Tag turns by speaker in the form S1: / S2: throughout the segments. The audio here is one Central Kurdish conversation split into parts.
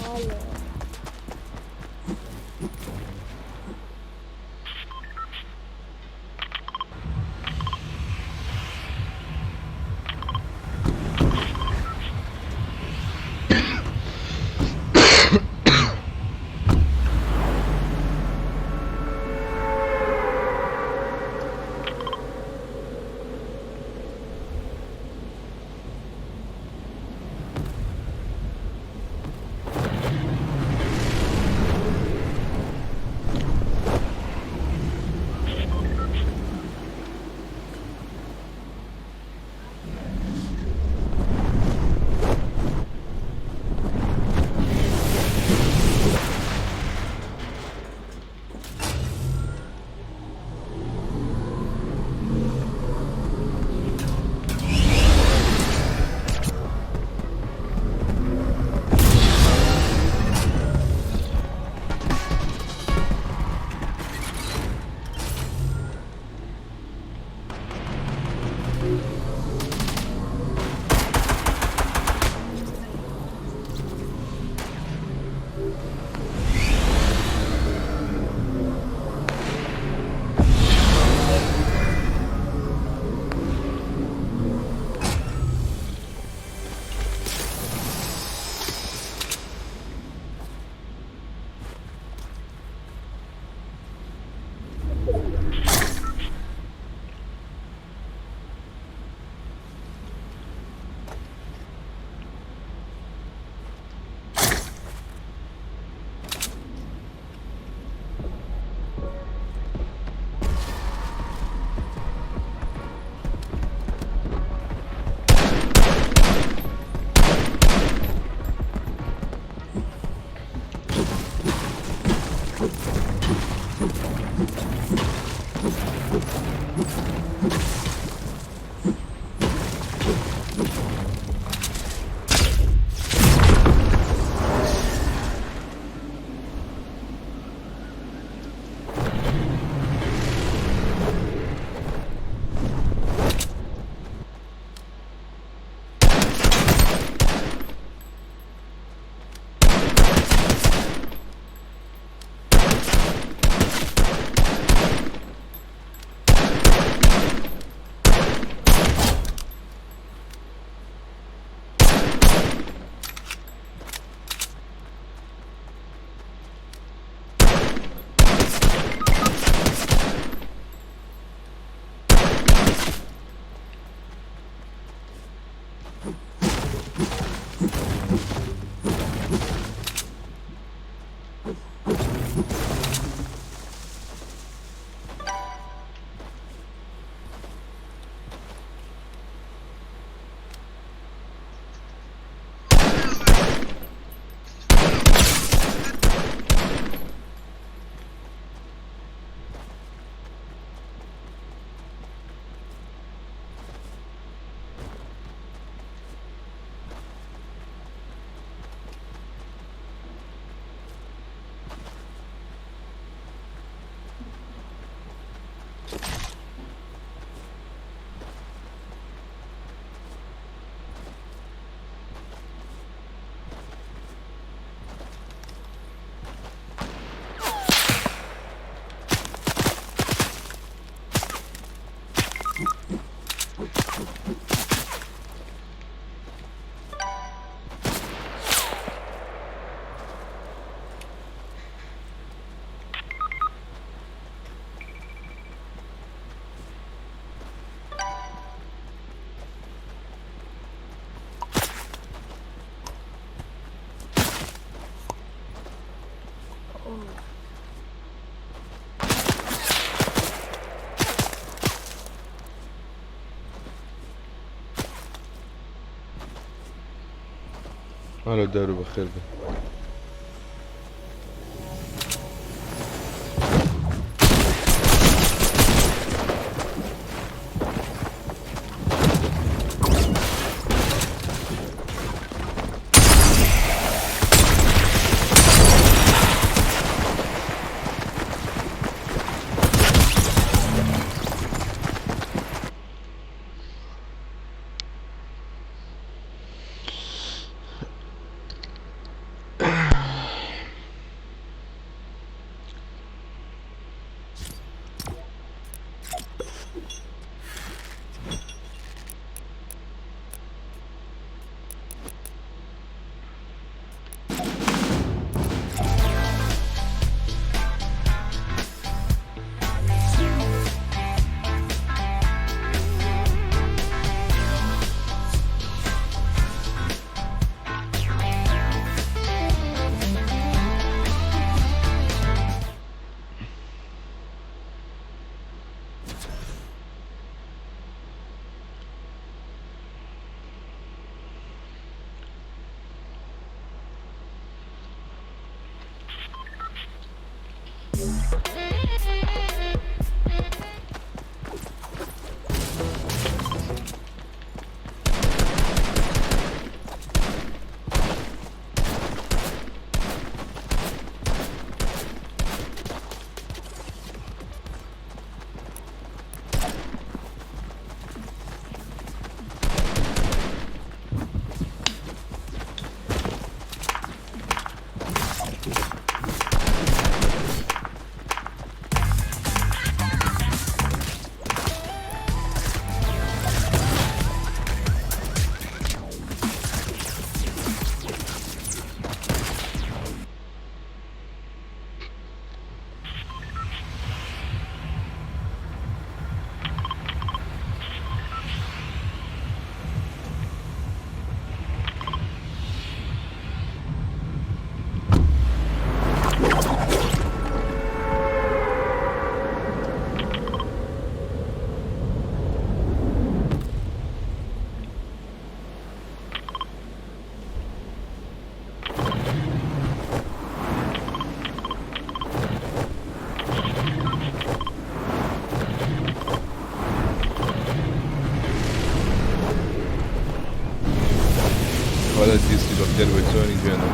S1: بەڵێ.
S2: هەلۆ دارو بەخێر بێ. بێ، چۆنی جوێنم؟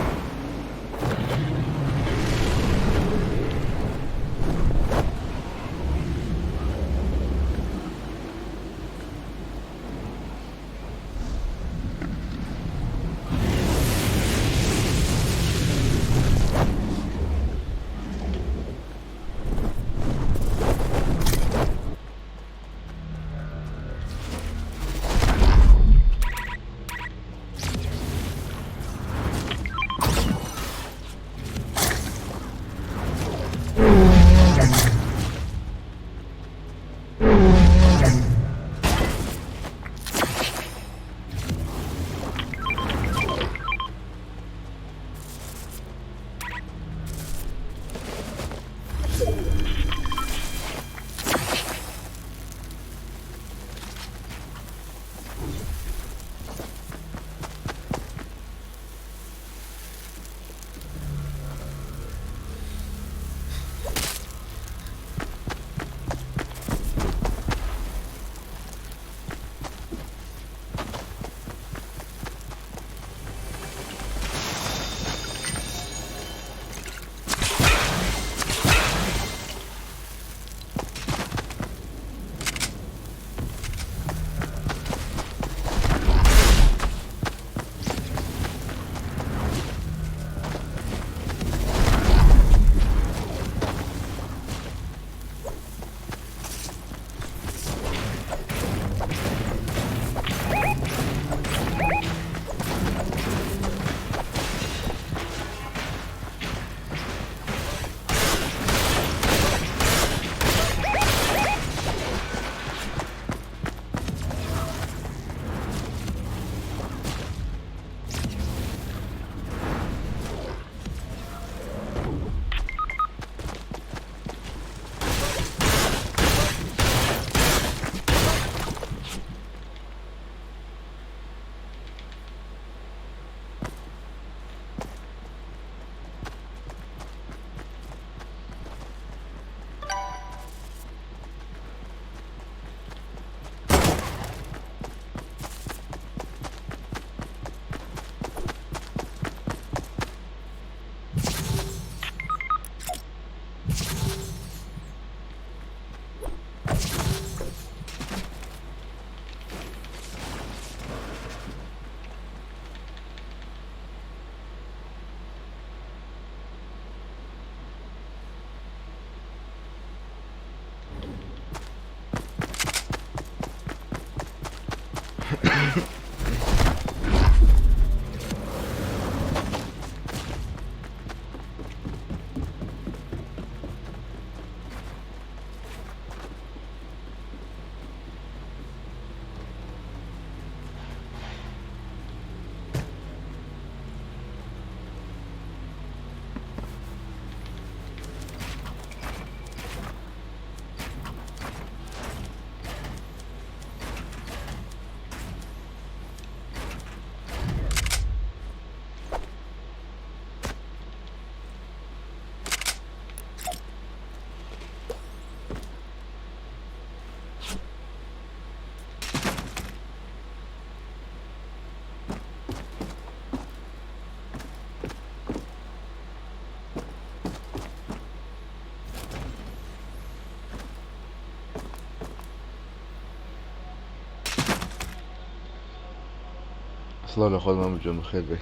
S2: سڵاو لە خۆت مامە جوان، بەخێر بێی.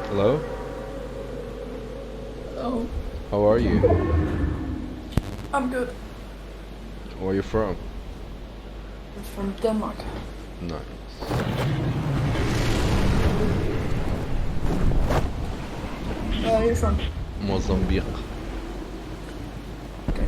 S2: Hello?
S1: Hello.
S2: How are you?
S1: I'm good.
S2: Where are you from?
S1: I'm from Denmark.
S2: Nice.
S1: Where are you from?
S2: Mozambique.
S1: Okay.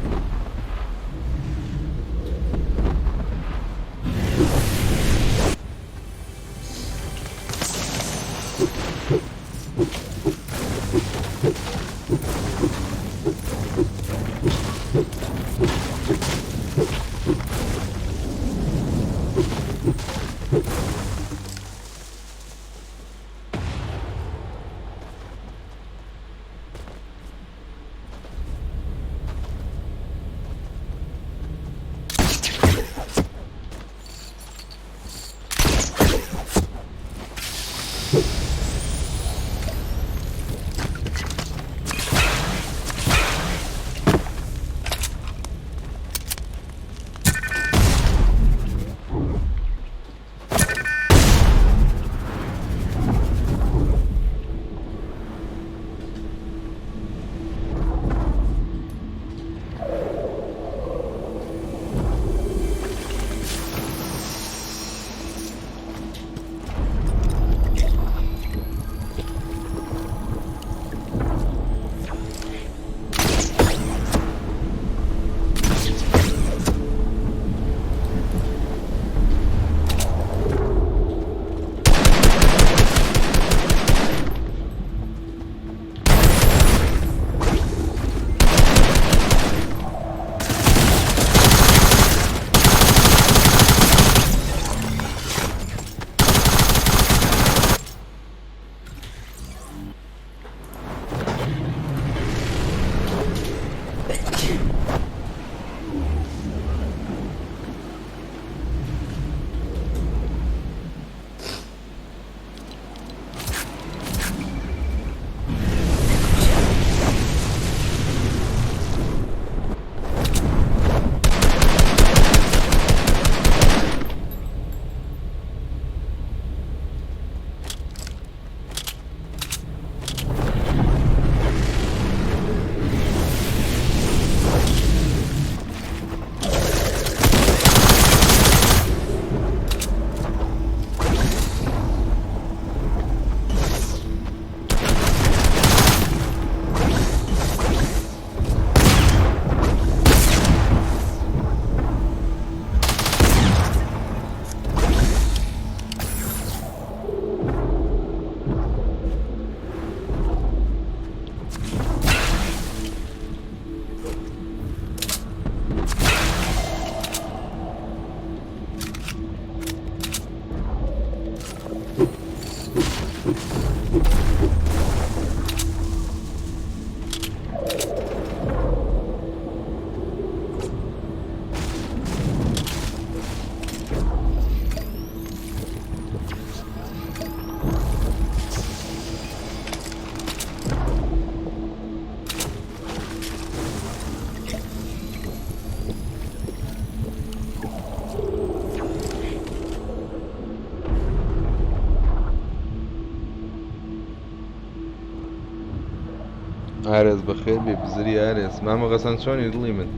S2: ئارێز بەخێر بێ بزری ئارێز مامە غەسان چۆنی دڵی من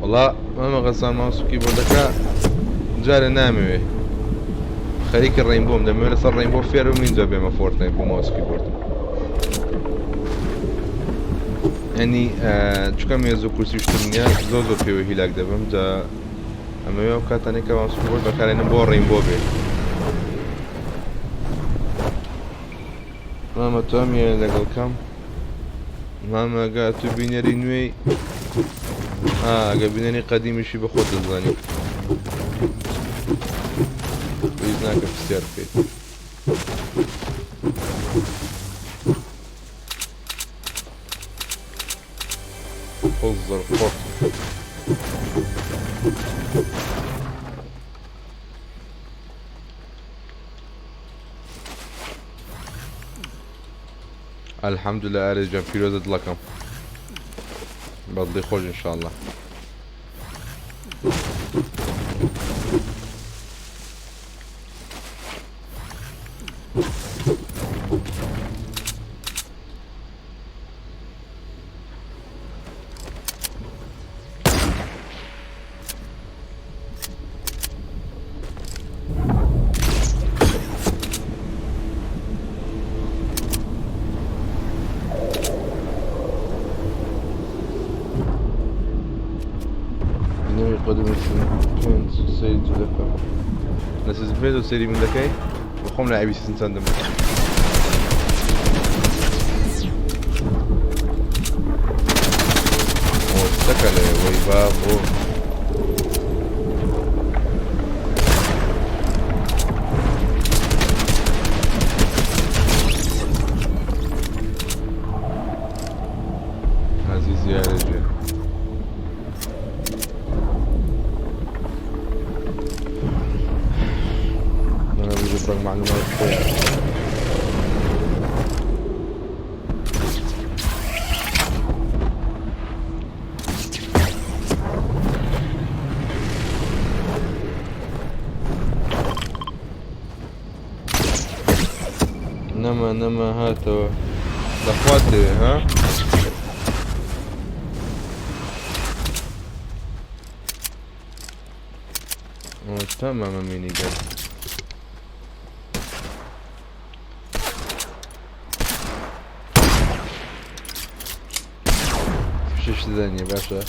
S2: وەڵا مامە غەسان ماوس و کیبۆردەکە جارێ نامەوێ خەریکی ڕەینبۆم دەمەوێت لەسەر ڕەینبۆ فێر بم اینجا بێمە فۆرتنایت بۆ ماوس کیبۆرد ینی چکە مێز و کورسی شتم نییە زۆر زۆر پێوە هیلاک دەبم جا ئەمەوێ ئەو کاتانێک کە ماوس کیبۆرد بەکارێنم بۆ ڕەینبۆ بێ مامە تۆم یە لەگەڵ کەم. مامە ئەگە تو بینەری نوێی ئەگە بینەری قەدیمیشی بە خۆت دەزانی پێویست ناکە پرسیار بکەیت. قزر قط. الحمدللە ئارێز گیان پیرۆزە دڵەکەم بەدڵی خۆش انشاءاللە. بینەری قەدەمی پێنج سەیری تو دەکەم لە season پێنج سەیری من دەکەی بەخۆم لاعبی season چەندم. شتەکە لەوێ وەی بابۆ. عزیزی یارێ انا بجيب لك معلومات نما نما هاتەوە لەخوات دەوێ ها؟ تمام مینی گەر شش دەنیە باشە.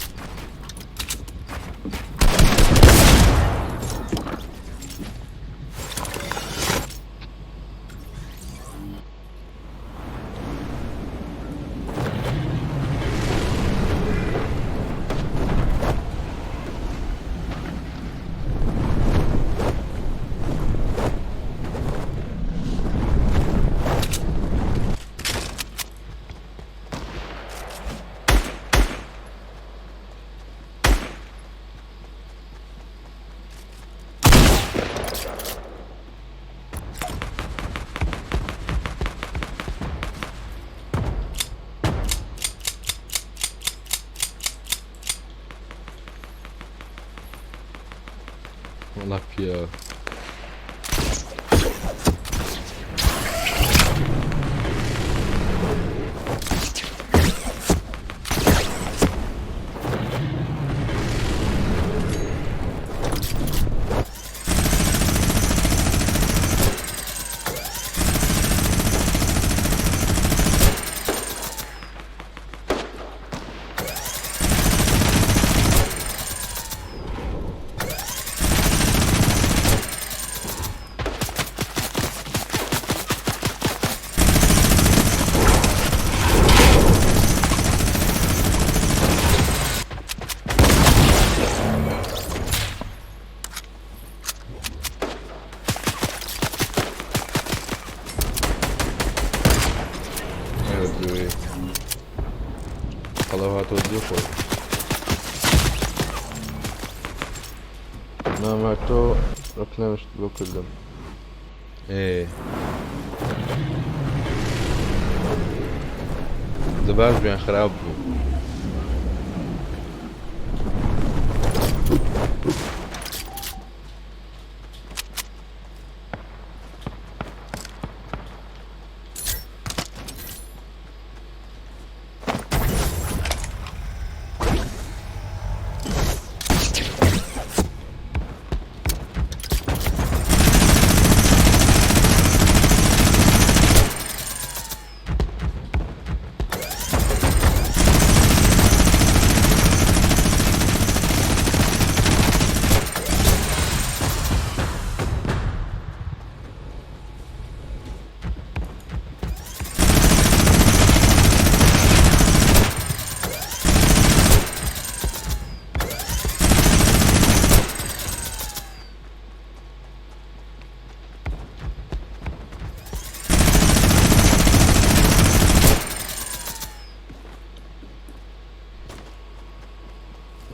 S2: وەڵا پیاوە. قەڵەو هاتەوە جێ خۆی. ناما تۆ ڕکلامشت بۆ کردم. ئێ دە باش بیان خراپ بوو.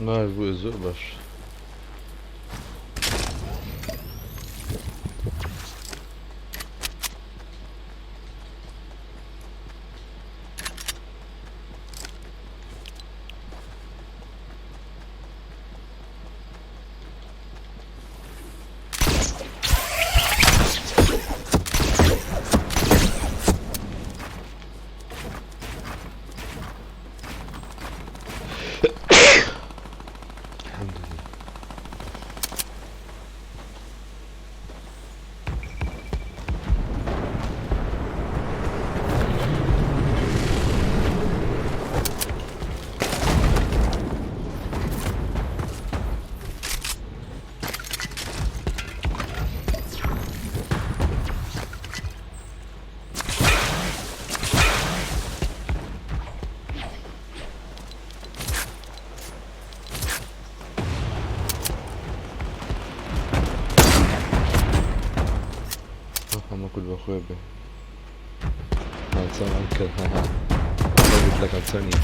S2: باش بوو زۆر باش. الحمد لله. هەموو کورد بە خۆی بێ. هانسان ئەنکل ها قلت لك هانساني.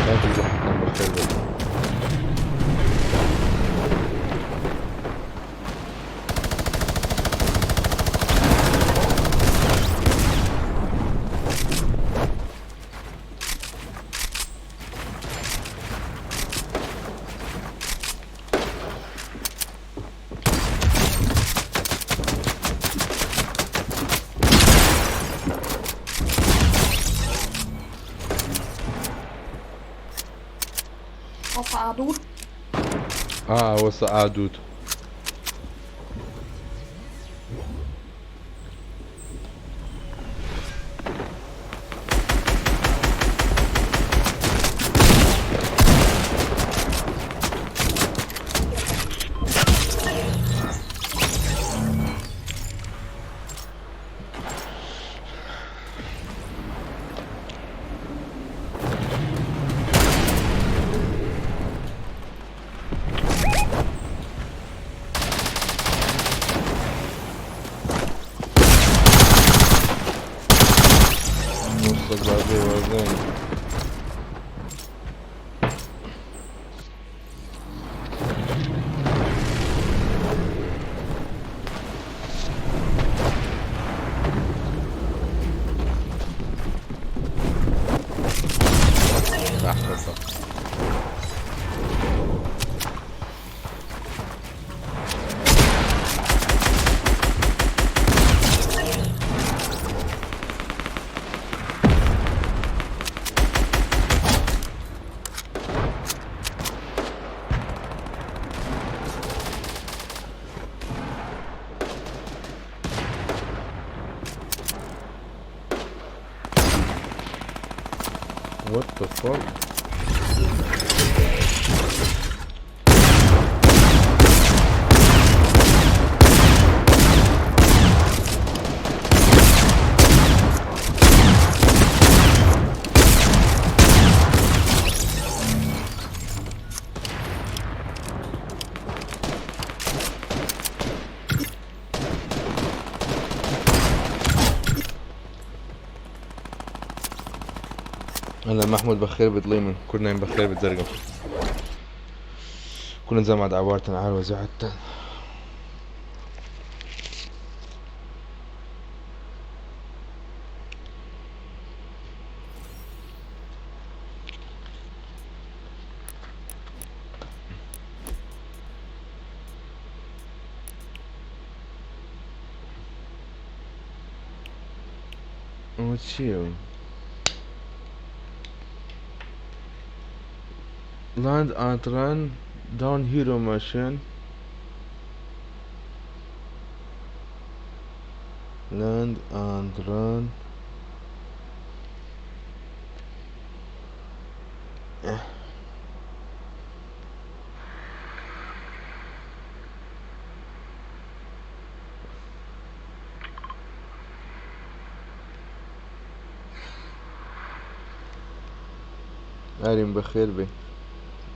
S2: کاکی زەحمەتان بەخێر بێت.
S1: What's A, dude?
S2: Ah, what's the A, dude? مستقبل وزين. صح صح. What the fuck? هلا محمود بخير بتليمن كلنا بخير بتزرقم كلنا زي ما دعواتنا عال وزعتنا. چییە؟ Land and run down hero machine. Land and run. ئاریم بەخێر بێ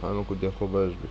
S2: هەموو کوردی خۆ باش بێ.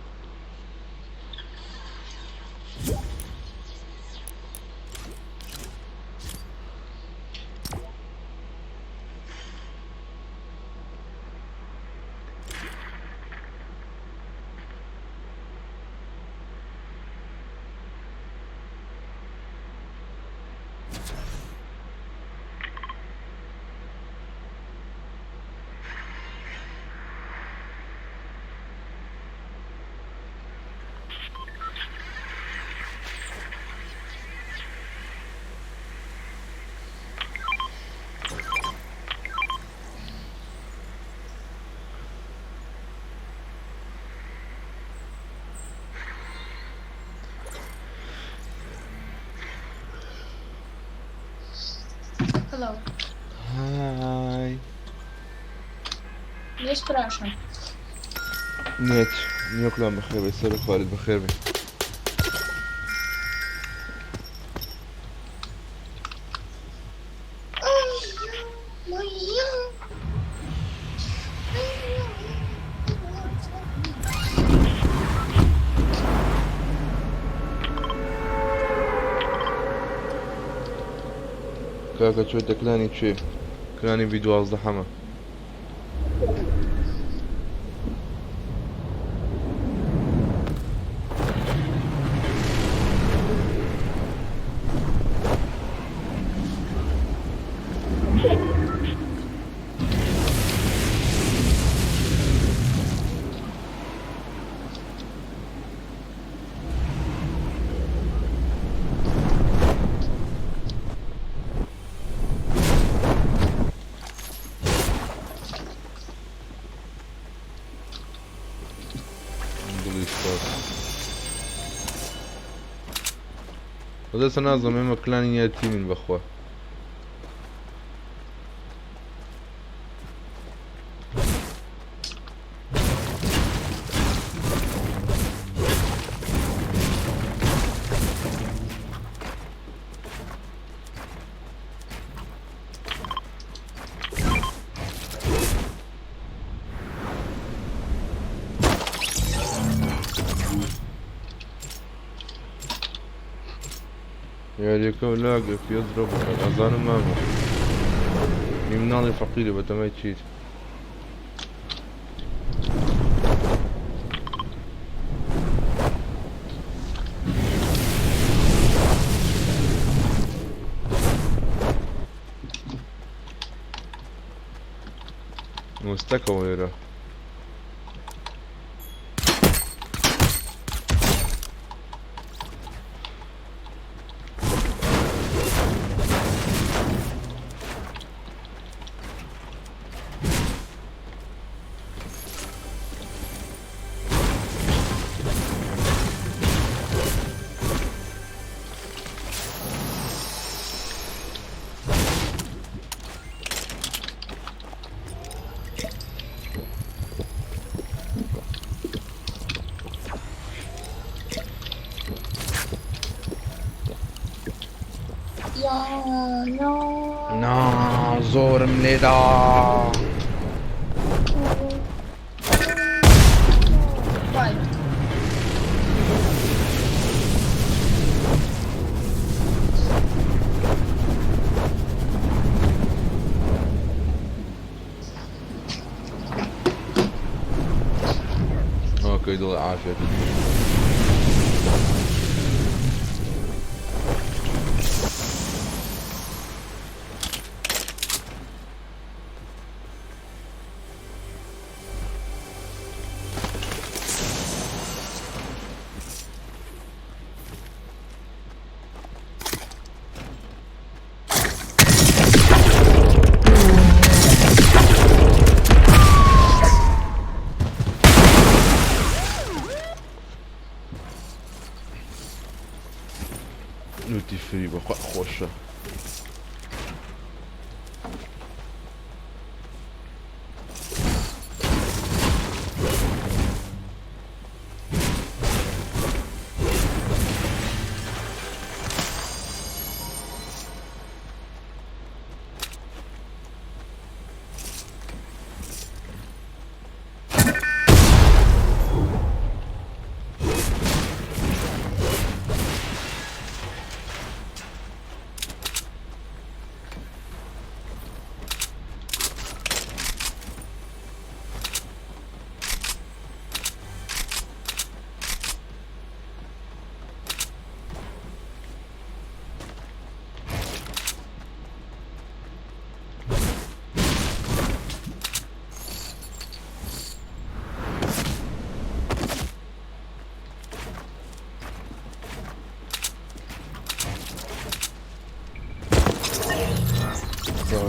S3: Hello.
S2: Hi.
S3: Есть Russia.
S2: نێت نیۆکلان بەخێر بێ سەر خوارد بەخێر بێ. کاکە چۆتە کلانی چێ کلانی بی 12 حەمە. دڵی سپاس. بەدەستە نازم ئێمە کلانی یا تیمین بەخوا. یاریەکە و لاگە پێ دڕۆ بکات ئەزانم مامە. نی مناڵی فەقیرە بەتەمای چیت؟ مستەکەوە لێرە.
S3: یا no.
S2: نا زۆرم لێدا.
S3: Why?
S2: ئۆکەی دڵ عافێت. لوتی فری بەخوا خۆشە.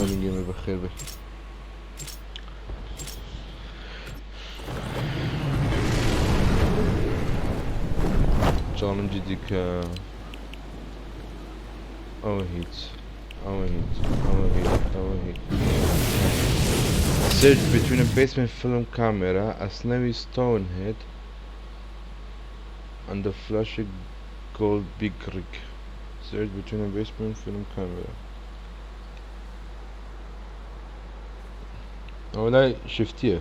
S2: مامە گەمەر بەخێر بێ. challenge ی دیکە ئەوە هیچ ئەوە هیچ ئەوە هیچ ئەوە هیچ. Search between a basement film camera, a snowy stone head, and a flashy gold big rig. Search between a basement film camera. ئەوە لای شفتیە.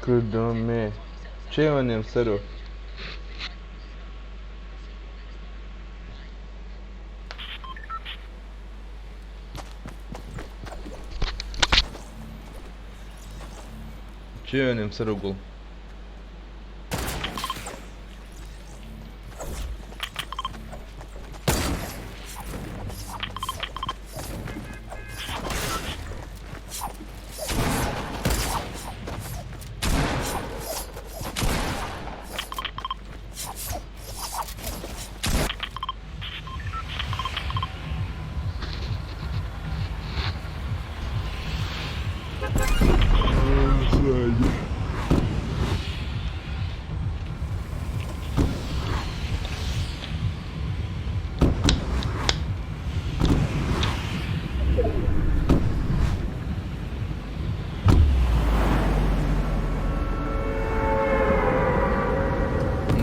S2: کردم چێوە نێم سەرۆ. چێوە نێم سەرۆ گوڵ.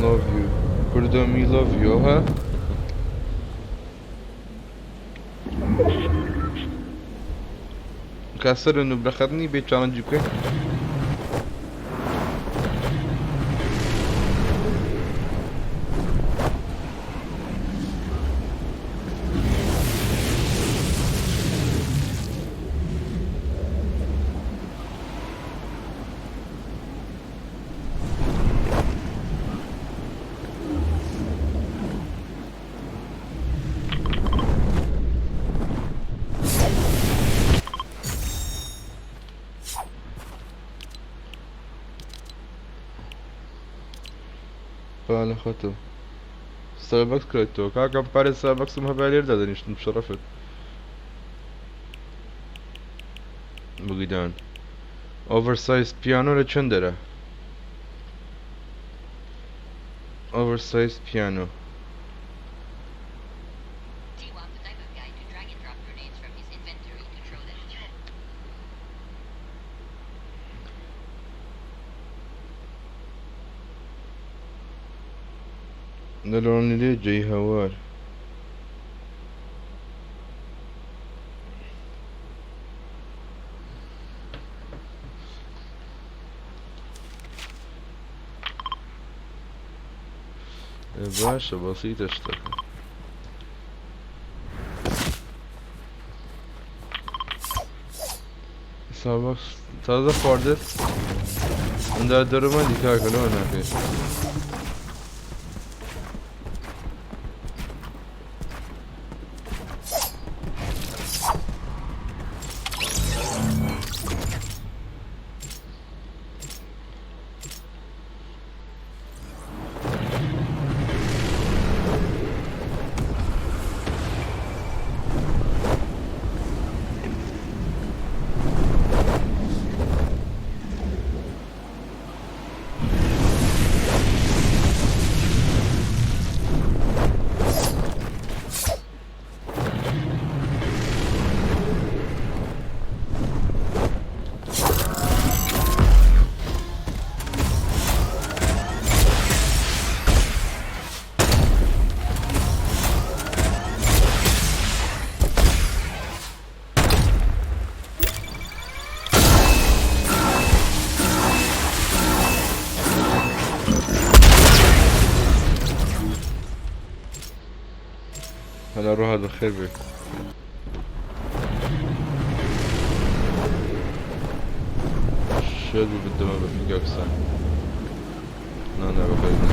S2: Love you. کوردۆمی love you ها. کاسەر و نوبرەخەتنی بێ challenge ی بکەین. فعلا خاتم ستاربكس کڕێتەوە کاکەم پارەی ستاربەکسم هەبایە لێرە دادەنیشتم شەڕەفت بگیدان. ئۆڤەرسایز پیانۆ لە چەند دەرە؟ ئۆڤەرسایز پیانۆ.
S4: Do you want the type of guy to drag and drop grenades from his inventory to throw them?
S2: لە لۆنی لێ جێی هەوار. باشە بەسیتە شتەکە. ستاربەکس تازە خواردت؟ ئەندا دەرەمەندی کاکە لەوە ناکەی. هەروەها بەخێر بێ. شێت بوو بدەمە بە pickaxe ە. نا نا بەخێر بێ.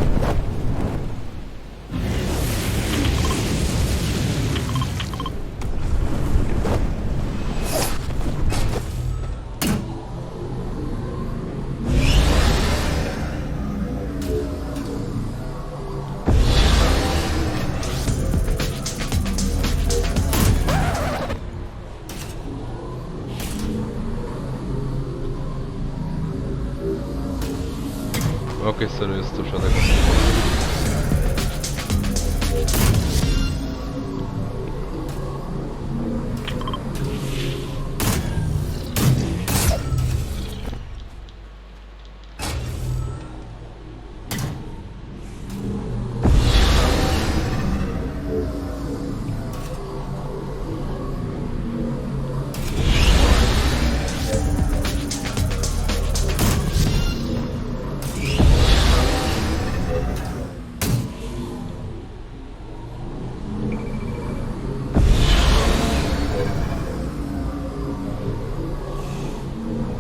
S2: Okay سەر ئێستا شەدەکەم.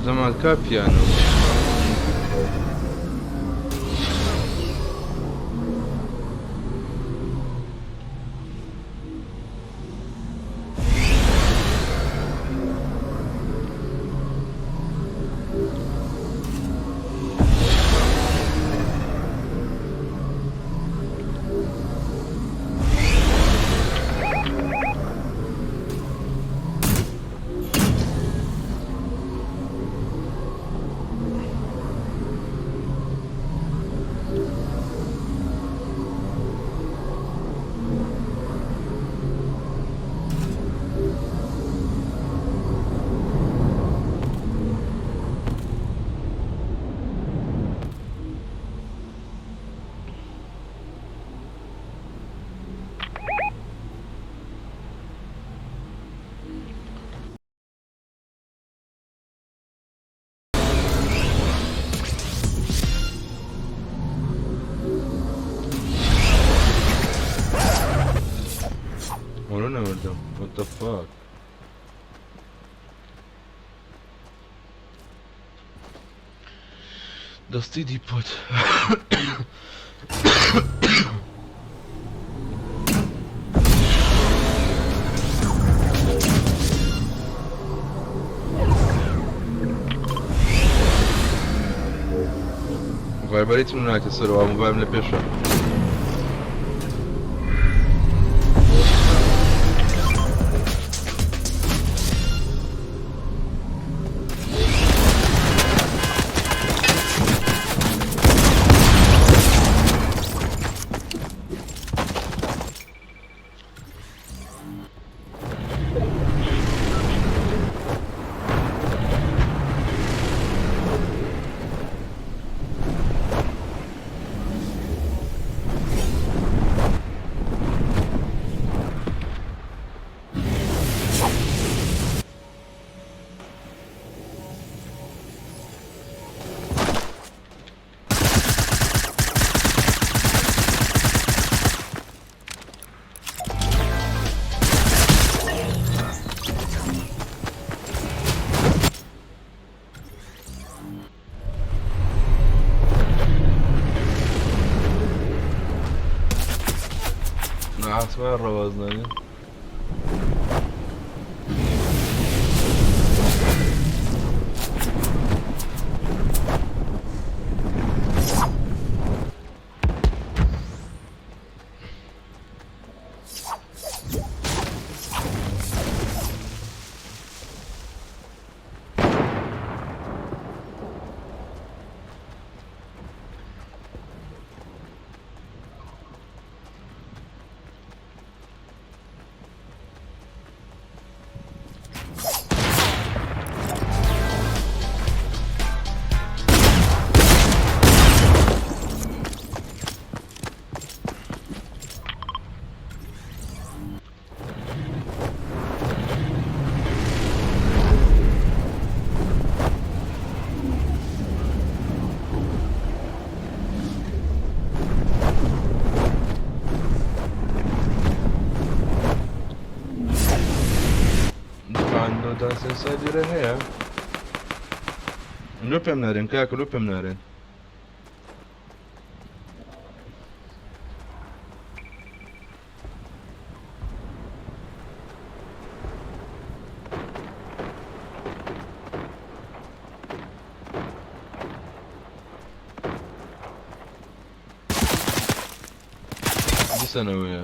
S2: زەمان کا پیانۆ. ئەوە نەمردم. What the fuck? دەستی دیپۆت. ڤایبەری چون ناکە سەرەوە مۆبایلم لە پێشە. ئاسمان ڕەوازنانی. ئێستا لێرە هەیە لۆ پێم نارێن کاکە لۆ پێم نارێن دیسانەوەیە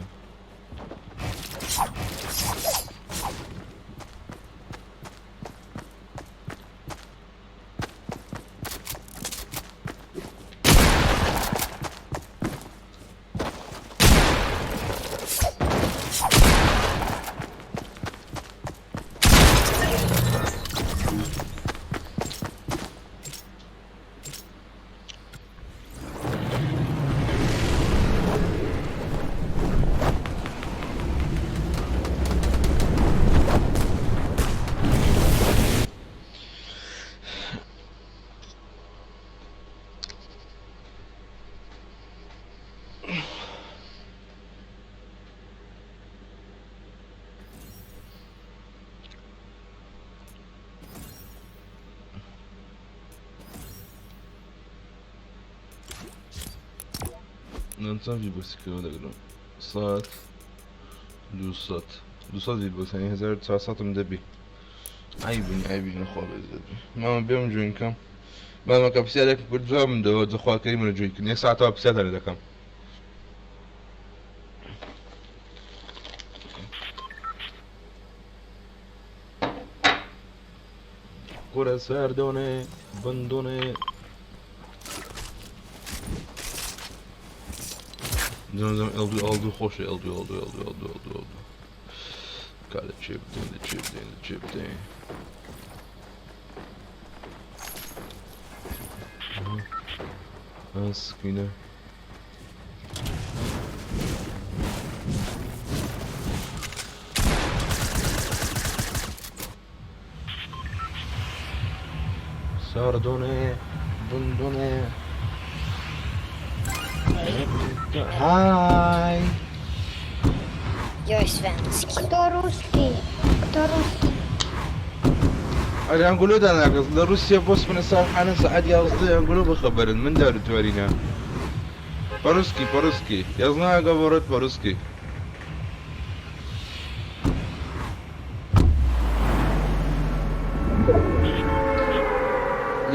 S2: چەند ڤیبۆکسەکەەوە دەگرم؟ سەد دوسەد دوسەد ڤیبۆکس یعنی هەزار و چوارسەدم دەبی. عەیبنی عەیبی نەخوا بێزێت مامە بێم جوین کەم مامە کە پرسیارێکم کرد جوابم دەوە جەخوا کەری منە جوین کردن یەک ساعتەوە پرسیارتان لێ دەکەم. کورە سەردۆنێ بندۆنێ زم زم L2 L2 خۆشە L2 L2 L2 L2 L2 L2 کارە چێ بدەین لە چێ بدەین لە چێ بدەین سکینە ساردۆنێ بندۆنێ. Hi.
S5: Jag är svensk.
S6: Кто русский? Кто русский?
S2: ئەرێ ئەنگولۆ داناکەس لە رووسیا بۆ سپنە ساحانە سعات یازدە ئەنگولۆ بخەبەرن من دارو توارینە по-русски по-русски я знаю говорят по-русски.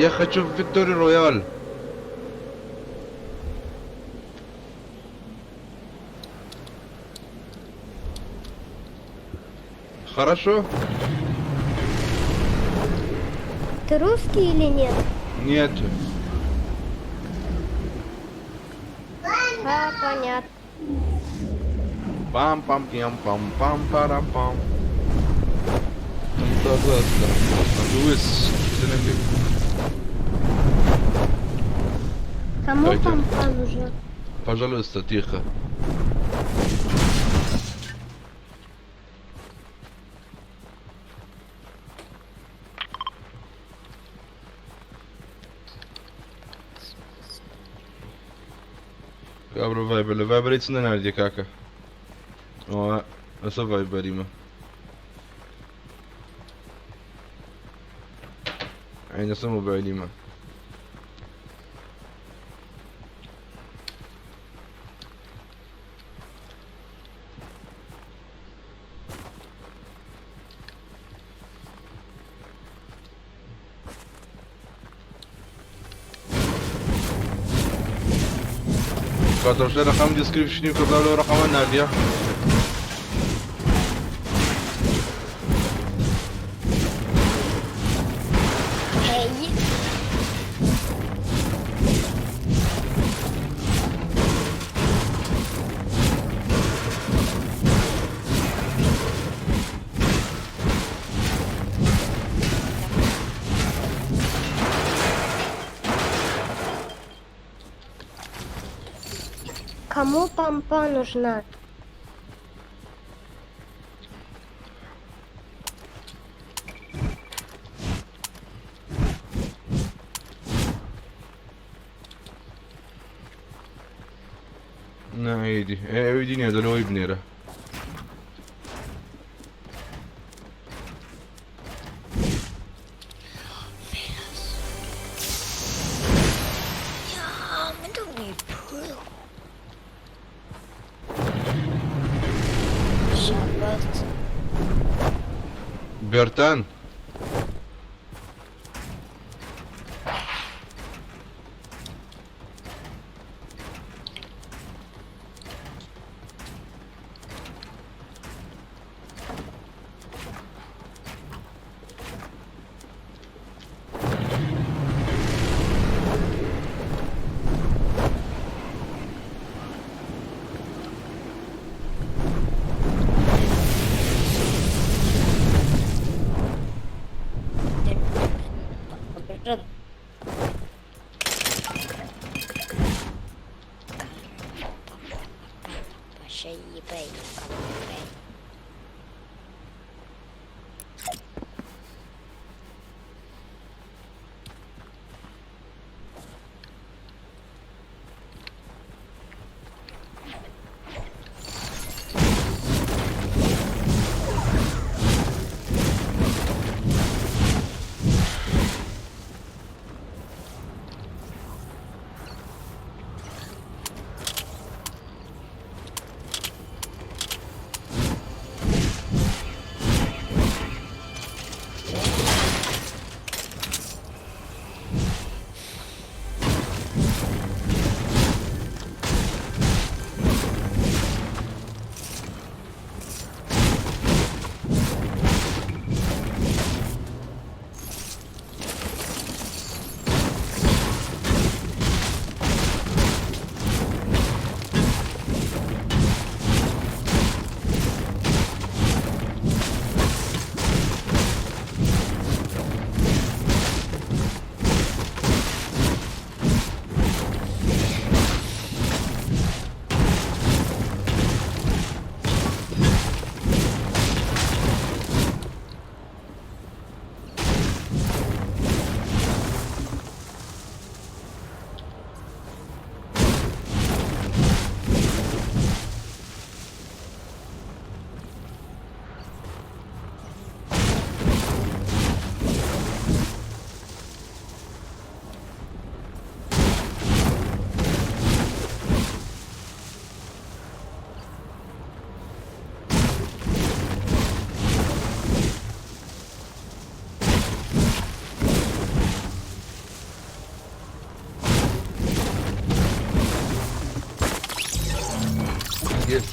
S2: Я хочу в Викторию Рояль. Хорошо?
S6: Ты русский или нет?
S2: Нет.
S6: А, понятно.
S2: Пам пам пям пам пам парам пам. Там да да да.
S6: Кому
S2: Дайте.
S6: помпа нужна?
S2: Пожалуйста, тихо. کابرا ڤایبەر لە ڤایبەری چ نەناردیە کاکە ئەوە لەسەر ڤایبەریمە عین لەسەر مۆبایلیمە. کاتەوشە رقم دیسکریپشنی و کردار لەو رقمە ناردیە.
S5: Hej.
S6: Кому помпа нужна?
S2: نەیدی ئەوی دی نییە دەلەوەی بنێرە. Бертан.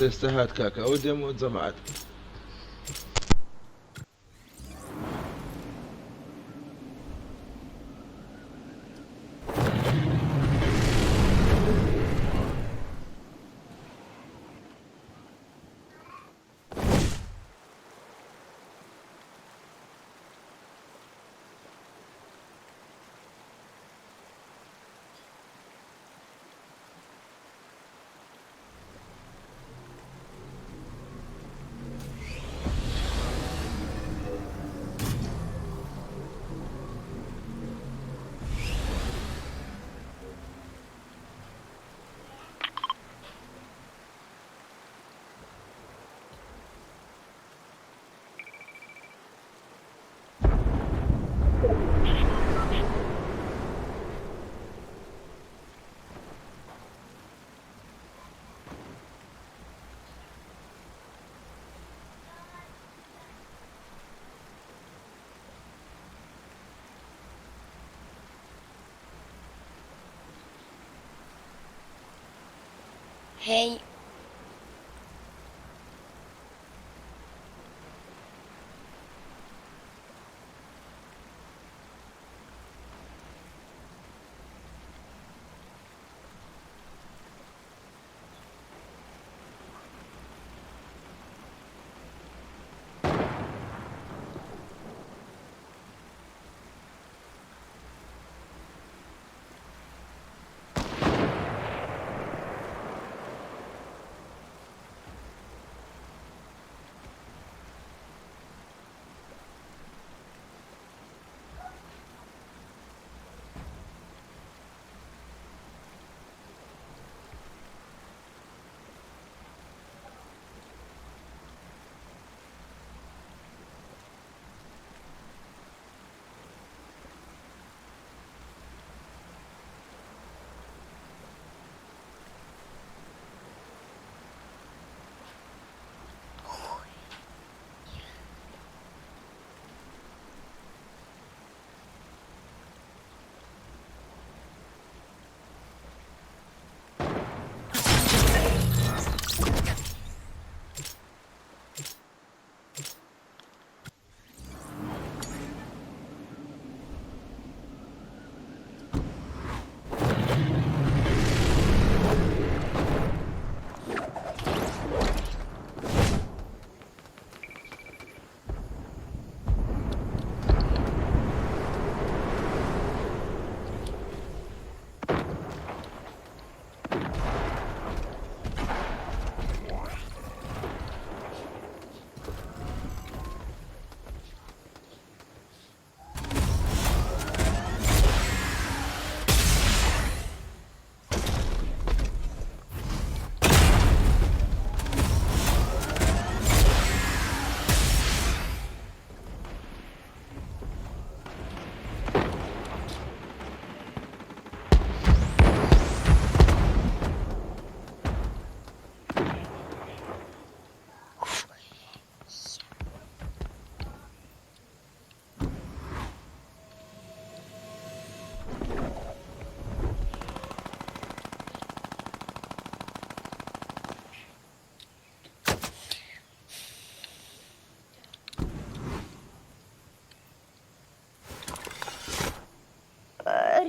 S2: ئێستا هات کاکە ئەو دێم و جەماعەت.
S5: Hej.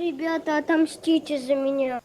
S6: Ребята, отомстите за меня.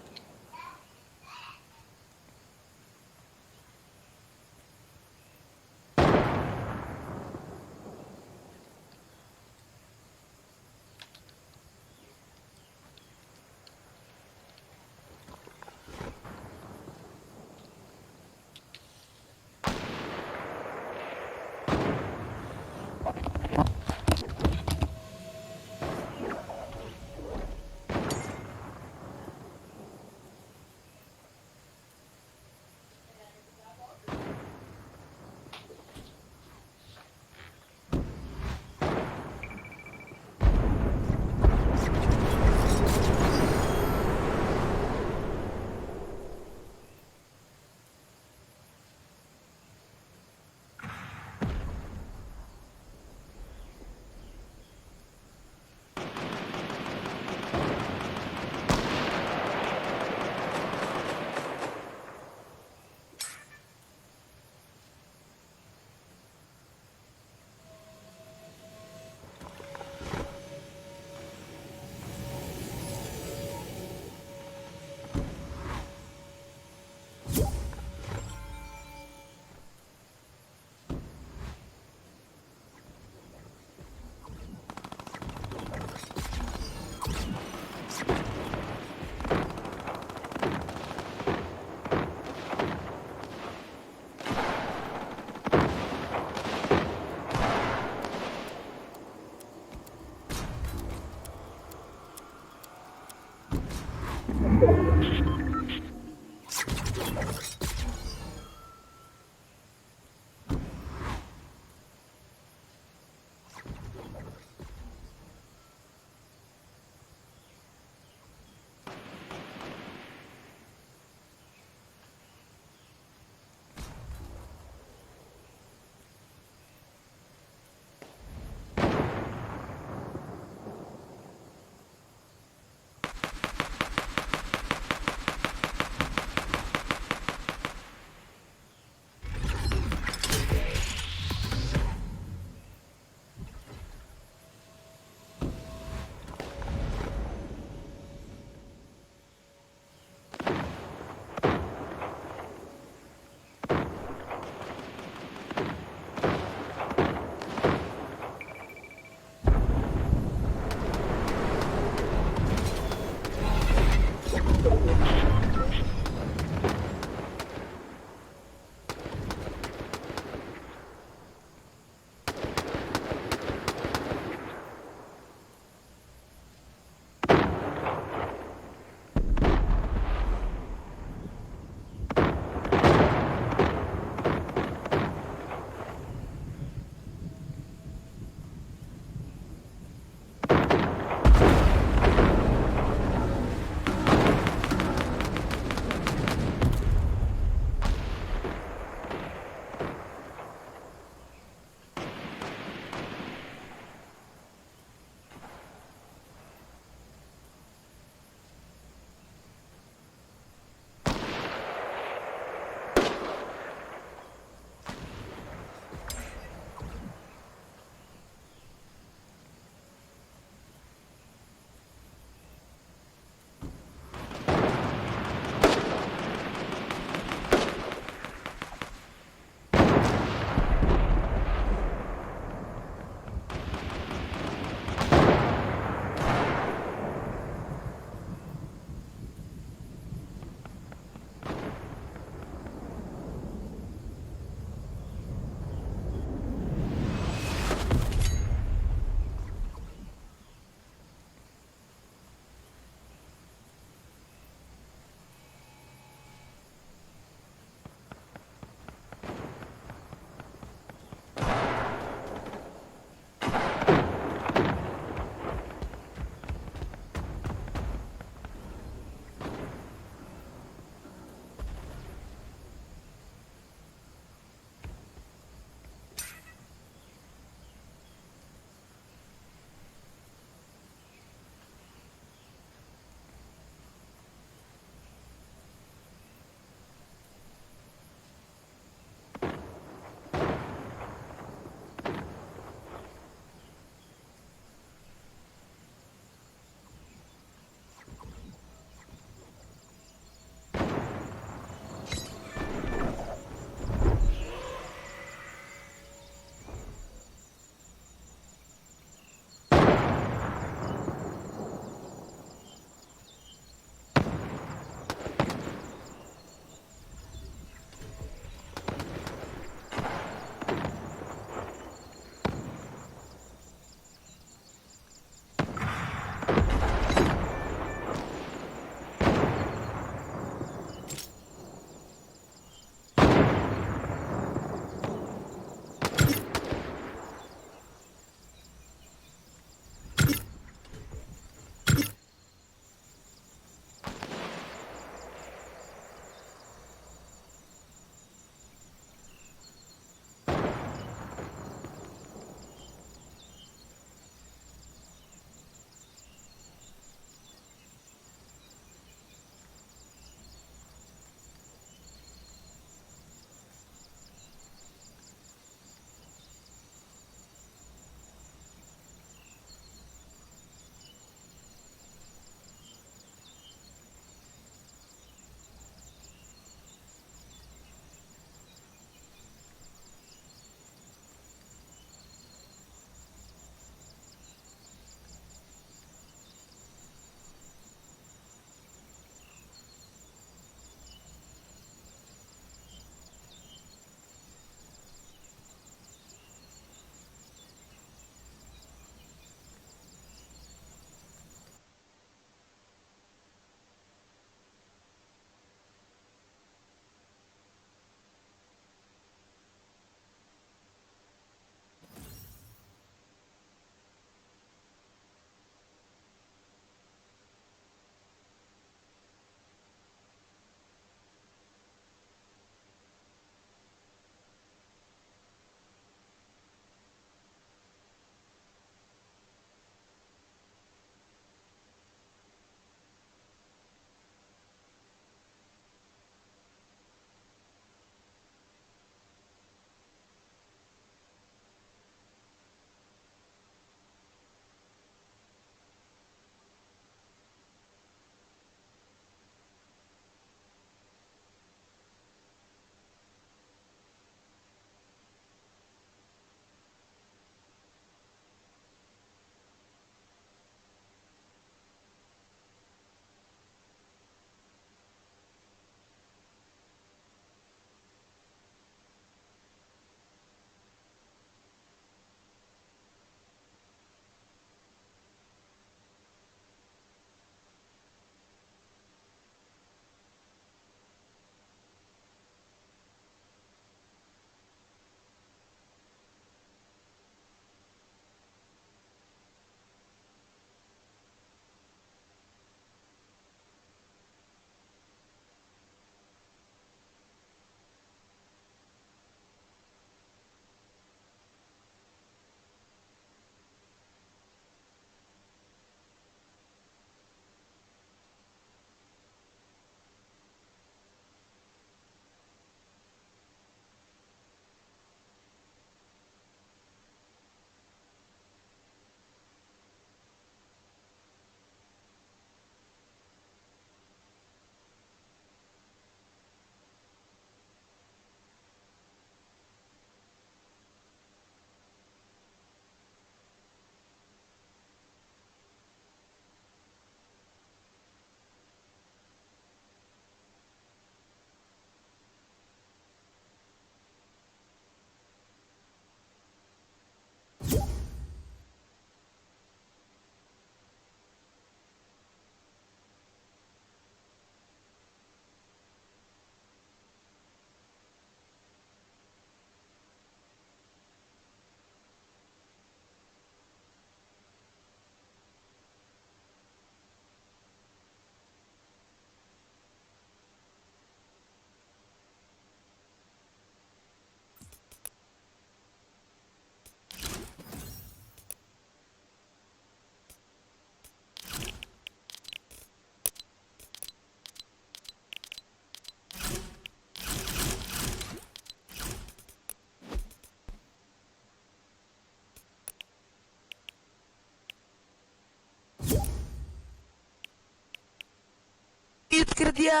S1: کردیە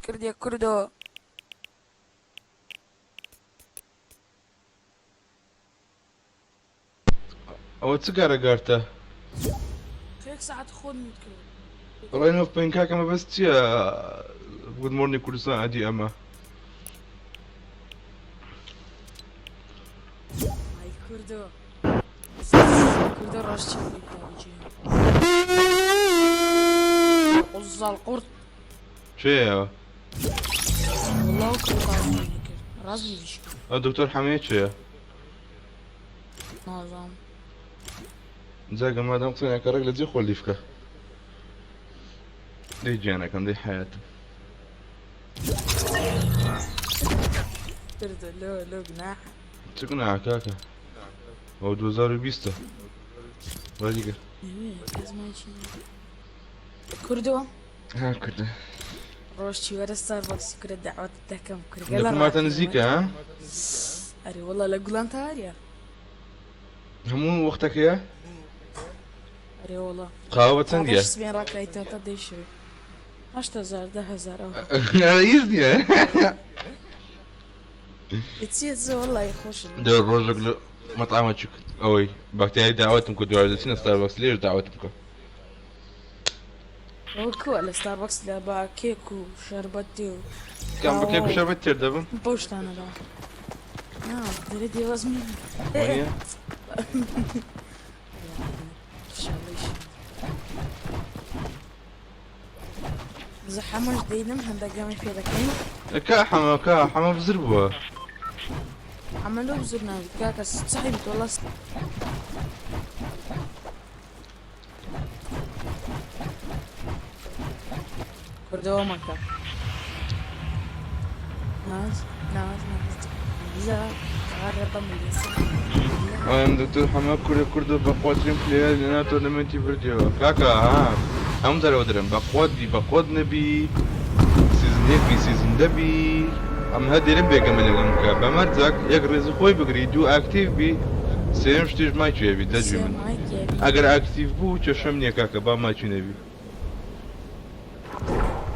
S1: کردیە کوردۆ.
S2: ئەوە چ گارەگارتە؟
S1: یەک سەعات خۆت mute کرد.
S2: ڕێن ئۆف پەین کاکە مەبەست چییە؟ Good morning کوردستان ئەدی ئەمە.
S1: ئای کوردۆ کوردۆ ڕاست چی قوزاڵ قورت.
S2: چێیە؟
S1: وەڵا و کورد ڕاست بیریش کرد.
S2: ئەو دکتۆر حەمەیە چێیە؟
S1: نازانم.
S2: جاگە مادەم قسە ناکە ڕێک لە جێ خۆ لیف کە. دەی گیانەکەم دەی حەیاتم.
S1: کوردۆ لۆ لۆ گوناحە.
S2: چ گوناحە کاکە؟ ئەوە 2020 وەریگە.
S1: کوردۆ
S2: ها کوردە.
S1: ڕۆژ چی وەرە ستاربەکسی کورە دەعوەتت دەکەم کورە
S2: لە کوماتە نزیکە ها؟
S1: ئەرێ وەڵا لە گوڵان تاریە.
S2: هەموو وەختەکەیە؟
S1: ئەرێ وەڵا.
S2: قاوە بە چەندیە؟
S1: سبێن ڕاکرای تا تا دەیشەوێ. 8000 10000 ئەو.
S2: ئیش نییە.
S1: چیە زۆر وەڵی خۆشم.
S2: دە ڕۆژێک لە مەتعەمە چوک ئەوەی بەختیاری داوەتم کرد دوای دەچینە ستاربەکس لێش داوەتم بکە.
S1: ئەوە کووە لە ستاربەکس لە بە کێک و شەربەتی و
S2: کام بە کێک و شەربەت تێر دەبم؟
S1: بەو شتانە دەوە. نا دەرێ دێوەزمی.
S2: وانیە؟
S1: زەحەمەش دەینم هەندەگەمی پێ دەکەین.
S2: کا حەمە کا حەمە بزر بووە.
S1: حەمە لۆ بزر نابیت کاکە سەحیبت وەڵا. کوردەوە مەکە. ناز ناز ناز نازە غەربەم لەسەر.
S2: ئەم دکتۆر حەمە کورە کوردە بەخواترین player لەناو tournament ی بردیەوە کاکە ها هەموو جارەوە دەرم بەخوات بی بەخوات نەبی season یەک بی season دە بی ئەم هەر دێرم بێگەمە لەگەم بکە بە مەرجەک یەک ڕێزی خۆی بگری دوو active بی سێیەم شتیش مایکی هەبی دەجوی من ئەگەر active بوو کێشەم نییە کاکە با مایکی نەبی.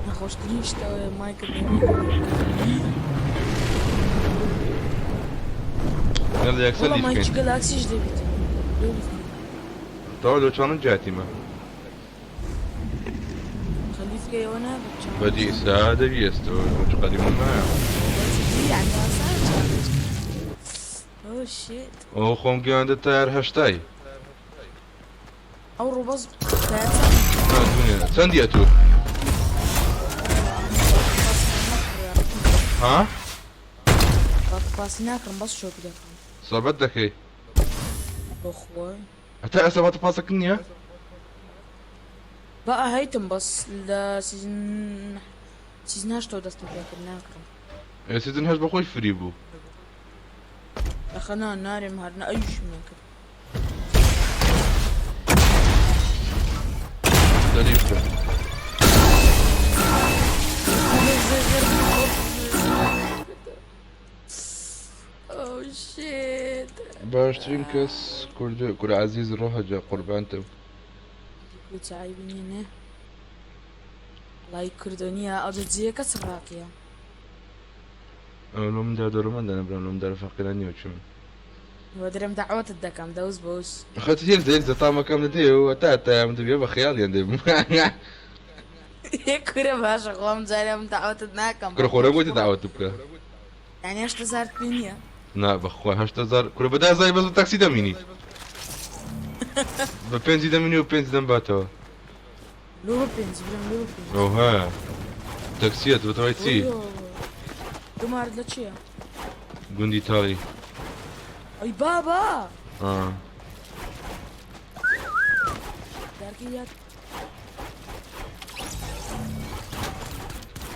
S1: نەخۆشترین شت ئەوەیە مایکت نەبی.
S2: یاڵا یەکسەر
S1: وەڵا
S2: لیف
S1: مایکی
S2: بکەین.
S1: گەلاکسیش دەبیت.
S2: تەواو لۆ چاڵنج جیاتیمە.
S1: خەلیفکە ئێوە نابێت چاڵنج.
S2: بەدی ئیستا دەبی ئێستەوە چ قەدیمە مایە.
S1: يعني ئاسان challenge. Oh shit.
S2: ئەوە خۆم گەیاندە تایەر هەشتای.
S1: ئەو ڕوو بەس تایەر
S2: نا دونێ چەندی ئەتوو؟ ها؟
S1: باسی ناکڕم بەس شۆپی دەکەم.
S2: سابەت دەکەی؟
S1: بۆ خۆی.
S2: هەتا ئێستا باتە پاسەکە نییە؟
S1: با هەیتم بەس لە season season هەشتەوە دەستم پێکرد ناکڕم.
S2: ئێ season هەشت بەخۆی free بوو.
S1: ئەخە نا نارێم هەر نا ئەویشم نەکرد.
S2: دەری بکە.
S1: Oh shit.
S2: باشترین کەس کورد کورە عەزیز ڕۆحەجە قوربانتم.
S1: کوچ عەیبی نییە نێ. وەڵای کوردۆ نییە ئەوجە جێیەکە چ ڕاقیە.
S2: ئەو لۆم دا دەوڵەمەندە نەبرام لۆم دارە فەقیران نییە چی من.
S1: وە درێم دەعوەتت دەکەم دەوس بەوس.
S2: خەت یەک زە یەک زە تامەکەم دەدێ و تا تایەم دەبێ بە خەیاڵیان دەبم.
S1: ئێ کورە باشە خۆ ئەم جارە من دەعوەتت ناکەم.
S2: کورە خۆ نەگوتی دەعوەتم بکە.
S1: یانی 8000ت پێ نییە؟
S2: نا بەخوا 8000 کورە بە دە هەزاری بەس بە تاکسی دەمینی. بە پێنجی دەمینی و پێنج دەم باتەوە.
S1: لۆ بە پێنج برام لۆ بە پێنج.
S2: ئەوها تەکسیەت بە تەوای چی؟
S1: دمارت لە چییە؟
S2: گوندی تاڵی.
S1: ئەی بابا.
S2: ئا.
S1: جارکەی یاد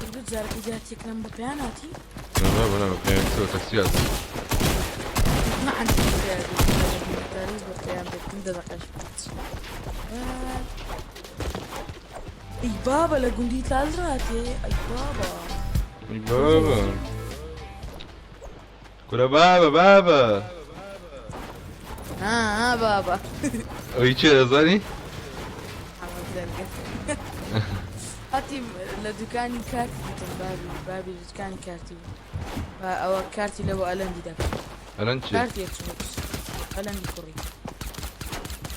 S1: کردو جارکەی دیار تێکرام بە پێیان هاتی؟
S2: نا بابا نا بە پێیان چۆ تەکسیات.
S1: ما عندي تاريخ بە پێیان بێتم دە دەقەش بێت. ئەی بابا لە گوندی تال ڕاتێ ئەی بابا.
S2: ئەی بابا. کورە بابە بابە.
S1: ها ها بابا.
S2: ئەوی چێ دەزانی؟
S1: زەرگە هەتی لە دوکانی کارتی دیتم بابی بابی لە دوکانی کارتی بوو با ئەوە کارتی لەوە ئەلەندی دەکرد
S2: ئەلەند چی
S1: کارتی ئێکس ئەلەندی کوڕی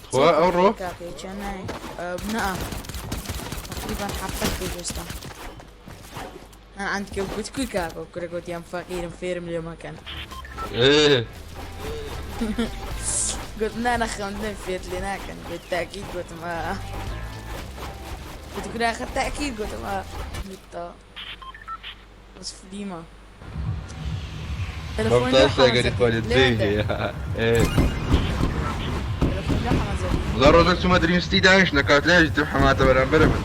S2: خوا ئەوڕۆ
S1: کاکە چیان نایە نا تقریبا حەفتە پێش ئێستا من عندك قلت كل كاكا كل قلت يا فقير فيرم لي ما كان
S2: ئێ
S1: قلت لا انا خمدنا فيت لي كان بالتاكيد قلت ما قلت كل اخر تاكيد قلت ما قلت آه. بس فديما تلفون
S2: بەم
S1: لا
S2: تا سەگەری خۆت
S1: ليه
S2: دێ ئێ
S1: تلفون لا حمزة
S2: وڵا ڕۆژێک چوومە دریم ستی دانیش لە کاتلایش دیتم حەماتە بەرامبەرە من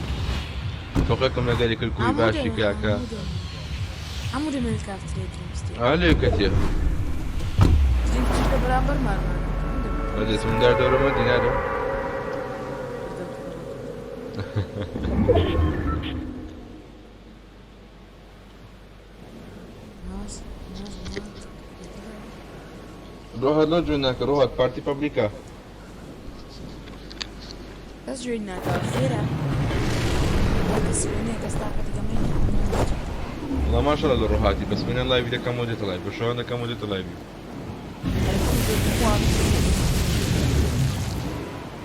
S2: تۆقێکم لەگەری کرد کوری باشی کاکە
S1: عمودي من الكافتريا دريم ستي
S2: ئا لێ کەتیە
S1: دريم ستي برامبر مال
S2: ئەدەسم دار دەورەمە دینارە
S1: ناس ناس ناس
S2: ڕۆهات نۆ جوێن ناکە ڕۆهات پارتی پەبلیکە
S1: بەس جوێن ناکە خێرە بەس وێنەیە کەس تاقەتی گەمەی
S2: وڵا ماشەڵە لە ڕۆهاتی بەس منە لایڤی دەکەم و دێتە لایڤ بە شەوان دەکەم و دێتە لایڤی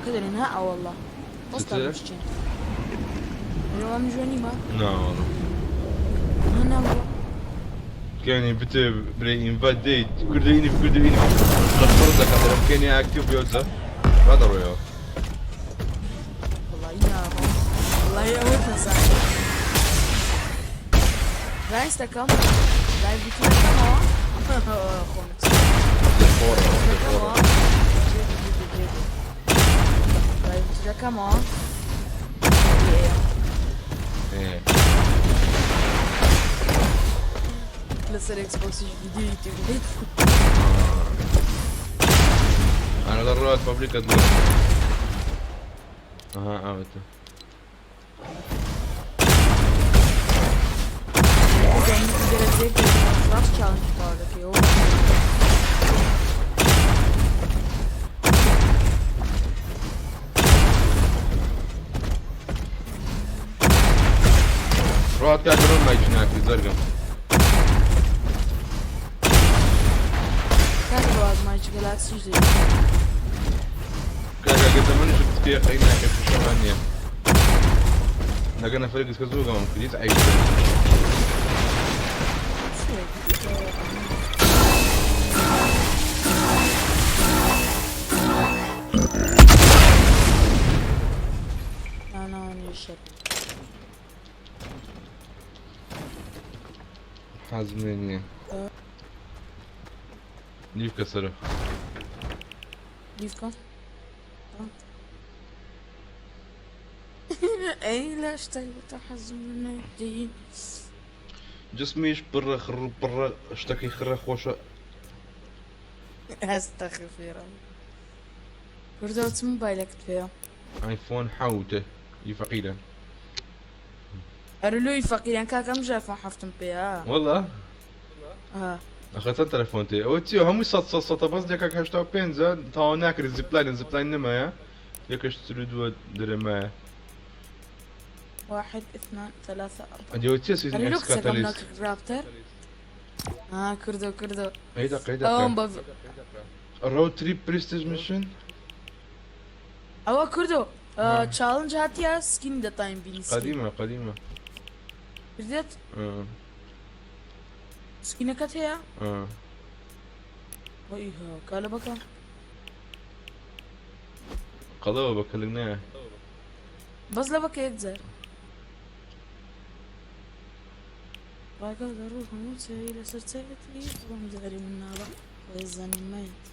S1: كده لا والله
S2: ستة؟
S1: بس مش اليوم جواني ما
S2: ناوەڵە
S1: انا والله
S2: کانی بتێ برێ ئینڤایت دەیت کوردەینی کوردەینی قەت دەکات دەرم کێنی ئاکتیو بێوتە با دەڕۆیەوە
S1: والله يا والله يا ودنا صاحبي رايس كم لايف بتوع كم خونس
S2: خۆڕە
S1: لايف بتوع كم لەسەر ئێکس بۆکسیش ڤیدیۆ یوتیوب دێت
S2: ئەنا لە ڕۆهات پەبلیکە دڵ ئەها ئاوتە
S1: گەرەجێک ڕاست چاڵنج تەواو دەکەی ئەوە
S2: ڕۆهات کاکە ڕۆن مایکی ناکری زەرگەم
S1: کاک ڕواز مایچ گەلاکسیش دێت
S2: کاکە گەتە منیش پێ قەی ناکە شەمان نییە نەگە نەفەرێک کە زوو گەمەم کرد هیچ عەیب
S1: نانانی شەر
S2: حەزم لێ نییە لیف کەسەرە
S1: لیف کە ئەی لا شتای حەزم لێ
S2: جسمیش پڕە خڕ و پڕە شتەکەی خڕە خۆشە
S1: ئەستەغفیر کوردەوە چ مۆبایلێکت پێیە
S2: ئایفۆن حەوتە ی فەقیرە
S1: ئەرە لۆی فەقیران کاکە ئەم ئایفۆن حەفتم پێیە
S2: والله
S1: آه.
S2: ئەخە چەند تەلەفۆن تێ ئەوە چیە هەمووی سەد سەد سەتە بەس یەکێک هەشتا و پێنجە تەواو ناکرێت زیپلاین زیپلاین نمایە یەکەش چل و دووە درێمایە
S1: واحد اثنان ثلاثة أربعة
S2: ئەدی ئەوە چیە سیزن
S1: أنا
S2: ئێکس
S1: لوكسك أم
S2: کاتالیست
S1: رابتر آه كردو كردو
S2: ئەی دقە ئەی
S1: أو
S2: دقە
S1: بف
S2: ڕۆد تریپ پرستیج میشن
S1: أو كردو
S2: آه.
S1: تشالنج هاتيا سكين دا تايم بين سكين
S2: قديمة قديمة
S1: كردت
S2: آه.
S1: سكينكت هي
S2: آه.
S1: وإيها قال بكا
S2: قەڵەوە بە کەلک نایە
S1: بس لبكى يتزر ڕاگە دەڕوو هەموو چاوی لەسەر چاوێتی خۆم جاری مناڵە خۆی مەیت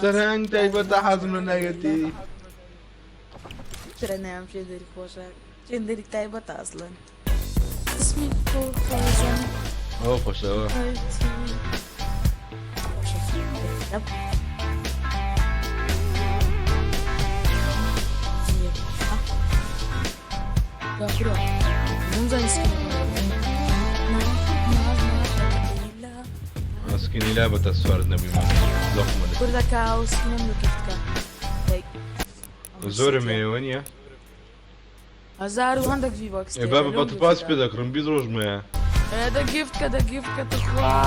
S2: سەرهەنگ تایبەتە حەزم لە ناگەتی
S1: ترى نعم شندري خۆشە شندري تایبەتە ئەسڵەن اسمی خۆ خۆزانی
S2: ئەوە خۆشەوە سکینی لا بە سوارد نەبووی زەقمە
S1: کوردەکە و سکینم لە کەفتکە
S2: زۆرم هەیە نییە
S1: هەزار و هەندێک ڤی باکس
S2: ئێ بابە بە پاس پێ دەکڕم 20 ڕۆژ مەیە.
S1: دە گیفت کە دە گیفت کە تخوا.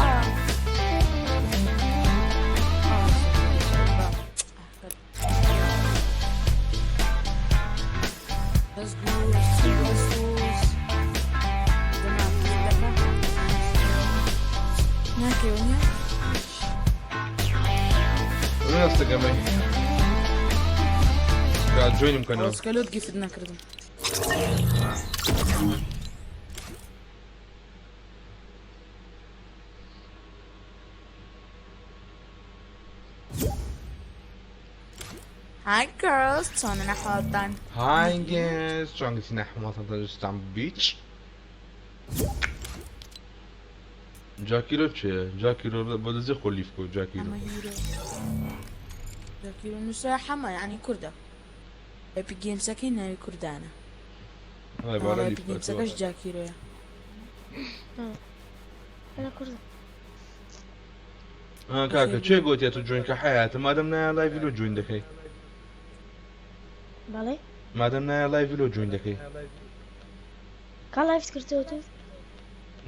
S2: ناستەکەمەی جوێنم کەنەوە.
S1: سکەلۆت گیفت نەکردم. Hi girls, چۆنن ئەحواڵتان؟
S2: Hi guys, چۆن گوتی نەحمەتان تەندروستان بیچ جاکیرۆ چێ جاکیرۆ بۆ دەزی خۆ لیف کۆ جاکیرۆ
S1: حەمە هیرۆ جاکیرۆ نووسرا حەمە یعنی کوردە ئەپی گەیمسەکەی ناوی کوردانە
S2: ئای بارە
S1: ئەپی
S2: لیف کۆ
S1: گەیمسەکەش جاکیرۆیە.
S6: أنا كردو.
S2: کاکە چێ گوتێ تو جوین کە حیاتە مادەم نایە لایڤ لۆ جوین دەکەی
S6: بەڵێ
S2: مادەم نایە لایڤ لۆ جوین دەکەی
S6: کا لايف کردەوە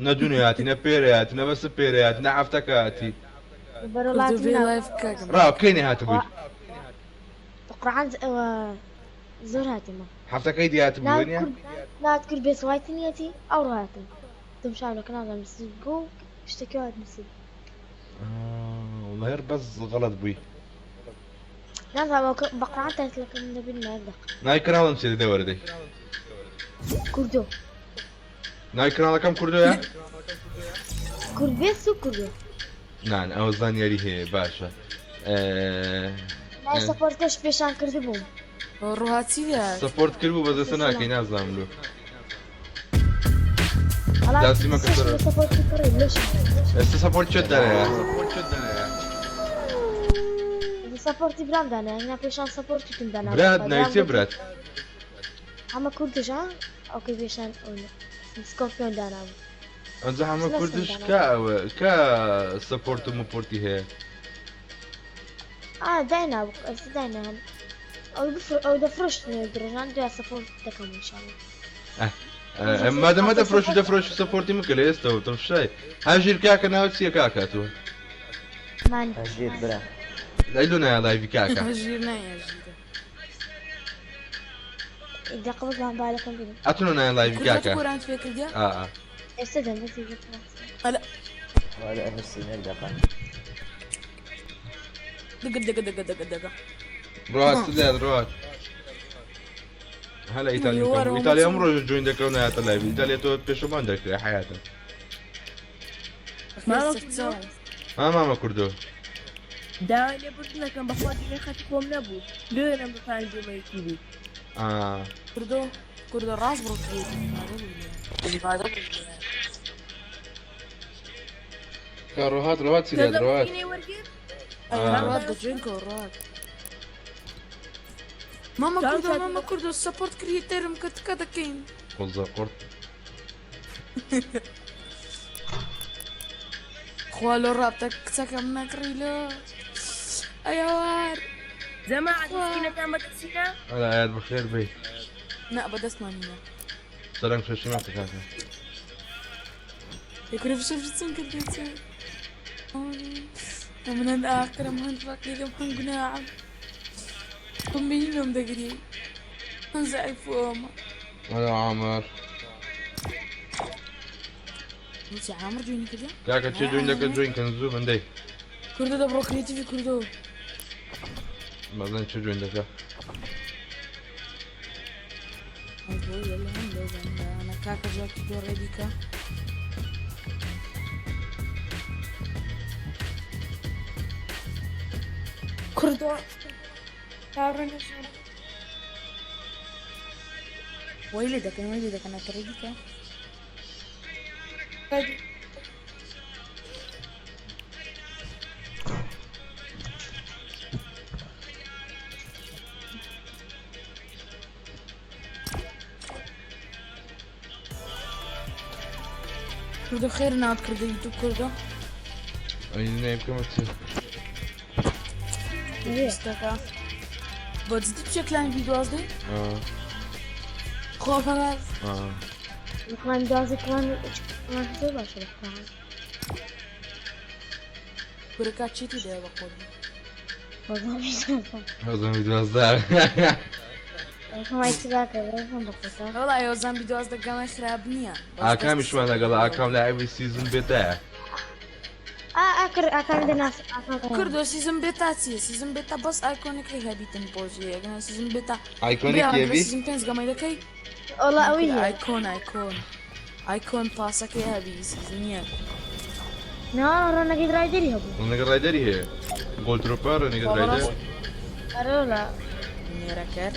S2: نە دونێ هاتی نە پێرێ هاتی نە بەسە پێرێ هاتی نە هەفتەکە هاتی
S6: بەرەڵاتی
S1: کوردۆ بێ لایڤ کاکەم.
S2: ڕا کەینێ هاتبووی
S6: قورعان زۆر هاتیمە
S2: هەفتەکەی دی هاتبوو نیە
S6: نات کرد بێ سوایتنیەتی ئەو ڕاتم تم شاو لە کەناڵ نووسی گۆ شتێکی وات نووسی.
S2: والله هەر بەس غەڵەت بووی.
S6: نازانم بە قورعان تایتلەکەم دەبینمە یەک دەقە.
S2: ناوی کەناڵم چیە دەوەرە دەی.
S6: کوردۆ.
S2: ناوی کەناڵەکەم کوردۆیە؟
S6: کوردبێس و کوردۆ.
S2: نان ئەوە زانیاری هەیە باشە.
S6: ناوی سەپۆرتەش پێشان کردبووم.
S1: ڕوهاتی دەهات.
S2: سەپۆرت کردبوو بەس ئێستا ناکەی نازانم لۆ.
S6: وەڵا
S2: داسی مەکە
S6: ئێستاش
S2: سەر.
S6: لە سەپۆرتی کڕی لۆشم.
S2: ئێستا سەپۆرت چێت دانایە؟
S6: سەپۆرتی برام دانایە نا پێشان سەپۆرتتم دانا.
S2: برات ناوی چیە برات؟
S6: حەمە کوردش ها ئەوکەی پێشان سکۆرپیۆن دانابوو.
S2: ئەنجا حەمە
S6: سلاسم
S2: کوردش
S6: دانا.
S2: کا ئەوە کا سەپۆرت و مپۆرتی هەیە؟
S6: ئا داینابوو ئێستا داینا ئەو بفر ئەو دەفرۆشت درۆژان دوای سەپۆرت دەکەم ئینشاڵڵا.
S2: مادەمە دەفرۆشی دەفرۆشی سەپۆرتی مکە لە ئێستەوە تەمشای هەژیر کاکە ناوت چییە کاکە تۆ؟
S6: مانی.
S7: هەژیر برا.
S2: ئەی لۆ نایە لایڤی کاکە؟
S1: هەژیر نایە هەژیرە.
S6: دەقە بەس بالەکەم بینم.
S2: ئەتۆ نایە لایڤی
S1: کوردەت
S2: کاکە؟
S1: گۆرانت پێ کردیە؟
S2: ئا ئا.
S6: ئێستا دەم بەس یەک
S1: ئەلە.
S7: وەلا ئەنووسین یەک دەقە.
S1: دقە دقە دقە دقە دقە.
S2: ڕات لێت ڕات. هەلا ئیتالیا
S1: وەرە
S2: ئیتالیا ئەم ڕۆژە جوین دەکەون نایەتە لایڤ ئیتالیا تۆ پێشەمان دەکرێ حیاتە.
S8: مامە
S2: ها مامە کوردۆ.
S8: داوای لێبوردن دەکەم بەخوا دوێنێ خەتی خۆم نەبوو لێ نەم بفانی دومەیەکی بی.
S2: ئا.
S1: کوردۆ کوردۆ ڕاست بڕۆ
S2: کە ڕۆهات ڕۆهات چی لێت ڕۆهات؟
S1: ڕوات دەجوین کە ڕوات. مامە کوردۆ مامە کوردۆ سەپۆرت کریتەرم کە تکا دەکەین.
S2: قوزە قورت.
S1: خوا لۆ ڕابتە کچەکەم نەکڕی لۆ ئەیاوار.
S8: جەماعەت مسکینەکان بەدەستینە؟
S2: ئەلا ئاەت بەخێر بی.
S1: نا بەدەستمان نییە.
S2: سەرنگ شەشی مەکە کاکە.
S1: یکورە فشە فشتم کردێت من الآخرم هەند فەقیرم هەند گوناعم خۆم بینیم دەگری هەند زەعیف ئەومە.
S2: هەلا عامر.
S1: وتی عامر جوینی کردە؟
S2: کاکە چێ جوین دەکە جوین کەن زوو بندەی.
S1: کوردۆ دەبڕۆ کریتیڤی کوردۆ.
S2: بەزان چێ جوین دەکە؟
S1: کاکە جاکی دۆ ڕێدیکە.
S3: کوردۆ چاوەڕێ
S1: وەی لێ دەکەن وەی لێ دەکەن ئەتە ڕێدیکە. کوردۆ خێر ناوت کردە یوتیوب کوردۆ.
S2: ئەی نەی بکەمە چی؟
S1: پێویستەکە. بۆ جدی بچێ کلان بی دوازدەی؟ خۆپەڕاست
S6: لەکمان دوازە کمان زۆر باشە لەکمان
S1: کورەکە چیتی دەیە بە قۆڵی
S2: ئەو زۆمبی 12
S1: وەڵا ئێوە زۆمبی 12 گەمەی خراپ نییە
S2: ئاکامیشمان لەگەڵ ئاکام لاعبی season beta یە.
S1: کوردۆ season beta چییە؟ season beta بەس iconic ی هەبیتن پۆزی یەگەنە season beta
S2: iconic یەبی
S1: season پێنج گەمەی دەکەی
S6: وەڵا ئەوەی هەیە
S1: icon icon icon pass ەکەی هەبی season یەک.
S6: نا Renegade Raider ی هەبوو.
S2: Renegade Raider ی هەیە Ghoul Trooper Renegade Raider.
S6: ئەرێ وەڵا.
S1: نێرەکەر.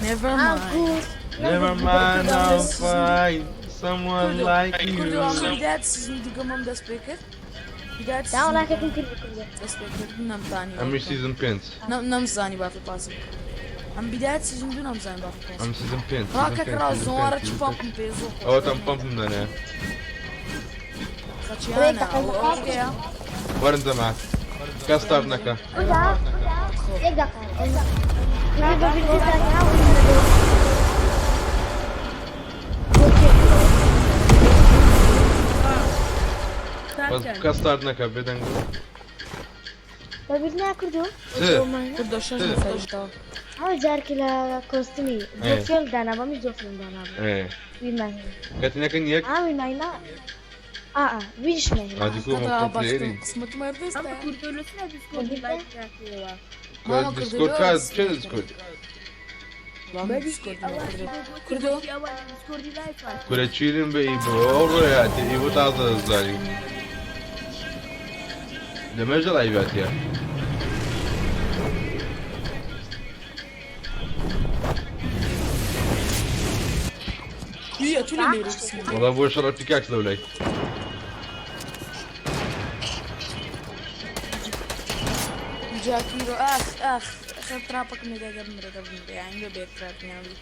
S1: Never mind.
S2: Never mind I'll find someone like you.
S1: کوردۆ ئەمە بدایەت season دوو گەمەم دەست پێ کرد. بدایەت
S6: دا وەڵا کەکم کرد کوردۆ.
S1: دەست پێ کرد نەمتانی.
S2: ئەمیش season پێنج.
S1: نەمزانی battle pass م. ئەم بدایەت season دوو نەمزانی battle pass م.
S2: ئەم season پێنج.
S1: ڕاکە کڕا زۆرە چ pump م پێ زۆر.
S2: ئەوەتان pump م دانێ.
S1: خەچیانە ئەوە کێیە؟
S2: وەرن جەماعەت. کەس start نەکە.
S6: یەک دەقە. بە بیرتان
S2: بەس کەس start نەکە بێدەنگ.
S6: بە بیر ناکردو؟
S2: چ؟
S1: کوردۆ شەش نەفەر.
S6: ئەو جارکی لە کۆستمی زۆفێل دانا بەمیش زۆفێل دانا بوو.
S2: ئێ.
S6: بیرمان هەیە.
S2: کەتینەکەن یەک؟
S6: ئا بیرمان نا. ئا ئا بیریشمان هەیە.
S2: هادی کو مە
S1: قسمەت مەردەستە.
S8: ئەمە کوردۆ لەسەر دیسکۆردی لایڤ ناکەیەوە.
S2: دیسکۆرد کا چێ دیسکۆرد؟
S1: کوردۆ
S8: دیسکۆردی لایڤ
S2: کورە چیرن بە ئیبۆ ئەو ڕۆیاتی ئیبۆ تازە دەزانی. لەمەژە لایڤاتیە.
S1: هي تولي ليركس.
S2: وەڵا بۆ شەڕە pickaxe لەولای.
S1: جاکیرۆ ئاخ ئاخ ئەخر trap ەکم لێدا دەبمرێ دەبمرێ یانی بە بێ trap ناوی.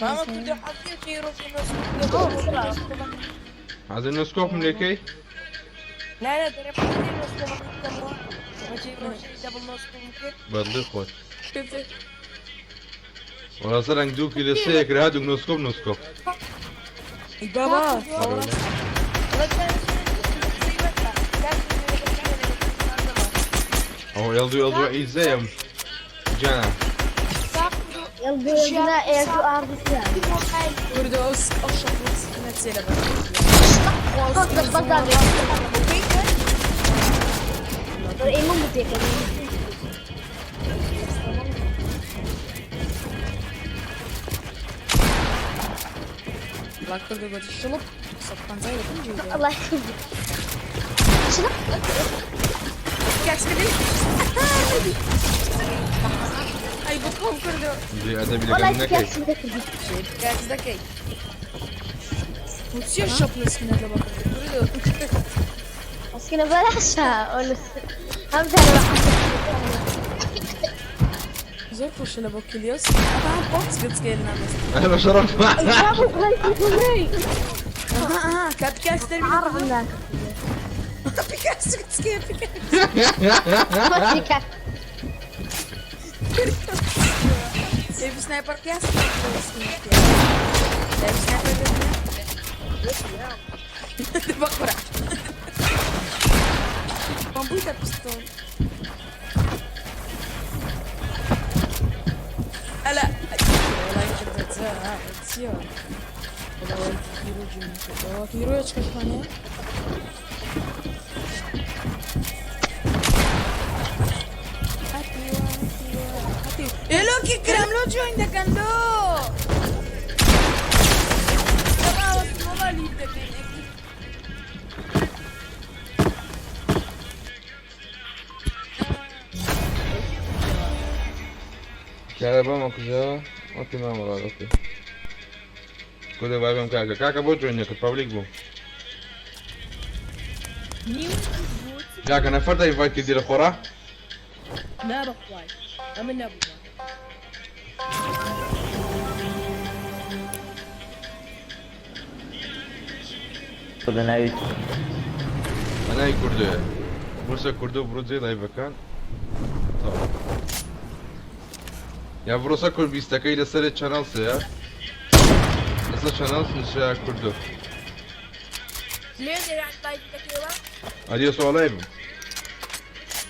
S8: مامە کوردۆ حەزیە چی ڕۆژی
S2: حەزی no scope م لێکەی؟
S8: لا لا دەرێ حەزی no scope م بکەمەوە. ڕۆژی ڕۆژی double no scope م کرد.
S2: بەدڵی خۆت. وەڵا سەرنگ دووکی لە سێ کرا هەردووک no scope no scope.
S1: بابا
S2: ئەوە ئێڵ دوو ئێڵ دوو ئیزەیەم. جانا.
S6: ئێڵ دوو ئێڵ دوو نا ئێڵ دوو ئاڕ دوو سیان.
S1: کوردۆ ئەو ئەو شەڕە سکنە چێ لە بەر.
S6: ئێمە بوو پێکەنین.
S1: وەڵا کوردۆ گوتی شڵپ 150 لە پێنج
S6: الله يخليك. شنو؟
S1: pickaxe کردی؟ ئەی بخۆم کوردۆ.
S2: جێ ئەدەبی
S6: والله
S2: لەگەڵ نەکەی.
S6: pickaxe دەکردی.
S1: pickaxe دەکەی. وچیە شەپڵ سکنە لە بەر کوردۆ؟
S6: مسكينة بەلاشە. ئەم جارە
S1: زۆر خۆشە لە بۆ کلیۆس. ئەها بۆکس گچکێل نامەست.
S2: ئەنا بە شەڕەف.
S1: ئەها ئەها کە pickaxe دەربینە
S6: عارف
S1: pickaxe گچکێ pickaxe. سەیف sniper کیاس؟ سەیف sniper بەخورا. بوویتە پستۆل. ئەلا وەڵای کردە چییە؟ وەڵای hero جوێن کردەوە. hero چکەشمان هەیە؟ هەتیوە هەتیوە هەتیوە. ئێ لۆ کی کرام لۆ join دەکەن لۆ؟ ڕاوەستم وەڵا leave دەکەین.
S2: کارەبا مەکوژەوە. okay مامەڕا okay. کودە بابم کاکە کاکە بۆ join نەکرد public بوو. کاکە نەفەر دا invite کردی لە خۆڕا؟
S8: نا بەخوای ئەمن نەبووە.
S7: لە ناوی
S2: بەناوی کوردۆیە. بورسە کوردۆ بڕۆ جێ live ەکان. تەواو. یا بڕۆسە کورد بیستەکەی لەسەر channel سەیە لەسەر channel نووسرا کوردۆ.
S8: لێ دەیان live دەکەیەوە.
S2: ئەدی سواڵای بم.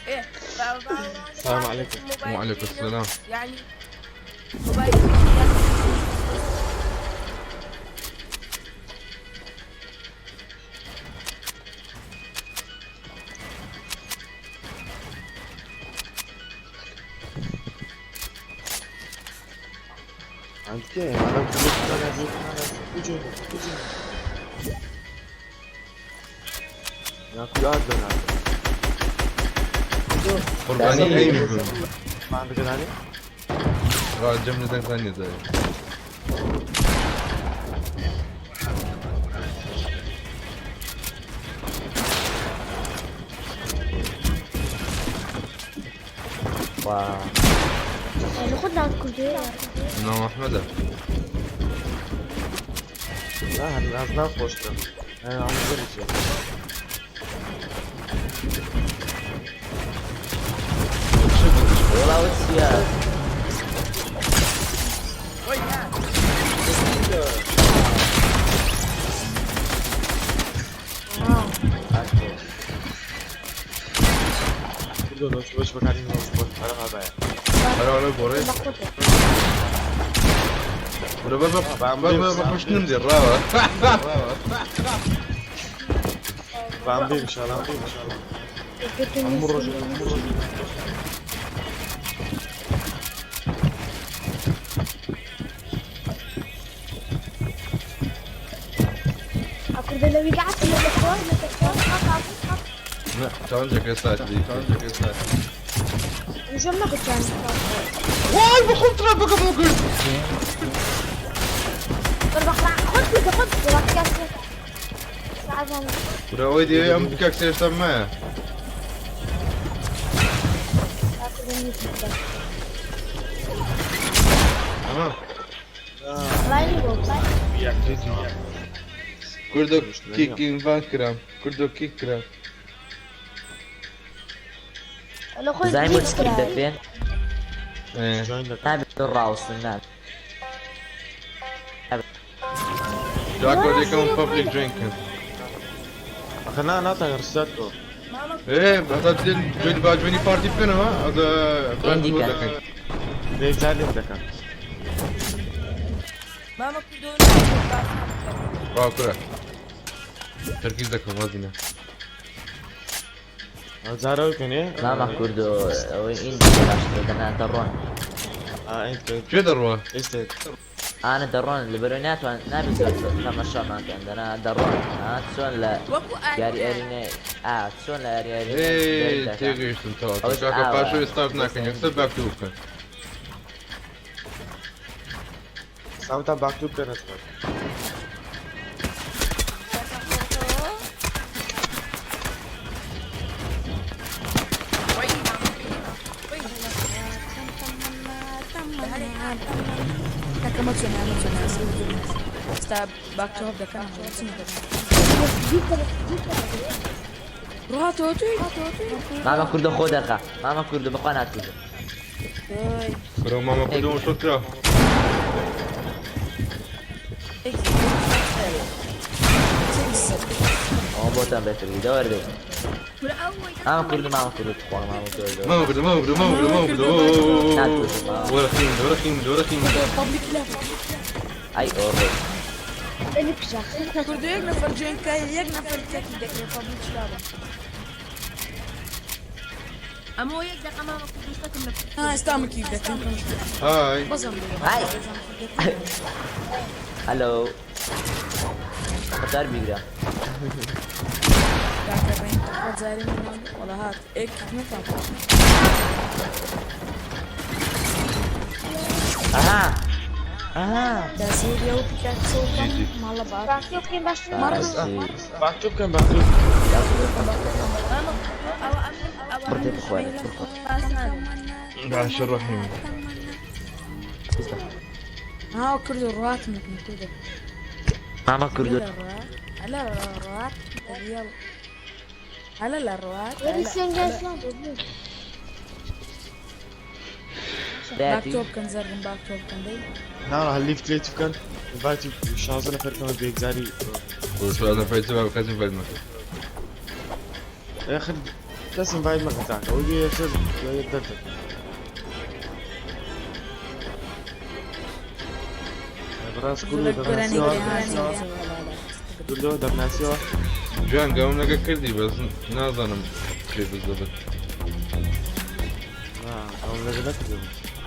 S8: ئێ با با
S9: السلام عليكم.
S2: وعليكم السلام.
S8: یعنی موبایل
S9: عند كي انا كنت انا اجي يا كل ادم
S2: قوربانی ئەیمی بم.
S9: ما عندك علي
S2: ڕا جەم لە دەنگتان نییە جارێ.
S7: وا
S6: لە خۆت ناوت کوردۆیە؟
S2: ناوم ئەحمەدە.
S9: لا هل ازنا خوشتم انا عم زرت.
S7: وەڵا ئەوە چییە؟
S9: كله لو شو بكارين لو شو انا هذا.
S2: هەرا بۆڕێ.
S6: بە خۆتە.
S2: بڕە بە بە بە بە کوشتنم دێ ڕاوە.
S9: بعمل ان شاء الله ان شاء الله عمرو رجل عمرو رجل.
S6: کوردە لەوی گعات لە خۆ
S2: challenge ەکە start بی challenge ەکە start.
S6: جۆم نەکرد challenge.
S2: وای بەخۆم trap ەکەم بۆ کرد.
S6: بەخوا خۆت بکە خۆت بکە وەخت ساعت.
S2: کورە ئەوەی دەوێ ئەم pickaxe هێشتا مایە. تەمام. کوردۆ kick invite کرام کوردۆ kick کرام.
S6: لە خۆی
S7: زانی بۆ چ kick دەکرێن؟
S2: ئێ.
S9: join لك.
S7: نابێت ڕاوسن نابێت.
S2: جاکۆ دەکەم public join کەن.
S9: اخي نا رسالته.
S2: ئێ هەتا دێن join با join ی party بکەنەوە ئەدە
S7: ئێندی کەن.
S2: دەکەن.
S9: ليه زعلت لك؟
S8: مامە کوردۆ
S2: وا کورە تەرکیز دەکەم وازینە.
S9: زارو كان ايه؟
S7: مامە کوردۆ ئەوەی ئیندی باشترە دەنا دەڕۆن.
S9: اه انت
S2: کوێ دەڕوە؟
S9: ايش
S7: ئانە دەڕۆن لەبەرەوەی ناتوان نابێت زۆر تەمەشامان کەن دەنا دەڕۆن. ئا چۆن لە
S8: وەکو
S7: یاری ئەرینێ ئا چۆن لە یاری ئەرینێ
S2: ئێ
S7: دەکەن.
S2: تێگەیشتم تەواو.
S7: ئەوەش
S2: کاکە
S7: ئاوە.
S2: پاشەوەی start ناکەن یەکسەر back to بکەن.
S9: ساوتا back to كانت.
S1: کاکە مەچۆنە مەچۆنە ئێستا back to دەکەن چی دەکەن ڕاتەوە توی
S7: مامە کوردۆ خۆ دەرخە مامە کوردۆ بەخوا ناتکوژم.
S2: کورە مامە کوردۆ شۆ کرا.
S7: ئەوە بۆتان بێتر بوو دەوەردەی. مامە کوردۆ مامە کوردۆ تخوا مامە کوردۆ.
S2: مامە کوردۆ مامە کوردۆ مامە کوردۆ مامە کوردۆ.
S7: ناتکوژم مامە.
S2: وەرە خیم وەرە خیم وەرە خیم.
S1: public لا.
S7: ئەی ئۆڕێ.
S6: اللي بشا
S1: کوردۆ یەک نەفەر join کە یەک نەفەر تەکی دەکرێت public لا.
S8: ئەمە یەک دقە مامە کوردۆ شتەکم لە
S1: ها ئێستا من kick دەکەم.
S2: های.
S1: بەزەم.
S7: های. هەلۆ. قەتار بیگرە.
S1: کاکە ڕێن تخوا جارێ من وەڵا هات ئێک kick نەکەم.
S7: ئەها ئەها.
S1: دەسەیری ئەو pickaxe بکەم ماڵە باش.
S6: باسی بکەین باشتر.
S9: back to كان back to.
S8: مامە ئەوە ئەمن ئەوە
S7: بڕتێ بخوارێت بخۆ.
S2: باشە ڕەحیم.
S1: ها کوردۆ ڕاتم لەکەم کوردۆ.
S7: مامە کوردۆ.
S1: على الروات يلا على الروات.
S6: وەری سێنگە.
S1: باک
S7: دایەتی
S1: تۆ بکەن زەردم باک تۆ بکەن دەی.
S9: نا هەر لیف کرێتیڤ بکەن ئینڤایتی 16 نەفەر کەمە بێکجاری.
S2: شازە فەیت بە کەس ئینڤایت مەکە.
S9: ئاخر کەس ئینڤایت مەکە تاکە ئەوەی بێ یەکسەر یەک دەردەکەن. بەڕاست کوردۆ
S1: گۆرانی
S9: دەمناسیەوە؟ کوردۆ دەمناسیەوە؟
S2: جوان گەوم لەگە کردی بەس نازانم چێ بزەبت.
S9: نا ئەوم لەگە نەکردم.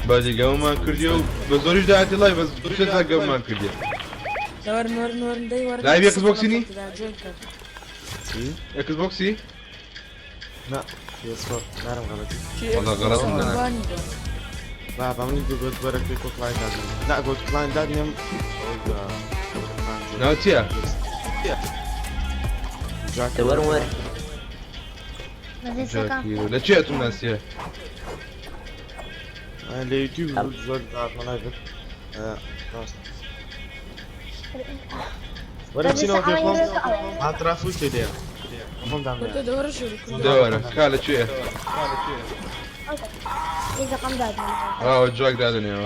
S2: بەدی گەومان کردی و بە زۆریش داهاتی لای بەس شتە گەومان کردی.
S1: وەرن وەرن وەرن دەی وەرن.
S2: لایڤ ئێکس بۆکسی نی؟
S1: جوێن کرد.
S9: چی؟
S2: ئێکس بۆکسی؟
S9: نا PS4 نارم غەڵەتی.
S2: والله غەڵەتم دەنا.
S1: بانی بۆ.
S9: با بە منی گوت وەرە پێ کۆ کلاین دادنێم. نا گوت کلاین دادنێم.
S2: ناو چییە؟
S7: وەرن وەر.
S6: مەزێ سەکان.
S2: جاکیرو لە چێ ئەتوم ناسیە؟
S9: لە یوتیوب زۆر داتمە لایڤت. ڕاستە. وەرە بچینەوە پێ خۆم. هاترافوی تێدەیە. خۆم دامنێ.
S1: کوردۆ دەوەرە ژووری کوردۆ.
S2: دەوەرە کا لە چێ؟
S6: ئێزەقەم دادنێم.
S2: ئاوە جاک دادنێەوە.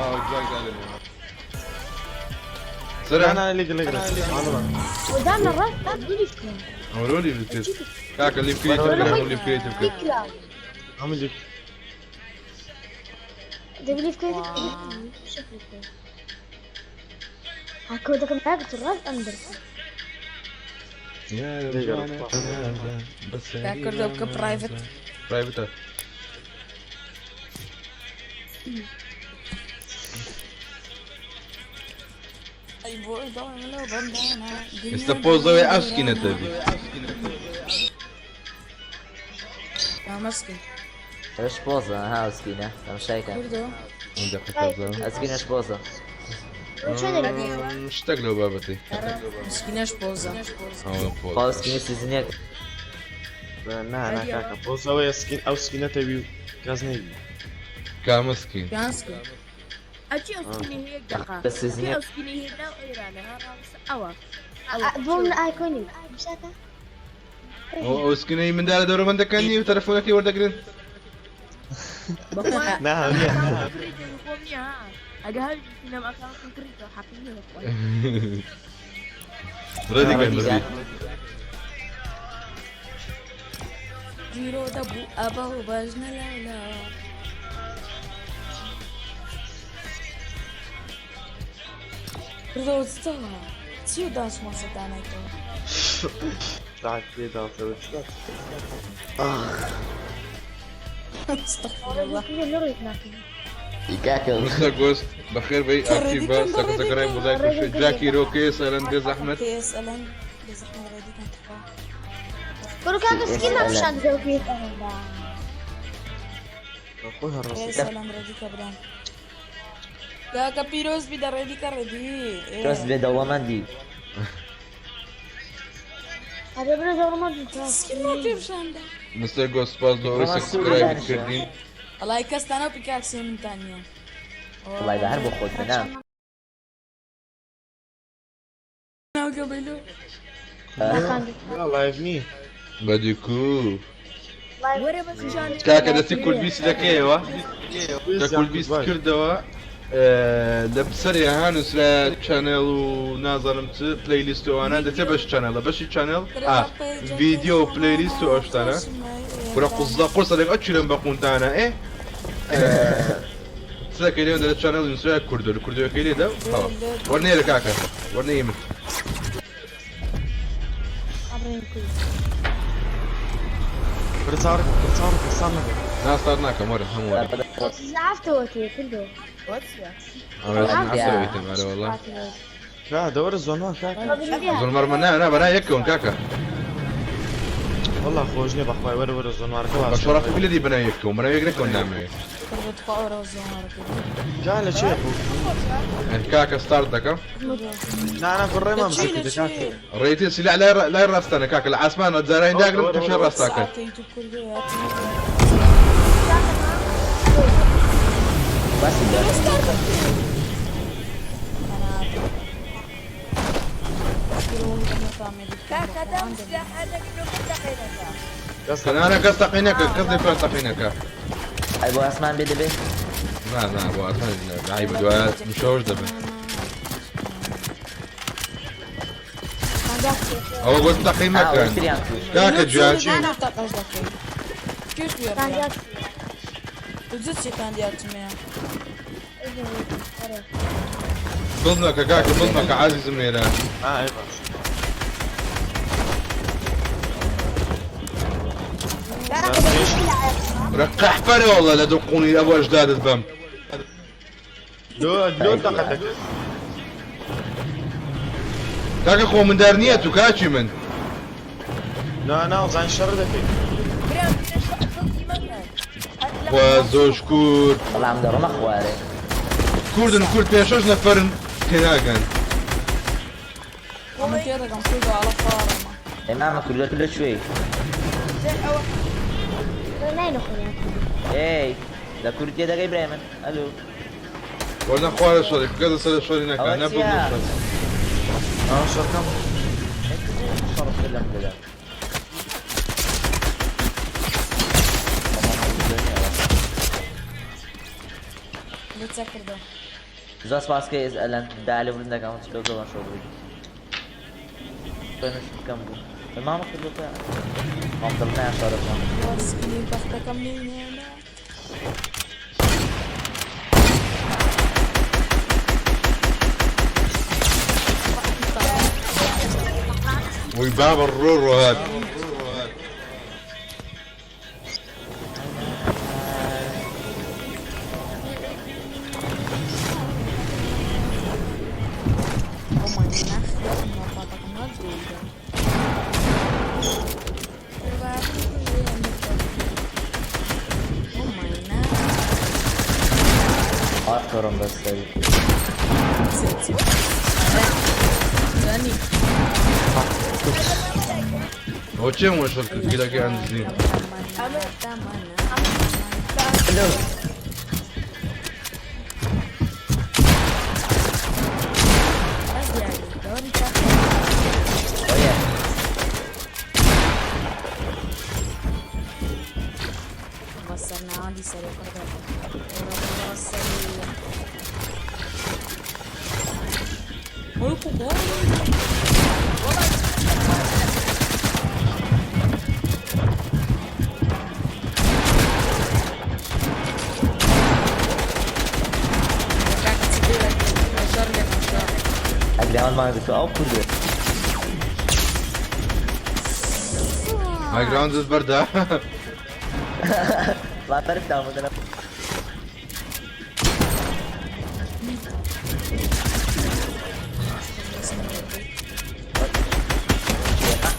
S2: سەرە
S9: نا نا لێگە لێگە.
S6: ودامنا ڕاست دووری بکەن.
S2: ئەوە لیڤ کرد. کاکە لیڤ کرێتیڤ بکە لیڤ کرێتیڤ بکە.
S6: فکرە.
S9: هەموو لیف.
S6: دەبی لێ بکەیت؟ شكلك هاكو دەکەم ناگرت ڕاست ئەم درکە.
S1: کا کوردۆ بکە پرایڤت.
S2: پرایڤتە.
S1: ئەی بۆ دڵم لەو بەندانە.
S2: ئێستا پۆزەوەی ئەسکینە تەبی.
S1: مەسکین.
S7: ئەوش پۆزە ها ئەسکینە تەماشایکە.
S1: کوردۆ.
S7: ئەسکینەش پۆزە.
S6: چۆن دەبی؟
S2: شتێک لەو بابەتی.
S1: مسکینەش پۆزە.
S2: ئەوە
S7: خوا
S2: پۆزە.
S7: ئەسکینە سیزنێک.
S9: نا نا کاکە پۆزەوەی سکین ئەو سکینە تەوی و کەس نەیبی.
S2: کامەسکین؟
S1: پیانسکین.
S8: ئەچی ئەو سکینی هەیە یەک دەقە.
S7: بە سیزنێک.
S8: ئەو سکینی هەیە ناو ئێرانە ها ڕاستە ئەوە.
S6: بۆ من ئایکۆنی بشاکە؟
S2: ئەو سکینەی مندالە دەورەمەندەکانی و تەلەفۆنەکەی وەردەگرن؟
S8: بەخوا
S9: نا نییە.
S8: کڕیتەوە خۆم نییە ها. ئەگە هەر سکینەم ئەکاونتم کڕیتەوە حەقی نییە خۆی.
S2: ڕێدی کەن ڕێدی.
S1: گیرۆ دەبوو ئەبە و بەژنە لاولاوە. کوردۆ چتەوە؟ چی و دانسمۆسە دانایتەوە؟
S9: تاک پێ داوتەوە.
S1: استغفر الله.
S6: لە ڕێت ناکەم.
S7: کاکە
S2: مستەر گۆست بەخێر بەی ئاکتیڤ بە سەکرای بۆ لایک و شێر. جاکیرۆ کێ سەلەن بێ زەحمەت.
S1: کێ سەلەن بێ زەحمەت ڕێدی کەن تخوا.
S6: بڕۆ کاکە سکین ناپشان دەکەم پێت ئەمەدا.
S9: خۆی هەڕاست.
S1: کێ سەلەن ڕێدی کە برام. کاکە پیرۆز بی دە ڕێدی کە ڕێدی.
S7: پیرۆز بێ دەوڵەمەندی.
S6: ئەبێ بڕۆ دەوڵەمەند
S1: سکین ما پێ پیشاندا.
S2: مستەر گۆست سپاس لۆ ئەوەی سەبسکرایبت کردین.
S1: وەڵای کەستانە و پیکاکسی منتان نییە.
S7: وەڵای بە هەر بۆ خۆت نا.
S1: ناوگە بەلو.
S9: نا لایڤ نییە.
S2: بەدی کو.
S8: وەرە بەس جان.
S2: کاکە دەستی کوردبیست دەکەیەوە؟ کە کوردبیست کردەوە لە سەرێ ها نووسرا چانێڵ و نازانم چ پلەیلیست و ئەوانە دەچێ بەش چانێڵە بەشی چانێڵ ئا ڤیدیۆ و پلەیلیست و ئەو شتانە. کورە قوزە قورسە لێک ئەچیرم بە قونتانە ئێ چ دەکەی لێ دەرە چانێڵ نووسرا کوردۆ لە کوردۆکەی لێدا هەوا وەرنێرە کاکە وەرنێی من.
S9: بڕ چاوەڕێ بڕ چاوەڕێ سام نەکە.
S2: نا ستار ناکەم وەرە هەموو وەرە.
S6: زعفتەوە تێ کردۆ.
S2: ئەوە زعفتەوە ئەرە وەڵا.
S9: کا دەوەرە زۆنوان کاکە.
S2: زۆن مەرمە نا نا بەنا یەکەون کاکە.
S9: والله خۆش نییە بەخوای وەرە وەرە زۆنوارەکە
S2: بە
S9: باشە.
S2: شەڕەف لە دی بەنا یەکەون بەنا یەک نەکەون نامەوێ.
S1: کوردۆ تخوا ئەوەرە زۆنارەکە.
S9: کا لە چێ بوو؟
S2: کاکە ستارت دەکەم.
S9: نا نا بڕێ مام
S1: لە چی لە
S9: زەکردە
S1: چی؟
S9: کاکە.
S2: ڕێتی سلاح لای ڕاستانە کاکە لە عاسمانە جارانی داگرم تەشێ ڕاستاکە.
S1: ساعتەی تو کوردۆ یا
S7: باسی دە.
S8: کاکە دام سلاحانە لۆ تەقینەکە.
S2: کەنانە کەس تەقینەکە کەس لێ تەقینەکە.
S7: ئەی بۆ ئاسمان بێ دەبێ؟
S2: نا نا بۆ ئاسان عیبە دوایە مشەوەش دەبن. ئەوە گۆت تەقی مەکەن کاکە گیان چی دڵ نەکە کاکە دڵ نەکە عازیزم لێرە. قەحپەرە والله لە دڵقونی ئەبوو ئەژدادت بەم.
S9: لۆ لۆ تەقە دەکرد.
S2: کاکە خۆ مندار نییە تو کاکی من.
S9: نا نا زان شەڕ دەکەی.
S2: خوا زۆر کورد.
S7: بەڵام دەڕۆمە خوارێ.
S2: کوردن کورد پێ شەش نەفەرن تێناگەن.
S1: ئەمە تێدەگەم کوردە ئاڵە خوارەمە.
S7: ئێ مامە کوردە تو لە کوێی؟ ئێی لە کورد تێدەگەی برای من ئەلو.
S2: وەرنە خوارە شەڕی بکە دەسەر شەڕی نەکا
S7: ئەوە
S2: نە
S7: چییە؟
S2: بڵ
S9: ئەوە شەڕکەم.
S7: شەڕت کرد لەم دەدا.
S1: لە چە کردم؟
S7: زۆر سپاس کە ئێز ئەلەن دا لێ بردن دەکەم چ لەو زۆڵان شۆ بووی. خوێنش کەم بوو. مامە کردووە مام دڵنیان شەڕ بکەم.
S1: سکینی بەختەکەم نینێنە.
S2: وی بابە ڕۆ ڕۆ هات.
S7: ئارتۆرم بەسەری.
S2: ئەوە چێم وە شەڕ کرد گیرەکەیان دزی.
S7: ئەگران مانگرتوو ئەو کوردێ.
S2: مایگراوند دەست بەردا.
S7: وا بەرف داومدەنە.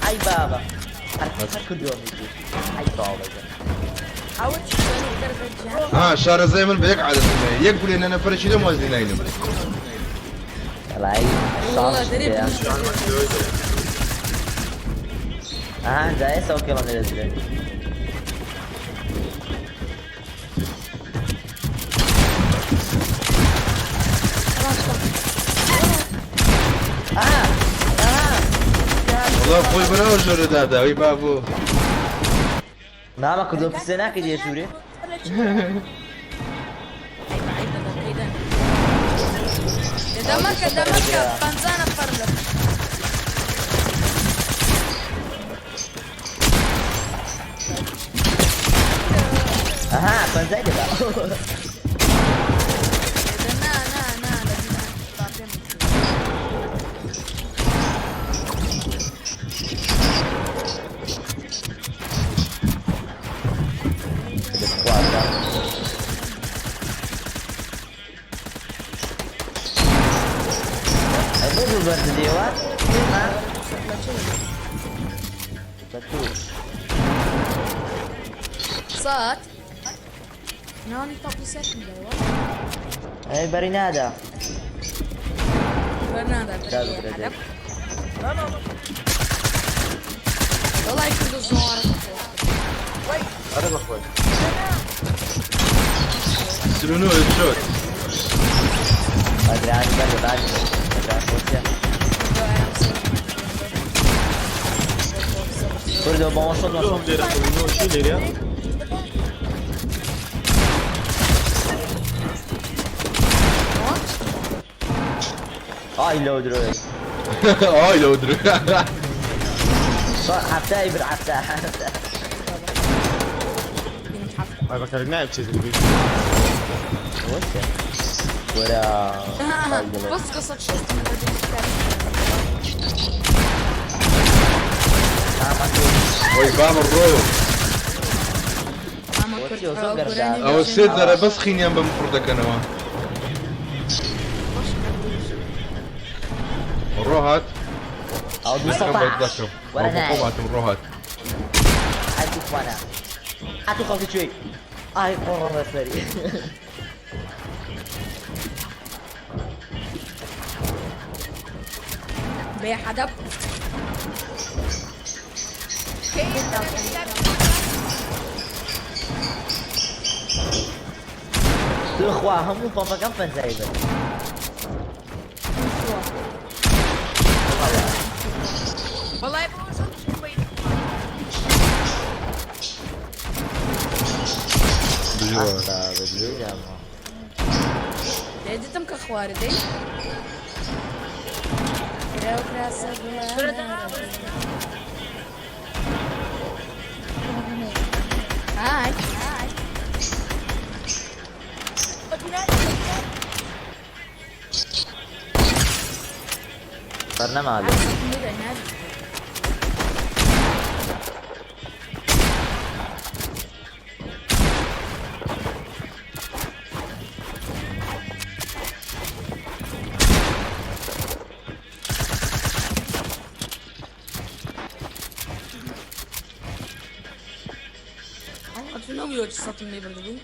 S7: ئەی بابە هەر کوردۆ میگوت. ئەی بابە.
S2: ها شارەزای من بە یەک عادەتم هەیە یەک گولێ نە نەفەرێکی لەم وازی ناینم.
S7: وەڵای شانس هەیە. ئەها جا ئێستا ئەو کێڵم لێ دەدرێت.
S2: وەڵا خۆی بەناو ژۆرە دادا وی بابۆ.
S7: مامە کوردۆ پرسێ ناکەی دێ ژوورێ؟
S1: دەمەکە دەمەکە 50 نەفەر لە
S7: ئەها پەنجای دەدا.
S1: نا نا نا لە پێم
S7: خواردە. ئەی بۆ دوو بەرد دێوە؟ بە دوو.
S1: سات نانی تاقی سەرم دەوە.
S7: ئەی بەری نادا.
S1: بەرنادا.
S7: دا بگرە دێ.
S1: وەڵای کوردۆ زۆر.
S9: ئەرە بەخۆی.
S2: سلونو شۆت.
S7: ئەگرانی بەردە بانی. ئەگران بۆ چیە؟ کوردۆ بۆ شۆت
S9: لۆ هەم لێرە کردنەوە چی لێرە؟
S7: ئای لەو درۆی.
S2: ئای لەو درۆ.
S7: حەفتای بر حەفتا.
S9: ئای بەکارێک نایە بچێت بی.
S7: وەرە.
S1: بەس قسەت شەست من
S2: وەی بامە ڕۆ. ئەوە سێ جارە بەس خینیان بەم کوڕ دەکەنەوە. ڕۆ هات.
S7: ئەو دوو
S2: دەکەم
S7: سەتا.
S2: بە دەکەم.
S7: وەرە
S2: ئەو بۆ خۆم
S7: نایە.
S2: هاتم ڕۆ هات.
S7: هەردوو خوانە. هاتوو خەڵکی کوێی. ئای قۆڕم لەسەری.
S1: بێ حەدەب.
S7: توخوا هەموو پەمپەکەم پەنجای بن.
S8: وەڵای بۆ زۆر بووی.
S2: بژی ڕۆ.
S1: دێتم کە خواردەی. کرا و کراسە هاي.
S7: بەرنەما بێ.
S1: سەتم لێ بردبوو.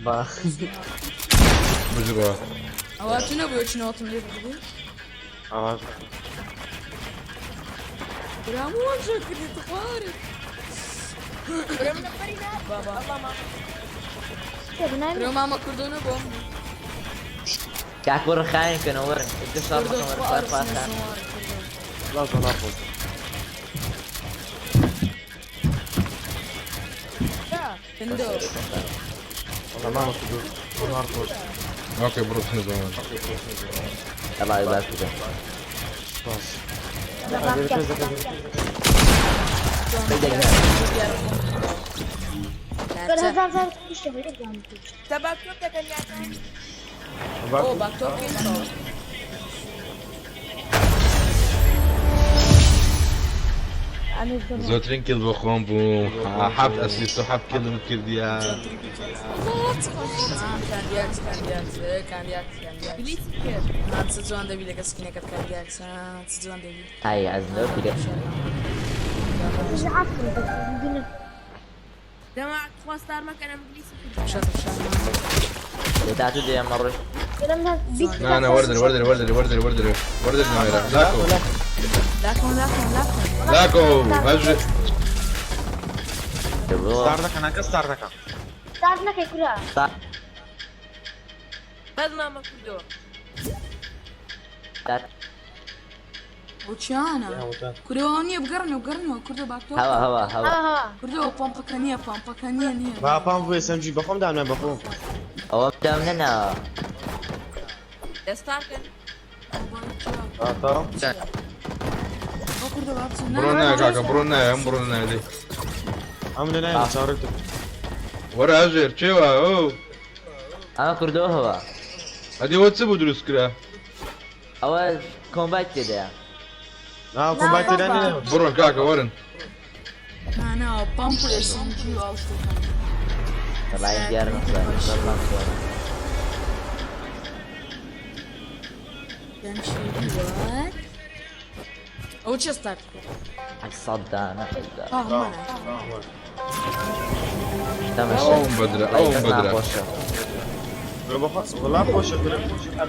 S7: با.
S2: بژی ڕۆ.
S1: ئەوە تو نەبوو چی نەوەتم لێ بردبوو.
S9: ئاوا.
S1: برامو شو كنت خوارد. بابا. برو ماما کوردۆ نەبووم.
S7: کاک وەرن خاوێن کەنەوە وەرن. دە شار
S1: کوردۆ
S7: مەکەن وەرن
S1: خوارد
S7: خوار خوار خان.
S9: لاز ناخۆش.
S1: هندو.
S9: والله مامە کوردۆ ناخۆش.
S2: ئۆکەی بڕۆ بچنە زەمان.
S7: الله يبارك فيك.
S9: باش.
S6: هزار زار کوشتە بێ زان کوشت.
S8: تەباکتۆپ دەکەن یان
S1: ئۆ باکتۆ بکەین.
S6: ئەمە زۆر
S2: زۆرترین کیل بۆ خۆم بوو. حەفت ئەسیست و حەفت کیلم کردیە.
S1: کاندیاکس کاندیاکس کاندیاکس کاندیاکس.
S8: بلیتی کرد.
S1: چ جوان دەبی لەگە سکینەکەت کاندیاکس. چ جوان دەبی.
S7: هاي عزلو كده.
S6: عفوا بس
S8: دەما تخوا ستار مەکەن ئەم بلیتی کرد.
S1: شەت شەت.
S7: تاتو دي مرة.
S2: نا نا وەردن وەردن وەردن وەردن وەردن وەردن نامێرە. لاکۆ.
S1: لاکۆ لاکۆ لاکۆ.
S2: لاکۆ هەژ.
S9: ستار دەکەن ناکە ستار دەکەن.
S6: ستار نەکەی کورە.
S8: بەس مامە کوردۆ.
S1: بۆچیانە؟ کورەوە نییە بگەڕنەوە بگەڕنەوە کوردۆ باکتۆ.
S7: هوا هوا هوا.
S6: هەوا هەوا.
S1: کوردۆ پەمپەکە نییە پەمپەکە نییە نییە.
S9: با پام بوو SMG بەخۆم دامنە بەخۆم.
S7: ئەوە بدەم نەنا.
S8: دەستار کەن.
S9: ئا
S1: ئەو کوردۆ با بچن.
S2: بڕۆ نایە کاکە بڕۆ نایە ئەم بڕۆ نایە دەی.
S9: ئەم لە نایە چاڕێت.
S2: وەرە هەژێر چێوە ئەو.
S7: ئەمە کوردۆ هەوا.
S2: ئەدی وە چ بوو دروست کرا؟
S7: ئەوە کۆمبایت تێدایە.
S9: نا کۆمبایت تێدا نییە.
S2: بڕۆن کاکە وەرن.
S1: نا نا پەمپ و SMG و ئەو شتەکان.
S7: وەڵای دیار نەخوایە.
S1: What? ئەو چێ ستارت کرد؟
S7: سەد دانە.
S1: ئاه مانە.
S7: تەمەشا.
S2: ئەوم بەدرە ئەوم بەدرە.
S7: ناخۆشە.
S9: وەڵا خۆشە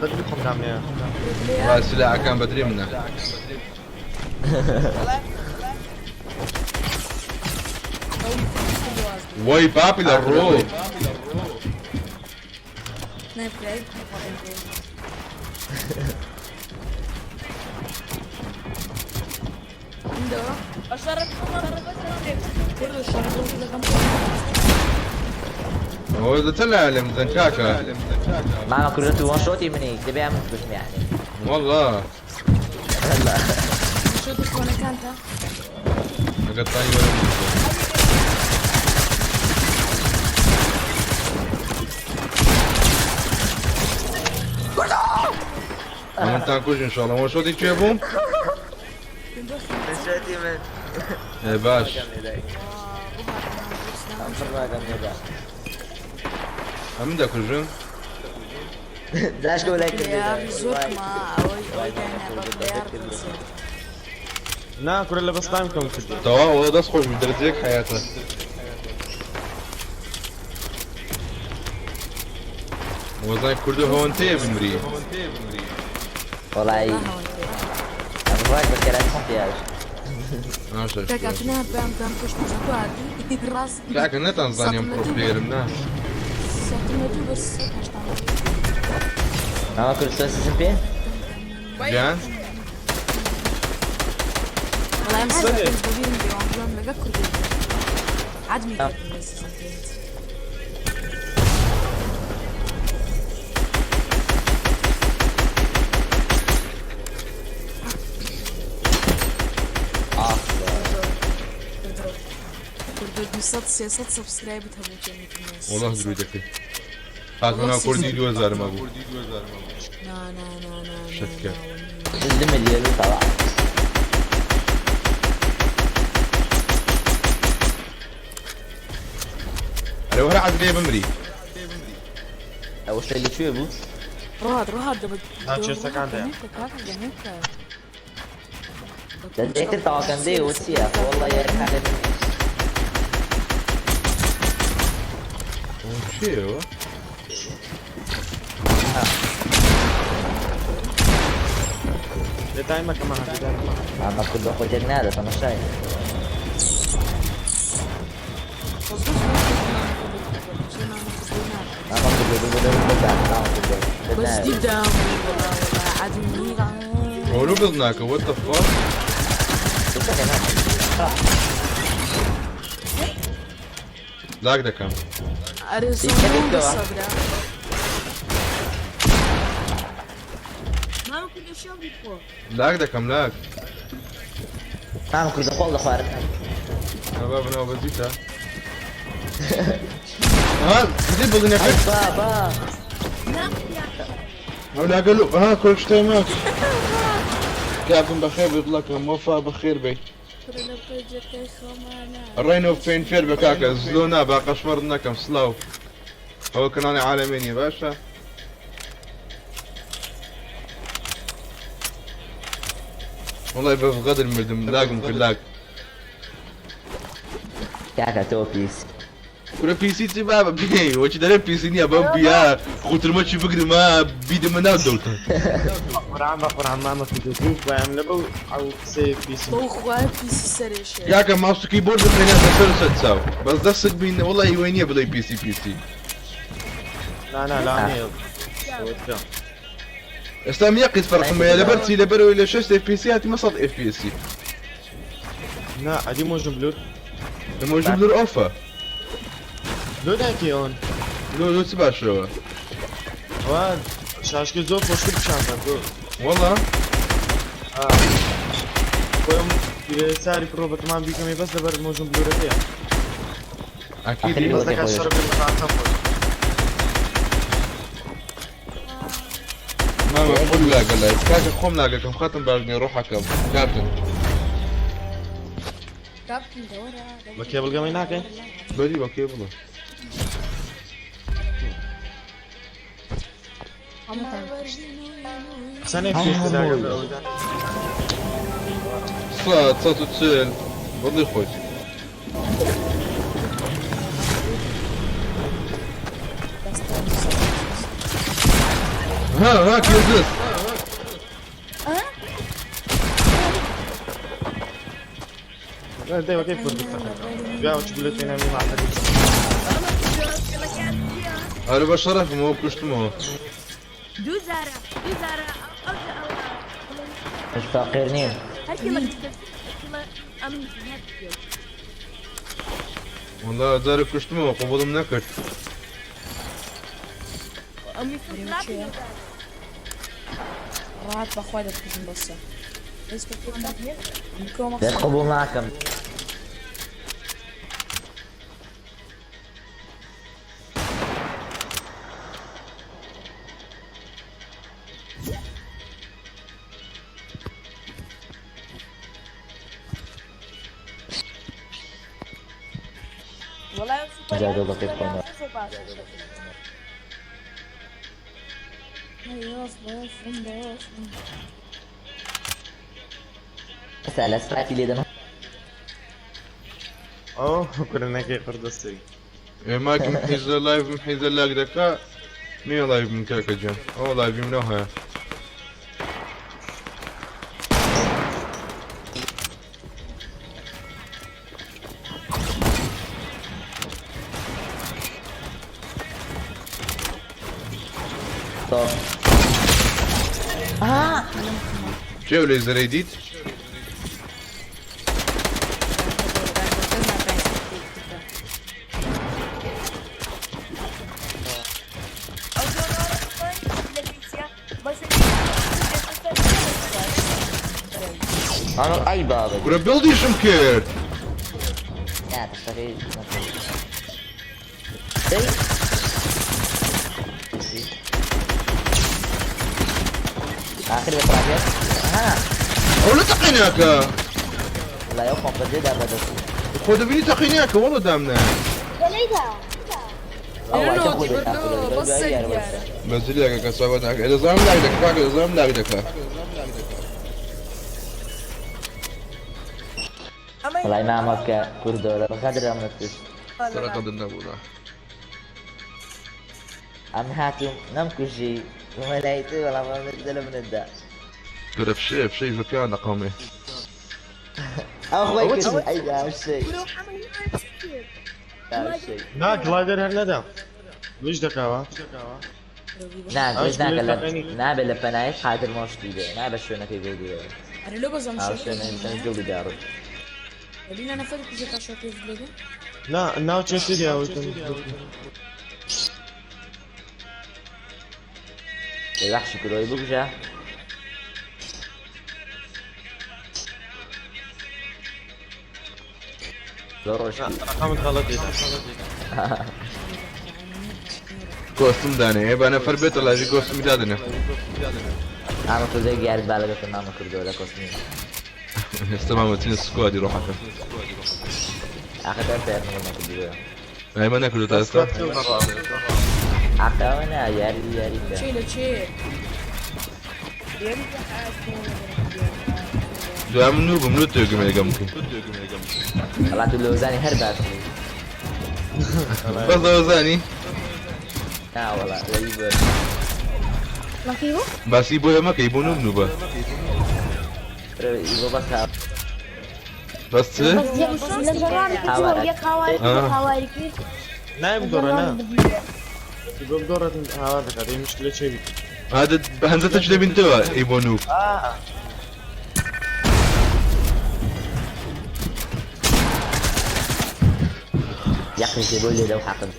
S9: بەدری خۆم دامنەیە.
S2: وەڵا سلاحەکان بەدری منە. وەی پاپی لە ڕۆ.
S1: نایبکرای. هندۆ.
S8: ئەشەڕە
S1: کوردۆ شەڕ لەگەم.
S2: ئەوە لە چەند لایە لێم بدەن کاکە؟
S7: مامە کوردۆ تو وان شۆتی منی دەبێ ئەم بژم یعنی.
S2: وەڵا.
S1: شۆتی کۆنەکانتە؟
S2: ئەگەر تانی وەرە بوو. ئەمنتان کوژ ئینشاڵڵا وە شۆتی کوێ بووم؟
S7: شۆتی من.
S2: ئێ باش.
S7: ئەم فڕاگەم لێدا.
S2: ئەمن دەکوژن؟
S7: داشکە لای کردی.
S1: زۆر کما ئەوەی ئەوەی داینا بە پلەیار قسە.
S9: نا کورە لە بەستان کەم کردی.
S2: تەواو وەڵا دەست خۆش بی دەرەجەیەک حەیاتە. وەزای کوردە هەوەنتەیە بمری.
S7: وەڵی ئەم ڕاک بە کەرات پیاش.
S2: ناشە.
S1: کاکە تو نابم دەم کوشت تو هاتی ڕاست.
S2: کاکە نەتان زانیم پرۆ پلەیەرم نا.
S1: سەتمە دوو بەس هەشتا.
S7: ئەمە کوردستان سیزن پێ؟
S2: گیان؟
S1: وەڵا ئەم سەر بەبیرم بێ وام بڵێم لەگە کوردی عەدمی کردم لە سیزن پێنج. کوردە 200 300 سبسکرایبت هەبوو چێنی
S2: وەڵا دروی دەکەی. هاتمە ناو کوردی 2000 مابوو.
S1: نا نا نا نا
S2: شتکە.
S7: مليون طبعا.
S2: ئەرێ وەرە عەدلێ بمری.
S7: ئەو شتە لە کوێ بوو؟
S1: ڕوات ڕوات دەبە
S9: نا، چێستەکان دەیان.
S7: دەیتر تاواکەندەی و چییە؟ والله یاری حالێ
S2: ئەوە چییەوە؟
S9: لە دایمەکەمە هەردی دایمە.
S7: ئەمە کوردە خۆی تێک نادە تەماشای. ئەمە کوردە دوو بۆ بەدان ئەمە کوردە.
S1: بەس دیدام وەڵا وەڵا عەدمی
S2: ئەوە لۆ بڵ ناکە what the fuck؟ لاک دەکەم.
S1: ئەرێ زۆر بەسەبرا.
S8: مامە کوردە شەوری خۆ.
S2: لاک دەکەم لاک.
S7: مامە کوردە خۆڵ دەخوارد.
S2: ئەبا بنەوە بەزیتە. ها دیدی بڵینەکە؟
S7: بابا.
S2: ئەو لاگە لۆ ها کورە شتای ماک. کاکم بەخێر بێ دڵەکەم وەفا بەخێر بێ.
S1: کوڕە لە پەیجەکەی خۆمانە.
S2: ڕێنۆ فین فێر بە کاکە زلۆ نا با قەشمەڕ نەکەم سلاو. ئەوە کەناڵی عالەمێ نییە باشە؟ وەڵای بە غەدر مردم لاگم کرد لاگ.
S7: کاکە تۆ پیس.
S2: کورە پیسی چی بابە بێ وەچی دەرێ پیسی نییە بەم بیا خوترمەچی بگرمە بیدەمە ناو دەوتە.
S9: قورعان بە قورعان مامە کوردە وایان لە بەو ئەو قسەیە پیسی.
S1: بەو خوایە پیسی سەرێشێ.
S2: کاکە ماوس و کیبۆرد بخێنە سەر سەر چاو بەس دەستت بین وەڵای هیوای نییە بڵێ پیسی پیسی.
S9: نا نا لانەیە.
S2: ئێستا من یەک قیس فەرقم هەیە لەبەر چی لەبەرەوەی لە 6 ئف پی سی هاتیمە 100 ئف پی سی.
S9: نا ئەدی مۆژم بلور.
S2: لە مۆژم بلور ئۆفە.
S9: لۆ داکی ئۆن.
S2: لۆ لۆ چ باشەوە؟
S9: وا شاشکە زۆر خۆشتر پیشاندان تۆ.
S2: وەڵا؟
S9: خۆم ساری پرۆ بەتەمان بیکەمێ بەس لەبەر مۆژم بلورەکەیە.
S2: ئەکیدی؟
S9: بەس دەکات شەڕ بێت بەتان خۆش.
S2: مامە خۆم لاگە لای کاکە خۆم لاگەکەم خاتم باش نییە ڕۆحەکەم کاپتن.
S1: کاپتن دەوەرە.
S9: بە کێبڵگەمەی ناکەین؟
S2: بەری بە کێبڵە.
S9: چەندێک پێش لاگە
S2: 100 140 بەدڵی خۆت. ها ها كيزس.
S9: لا دايما كيف كنت بيا وتقول لك انا مع حد.
S2: ئەرە بە شەرەفمەوە کوشتمەوە.
S8: دوو زارە دوو زارە ئەو
S7: مش فاقیر نیم.
S8: هەرکی ئەم
S2: وەڵا جارە کوشتمەوە قبوڵم نەکرد.
S8: ئەم
S1: ڕات بەخوا دەتکوژم بەسە دەست بە پێ بکە. بکەوە
S7: لێت
S1: مەقسەد.
S7: قبوڵ ناکەم.
S8: وەڵا سوپەر
S7: جا
S8: یاری
S7: دڵەکەی
S8: سوپەر
S7: خۆمە.
S8: یاری زۆر باشە.
S7: ئێستا لە سپاتی لێدەم.
S9: ئەو کورنەکەی قڕدەسەری.
S2: ماکم حیزە لایڤم حیزە لاگ دەکا نییە لایڤ من کاکە گیان ئەوە لایڤی منەوە هەیە.
S7: تۆ
S2: کێ لێ زەرەی دیت؟
S8: ئەو جۆرە لە پیچیە بەس
S7: ئەمە ئەی بابە.
S2: کورە بڵدیشم کرد.
S7: نا تەختەکەی نەکرد. دەی آخر بە ها
S2: ئەو لە تەقیناکە.
S7: وەڵا ئەو خۆم بەجێدا بەدەست.
S2: خۆ دەبینی تەقیناکە وەڵە دامنا.
S6: دەلەیدا
S7: ئەو
S1: لۆ
S7: وایتە خۆی
S1: بردۆ،
S7: دەکات.
S1: بەس
S7: دوایی یار
S1: دیارە.
S7: وەستە.
S2: بەزلیاکە کە ساوە ناکە دەزانم لاگ دەکا کاکە دەزانم لاگ دەکا.
S8: ئەمە
S7: وەڵای مامەکە کوردۆ لە غەدر ئەمە کوشت.
S2: سەرەقە دنەبوونا.
S7: ئەم هاتوم نەمکوژی ومەلای تو وەڵام ئەمە لە منتدا.
S2: کورە فشەیە فشەی بە پیان دەقەومێ.
S7: ئەو خۆی کوشت ئەی دا شەی.
S8: کورە حەمە چی کرد؟
S7: دا شەی.
S9: نا گڵایدەر هەر نەدا ویش دەکاوە.
S7: نا
S9: ئەوش
S7: گوێز ناکە لە
S9: تەقینی.
S7: نابێت لە پەنای قادر مۆشتی بێ نابێت شوێنەکەی بۆ دوێ.
S1: ئەرێ لۆ بەزەم
S7: ئەو شوێنە دڵی داڕوو.
S1: بینە نەفەر کوژە تا شۆکێ لێدە.
S9: نا ناو چێشتی دیاوتن.
S7: ئەی وەحشی کورۆی بگوژە. زۆر ڕۆشتی.
S9: ڕقەمت غەڵەت دێت.
S2: کۆستم دانێ ئێ با نەفەر بێتە لایڤی کۆستمی دادەنێ.
S7: مامە کوردۆی گیارت با لەگەڵ مامە کوردۆ لە کۆستمی.
S2: ئێستا مامەتینە سکوادی ڕۆحەکە.
S7: ئاخر تا ئێستا یارم لەگەڵ نەکردووە.
S2: ئایمە نەکردو تا ئێستا؟
S7: ئاخر ئەوە نا یاری یاری کە.
S1: چێ لە چێ؟
S2: دوای من نوو بم لۆ تێگەم لەگەم بکەی.
S7: وەڵا تو لۆزانی هەر باش بووی.
S2: بەس لەوەزانی
S7: نا وەڵا لەوی بەر.
S6: مەکی بوو
S2: باسی بۆ ئێمەکەی بۆ نوو نووبە.
S7: ئیبۆ بەس ها.
S2: بەس چ؟
S6: بەس یەک لە جەڕانی کردەوە یەک هاواری کرد
S2: آه.
S6: هاواری کرد
S9: نای بدۆڕە نا بۆ بدۆڕێت هاوار دەکات ئەی مشکلە چێبی.
S2: هذا بەهەنزە تەچ دەبینتەوە ئەی بۆ نوو.
S7: یەقیشی بۆ لێ لەو حەقم.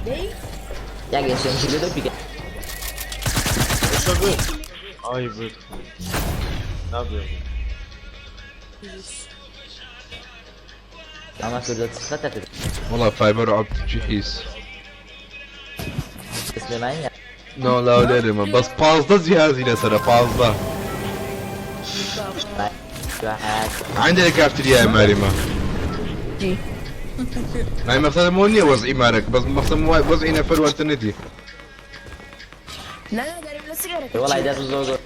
S8: دەی
S7: یەک ئێسێمجی لێ دەو پیکە.
S9: ئێستا بێت. ئای بێت. نابێت.
S7: مامە کوردۆ چ خەتە کرد.
S2: وەڵا فایبەر و عەبد چی حیز.
S7: سلێمانی
S2: نا لاو لێرێمە بەس 15 جیهازی لەسەرە 15.
S7: حیات.
S2: عندي لە کافتریای ماریمە. نای مەقسەدم ئەوە نییە وەزعی مارەک بەس مەقسەدم وای وەزعی نەفەر و ئەنتەرنێتی.
S8: نا نا دارم لە سگارەکە
S7: وەڵای دەست زۆر زۆر.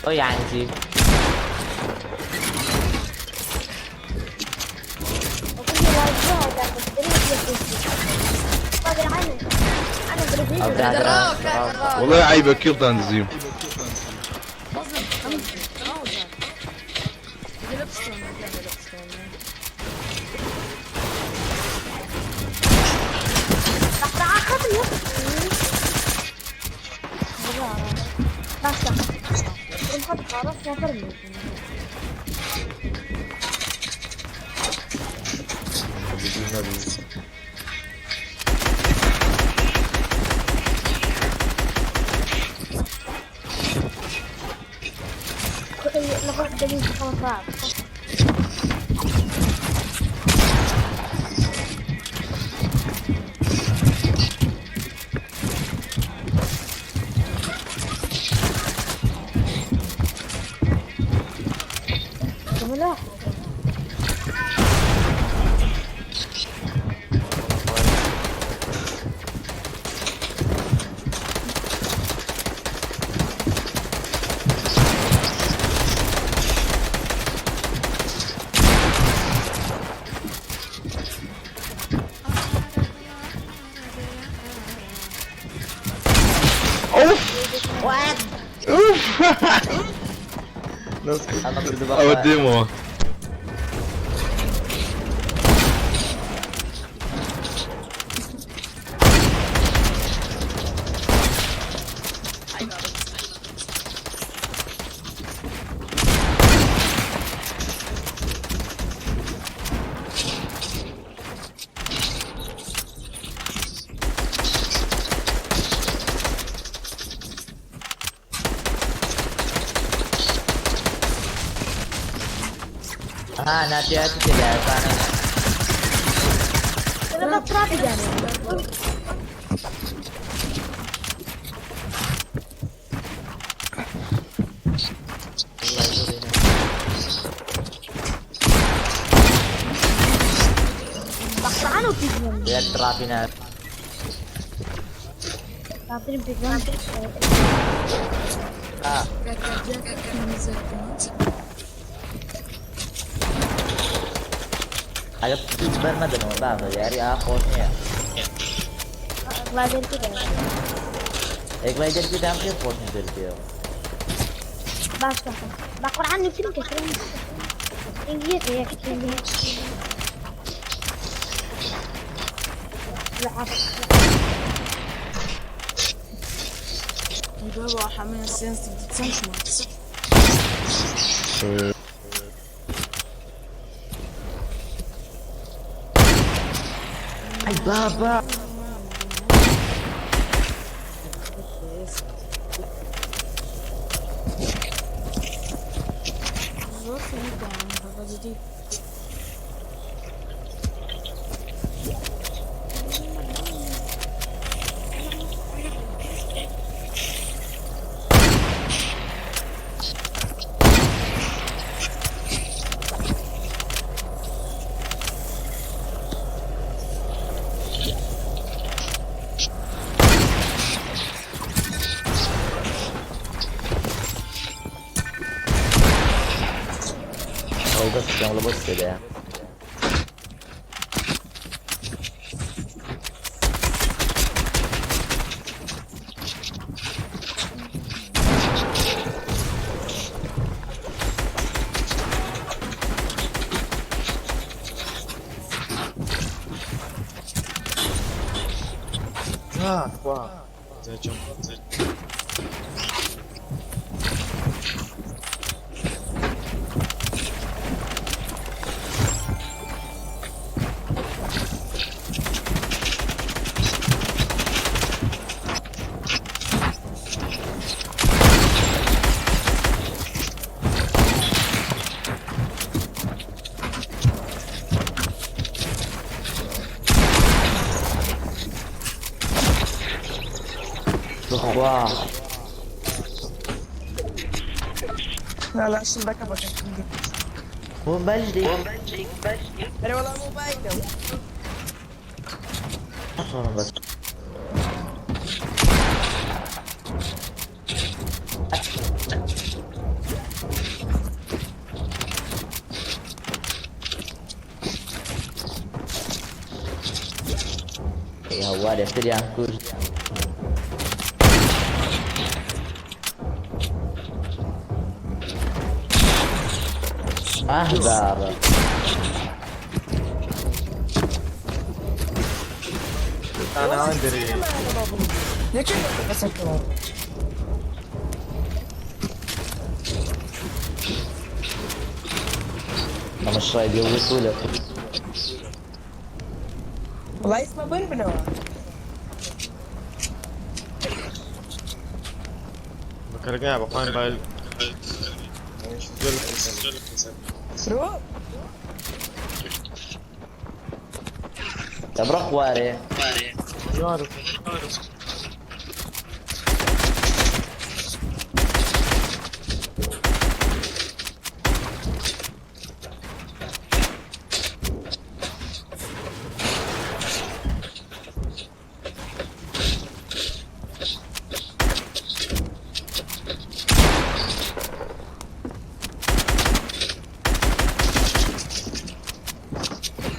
S7: ئەو یعنی چی؟
S6: وكل لايف لا قادر عنه انا
S7: ئەو
S6: برزيل
S7: برادەرە.
S2: وەڵای عەیبە کێڵتان دزیم.
S1: لە پشتۆن لە پشتۆن.
S6: خاطر. باشە ڕاست نەفەرم.
S9: نەبی.
S6: لەخۆش دەبی خەڵک. لا.
S2: ئوف ئەوە دێمەوە.
S7: ها ناتیاتی تێدایە بانە.
S6: لە ترافی دانێ. بەقڕان و پیگمەن.
S7: یەک ترافی نا.
S6: باشترین پیگمەن.
S7: ئەگە بەر مەدەنەوە بابە، یاری ئا خۆش نییە.
S6: گلایدەر تێدایە.
S7: ئێ گلایدەر تێدام پێم خۆش نیە دەرتێەوە.
S6: باش کاکە، بە قورعان نووسین کە ترێنگ یەکە یەک ترێنگ لە
S1: بابا حمل سنس.
S7: ئەی بابا.
S1: زۆر خەریکە بابا جدی.
S7: ئەو بەس لە بۆ تێدایە.
S9: نا خوا زەچم.
S7: بخوا.
S8: لا لا شبكة بك.
S7: مۆبایل دەی.
S8: أنا والله موبايل.
S7: بەس ئەی هەوار یەکتریان کوشت. ئاه بابا.
S9: أنا عندي.
S8: ليش بس.
S7: تەماشای گەورە بوو لە
S8: وەڵا ئیسمە بن بنەوە.
S9: بەکەرەکە بەخوان بایل
S8: برۆ
S7: دەبڕە خوارێ.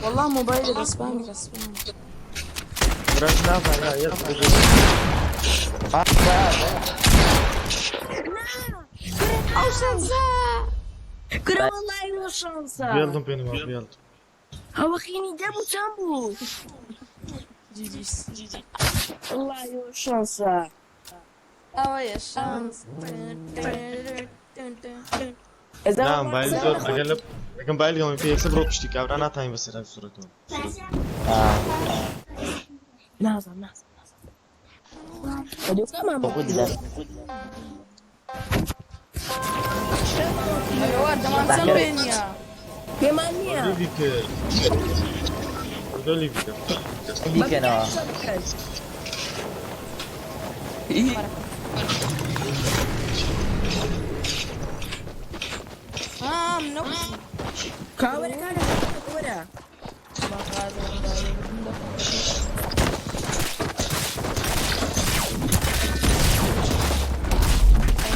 S1: والله موبايلي غصبان غصبان.
S9: براش نافع لا یەک
S1: ئەو شانسە.
S8: کورە وەڵی وە شانسە.
S9: بێڵدم پێنەوە بێڵد.
S8: ئەوە خینی دەبوو چەند بوو؟
S1: GG's.
S8: وەڵی وە شانسە.
S1: ئەوە یە شانس.
S9: نا بایل زۆر ئەگەر لە ئەگەم بایل گەڵم پێ یەکسەر بڕۆ پشتی کابرا ناتوانین بەسەر ئەم سوورەتەوە.
S8: نازم نازم نازم.
S7: خۆ دلە.
S1: ئەوە دەمانچەم پێ نییە.
S8: پێمان نییە.
S9: لیڤی کرد لیڤی کرد.
S7: بیکەنەوە.
S1: ها منەوە.
S8: کاوەرە کاکە وەرە.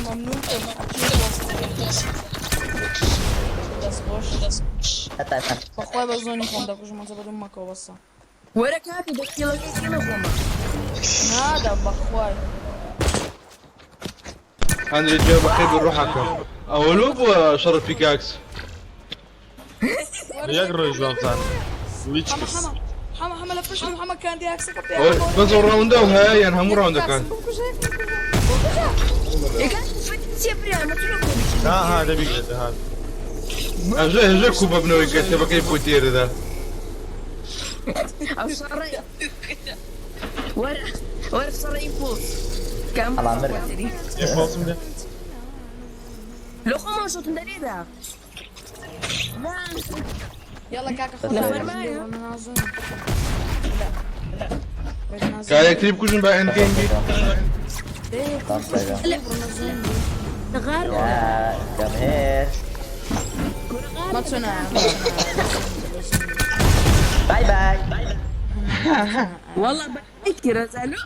S1: مەمنون دەست خۆش.
S7: هەتا
S1: بەخوای بە زۆنی خۆم دەکوژم ئەسە بەدوم مەکەوە بەسە.
S8: وەرە کاکە دەکیڵەکەی کێمە خۆمە.
S1: نادەم بەخوای.
S2: هەندێک جا بەخێر بێ ڕۆحەکەم. ئەوە لۆ بووە شەڕە پیکاکس؟
S9: یەک ڕۆژ وابزانم هیچ
S1: حەمە
S9: کەس.
S1: حەمە حەمە حەمە لە پشتم حەمە کاندی ئاکسەکە پێ.
S2: بەس ئەو ڕاوندە و هەیە یان هەموو ڕاوندەکان؟
S8: چیە برا مەچۆ
S9: ها ها دەبیگرێت ها.
S2: هەژە هەژە کوبە بنەوەی کە تێبەکەی بۆ تێرەدا.
S8: ئەو شەڕەی وەرە وەرە شەڕەی پۆست کام
S7: ئەڵا مرد.
S9: یەک پاڵسم دێ.
S8: لۆ خۆمان شۆتم دەرێدا.
S1: يلا كاكا خذ
S7: لە
S8: فەرمایە.
S2: کا یەکتری بکوژن بە ئەندگەیم بی.
S6: غار.
S7: کەم هێر.
S1: ما تسونا.
S7: بای بای.
S8: والله بەکتی ڕەزالۆ.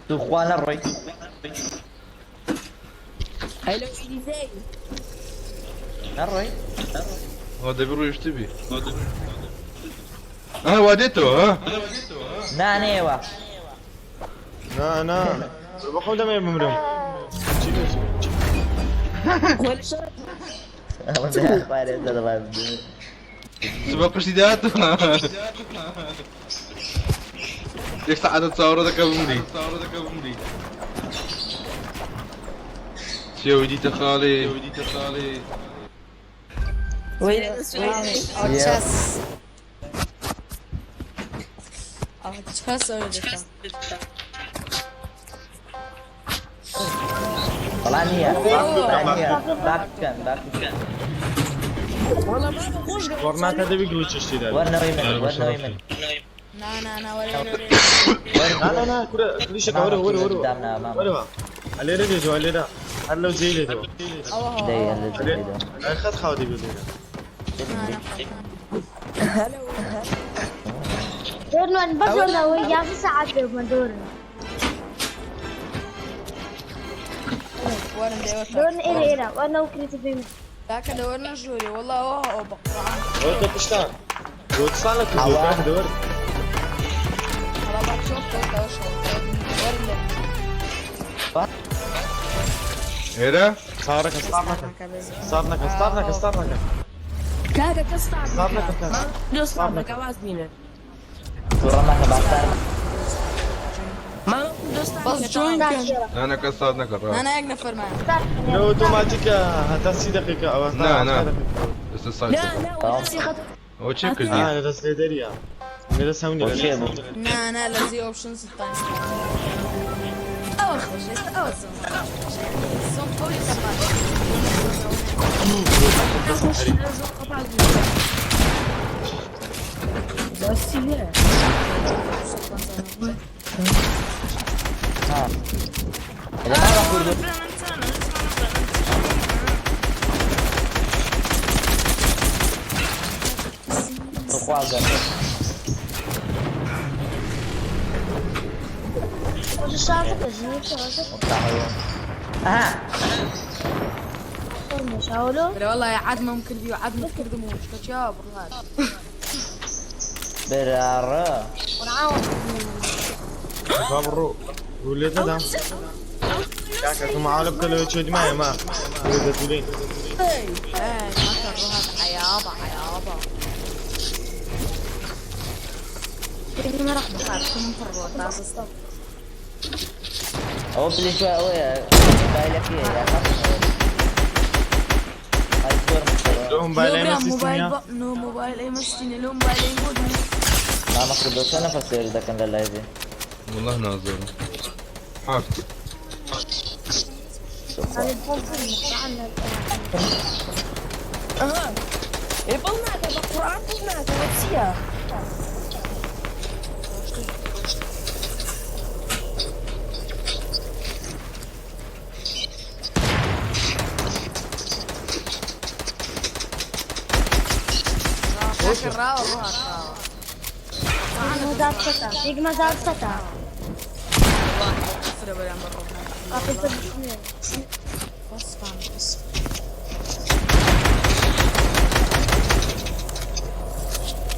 S7: تو خوا نەڕۆی.
S8: ئەی لەو ئیلیزەی.
S7: نەڕۆی.
S2: ها دەبی ڕۆیشتی بی. ها وادێتەوە ها؟
S7: نانێوە.
S9: نا نا بەخۆم دەمەوێت بمرم. چی بێت؟
S8: وەرە شەڕ.
S7: ئەوە خوارێ دەڵێ.
S2: بە قشتی داهاتەوە. یەک سەعاتە چاوەڕێ دەکە بمری. چیە ویدیتە خاڵی؟
S8: وەرە
S1: او تشاس او تشاس
S7: وەڵا نییە. وەڵا نییە. باک بکەن باک بکەن.
S8: والله بابا خۆش
S9: وەڕناکە دەبی گڵی چشتی دابێت.
S7: وەرنەوەی من وەرنەوەی من.
S1: نا نا نا ولا ولا
S9: نا نا نا کورە کلیشەکە وەرە وەرە وەرە
S7: دامنا مام.
S9: وەرەوە ئەلێرە دێتەوە ئەلێرە هەر لەو جێی دێتەوە.
S1: او
S7: دەی
S1: هو
S7: هەر لە جێی دێتەوە.
S9: ئەی خەت خاو دەبێت لێرە.
S6: دورنا بس ولا ويا ساعات من دورنا.
S1: ورن ديوتا.
S6: دورنا إيرا إيرا وأنا وكريتي بيم.
S1: ذاك دورنا جوري والله هو هو بقران.
S9: ئەوە تۆ پشتان گۆتستان لە کردووە کاکە دەوەر.
S1: خلاص بعد شوف توتا وش ورن
S2: ئێرە؟
S9: چاوەڕێکە ستاپ نەکەن ستاپ نەکەن ستاپ نەکەن ستاپ نەکەن.
S8: کاکە کەس ستاپ
S9: ستاپ نەکەن کاکە.
S8: لۆ ستاپ نەکە واز بینە.
S7: تووڕە مەکە باستار.
S8: مامە دۆ ستاپ
S1: بس جوين كان.
S2: نانەکە ستات نەکە ڕا.
S1: انا يقنا فرمان.
S9: لە ئۆتۆماتیکە هەتا 30 دقیقە ئەوە
S2: نا، نا. سێ سای
S8: نا
S2: سفر
S8: نا وەدەستی خەت
S2: ئەوە چێ کردی
S9: آه لە دەست لێدەریە لە دەست هەموو
S7: بۆ چێ بوو
S1: نا نا لە زی ئۆپشن سلتان ئەوە خۆش ئێستا ئەوە زۆر خۆشە یعنی زۆر قەوی تەپات
S8: خۆش زۆر قەپات بوو بەس هەیە
S7: ها لە ماڵە کوردۆ خوازە
S6: 我是杀这个人，这个是
S7: ئەها
S6: مشاولو
S1: بەرە وەڵا عادمە کردی و عادمە کردم و شتەچیا بڕات
S7: براڕە
S6: ونعاون
S9: بابڕۆ ڕوو لێ دەدام کاکە تۆ معاولە بکە لەوێ چێ دمایە ما لێ دەجولین
S1: عیابە عیابە
S6: ما راح
S7: ئەوە پلیشوە ئەوەیە مۆبایلەکەیە یا ئەی زۆر مشکلە
S9: لۆ موبایل ئێمە سیستم
S1: موبایل
S9: نییە
S1: نو موبایل ئێمە شتینە لۆ موبایل ئێمە بۆ
S7: مامە کوردۆ چۆن نەفەس سێر دەکەن لە لایڤێ
S2: والله نازۆرم حافت
S6: انا بفضل عنا
S8: ئەها ئێ بڵ ناکە بە قورئان بڵ ناکە وە چییە
S1: ڕاوە ڕوات
S6: ما زاد ستا يجمع زاد ستا
S1: فرە بەرامبەر ڕۆژ
S6: اخذ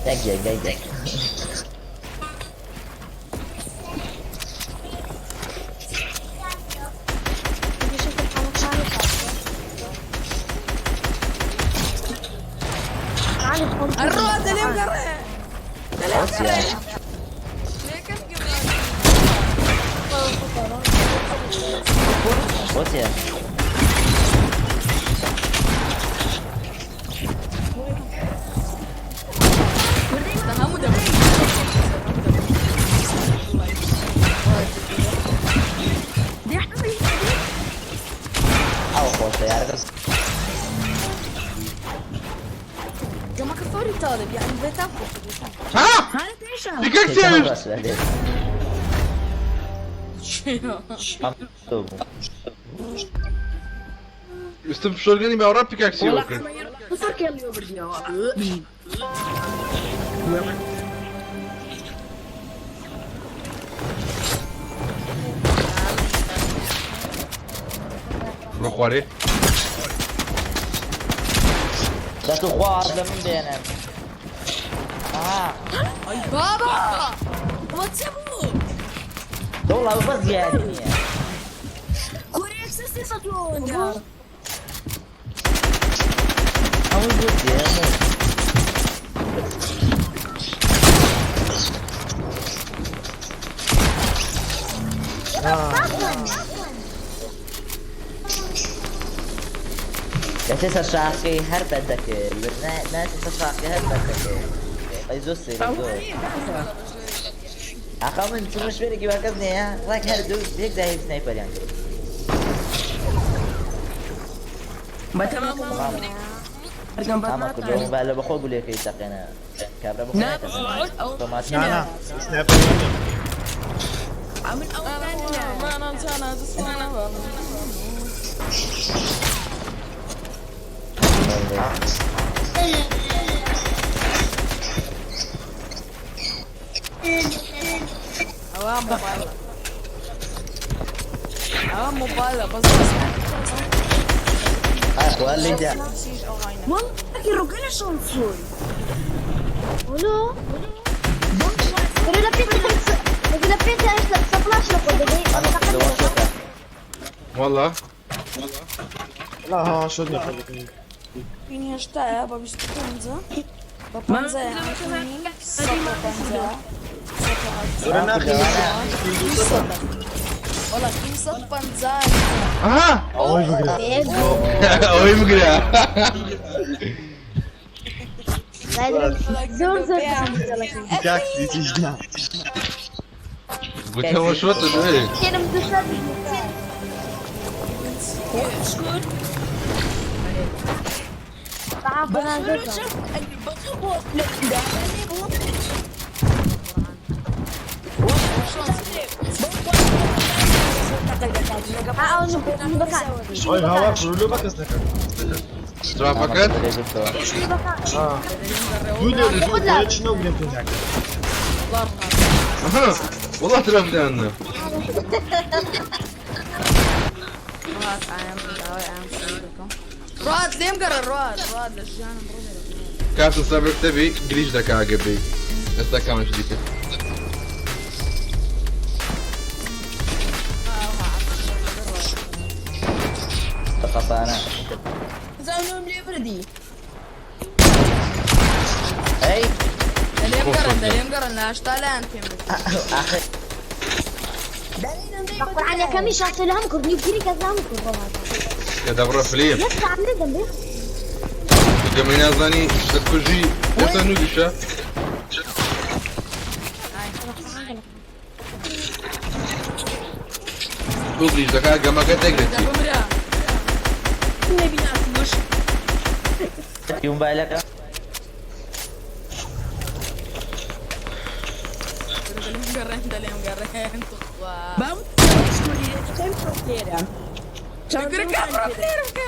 S7: یەک یەک یەک یەک
S1: الڕوات دەلێم گەڕێ دەلێم
S7: ئەوە
S1: گەڕێ
S7: چییە
S1: لێکەم
S7: بۆ چییە
S1: هەموو دەبوو
S8: دێ حەزی
S7: ئەوە خۆشە یارەکە
S1: جەمەکە فۆری تاڵب یعنی بێتام خۆش بێتام
S2: ها
S8: هانە پێشە
S2: دیکەک
S7: چێ
S2: چێشت ویستم شۆرگەنی باوەڕا پیکاکسیەوە کرد
S8: فەرکێڵیەوە بردیەوە
S2: بڕۆ خوارێ
S7: دە تو خوارد لە من بێنن ئاها
S1: ئەی بابا ئەوە چی بوو
S7: دەوڵا بەس یاری نییە
S8: کورەیەک سێ سێ سەد و ئەوەندە
S7: هەمووی بۆ چیە هەموو دەچێ سەر شاخەکەی هەر بەد دەکرد ناچێ سەر شاخەکەی هەر بەد دەکرد ئەی زۆر سەیرە زۆر ئاخا من چوومە شوێنێکی وا کەس نییە ڕێک هەر دوو یەک داهی سنایپەریان کرد
S8: بەتەمام ئەرگەم
S7: ئاما کوردۆ موبایلە بەخۆ گولێکەی تەقێنە کابرا بەخۆ
S8: نا
S7: ناتەقێنە
S8: ئەو
S7: ئۆتۆماتیک
S9: نا نا سنایپەر نییە
S8: ئەمن ئەو
S1: ئەوە مۆبایلە ئەوە مۆبایلە بەس
S7: ئای خوا لێدا
S8: والله ڕوگەلە شۆن سوی
S6: ولو ولا بيت ولا بيت سبلاش لقول
S7: ئەمە کوردۆ شۆکە
S2: والله
S9: لا ها شد نییە
S1: پینی هەشتایە بە بیست و پێنجە بە پەنجایە سەد و پەنجا
S9: زۆرە ناخی
S1: وەڵا دوو پەنجا
S2: ئەها
S9: ئەوەی بگرە
S2: ئەوەی بگرە
S6: زۆر زۆر
S9: کاک دیتیش نا.
S2: گوتەوە شۆتە دوێ.
S6: کێنم دوشە
S8: شکر.
S6: بەعاقڵان زۆر
S9: وای هاوار لۆ بەکەس دەکەن.
S2: ترافەکەت؟
S9: دوو لێ دوو لێ چنە و گرێن تۆ
S2: ئەها وەڵا تراف دانا.
S1: ڕات ئایم داوای ئایم دەکەم. ڕات لێم گەڕە ڕات ڕات لە ژیانم ڕۆ
S2: کاتن سەبر تەبی گریش دەکا ئەگەر بێی. ئێستا کامەش دیکە.
S7: قەپانە.
S8: زانم لێ بردی.
S7: ئەی
S1: لێم گەڕن لێم گەڕن لە هەشتا لایان پێم بێت.
S7: ئاخر
S6: بەقورعان یەکەمی شاسە لە هەم کورد نیوگیری کەس لە هەم کورد ڕۆڵات
S2: کە دەبڕە فلیم.
S6: یەک ساعت نەدەم بێ.
S2: گەمەی نازانی دەتکوژی ئێستا نوویشە. دوو گریش دەکا گەمەکە تێک دەچی.
S1: بمرە.
S8: نەبی ناسوش.
S7: موبایلەکە
S1: لێم گەڕێن لێم گەڕێن توخوا.
S8: بام شکری کەم پلێرە.
S1: کورە کامرا پلێرم کە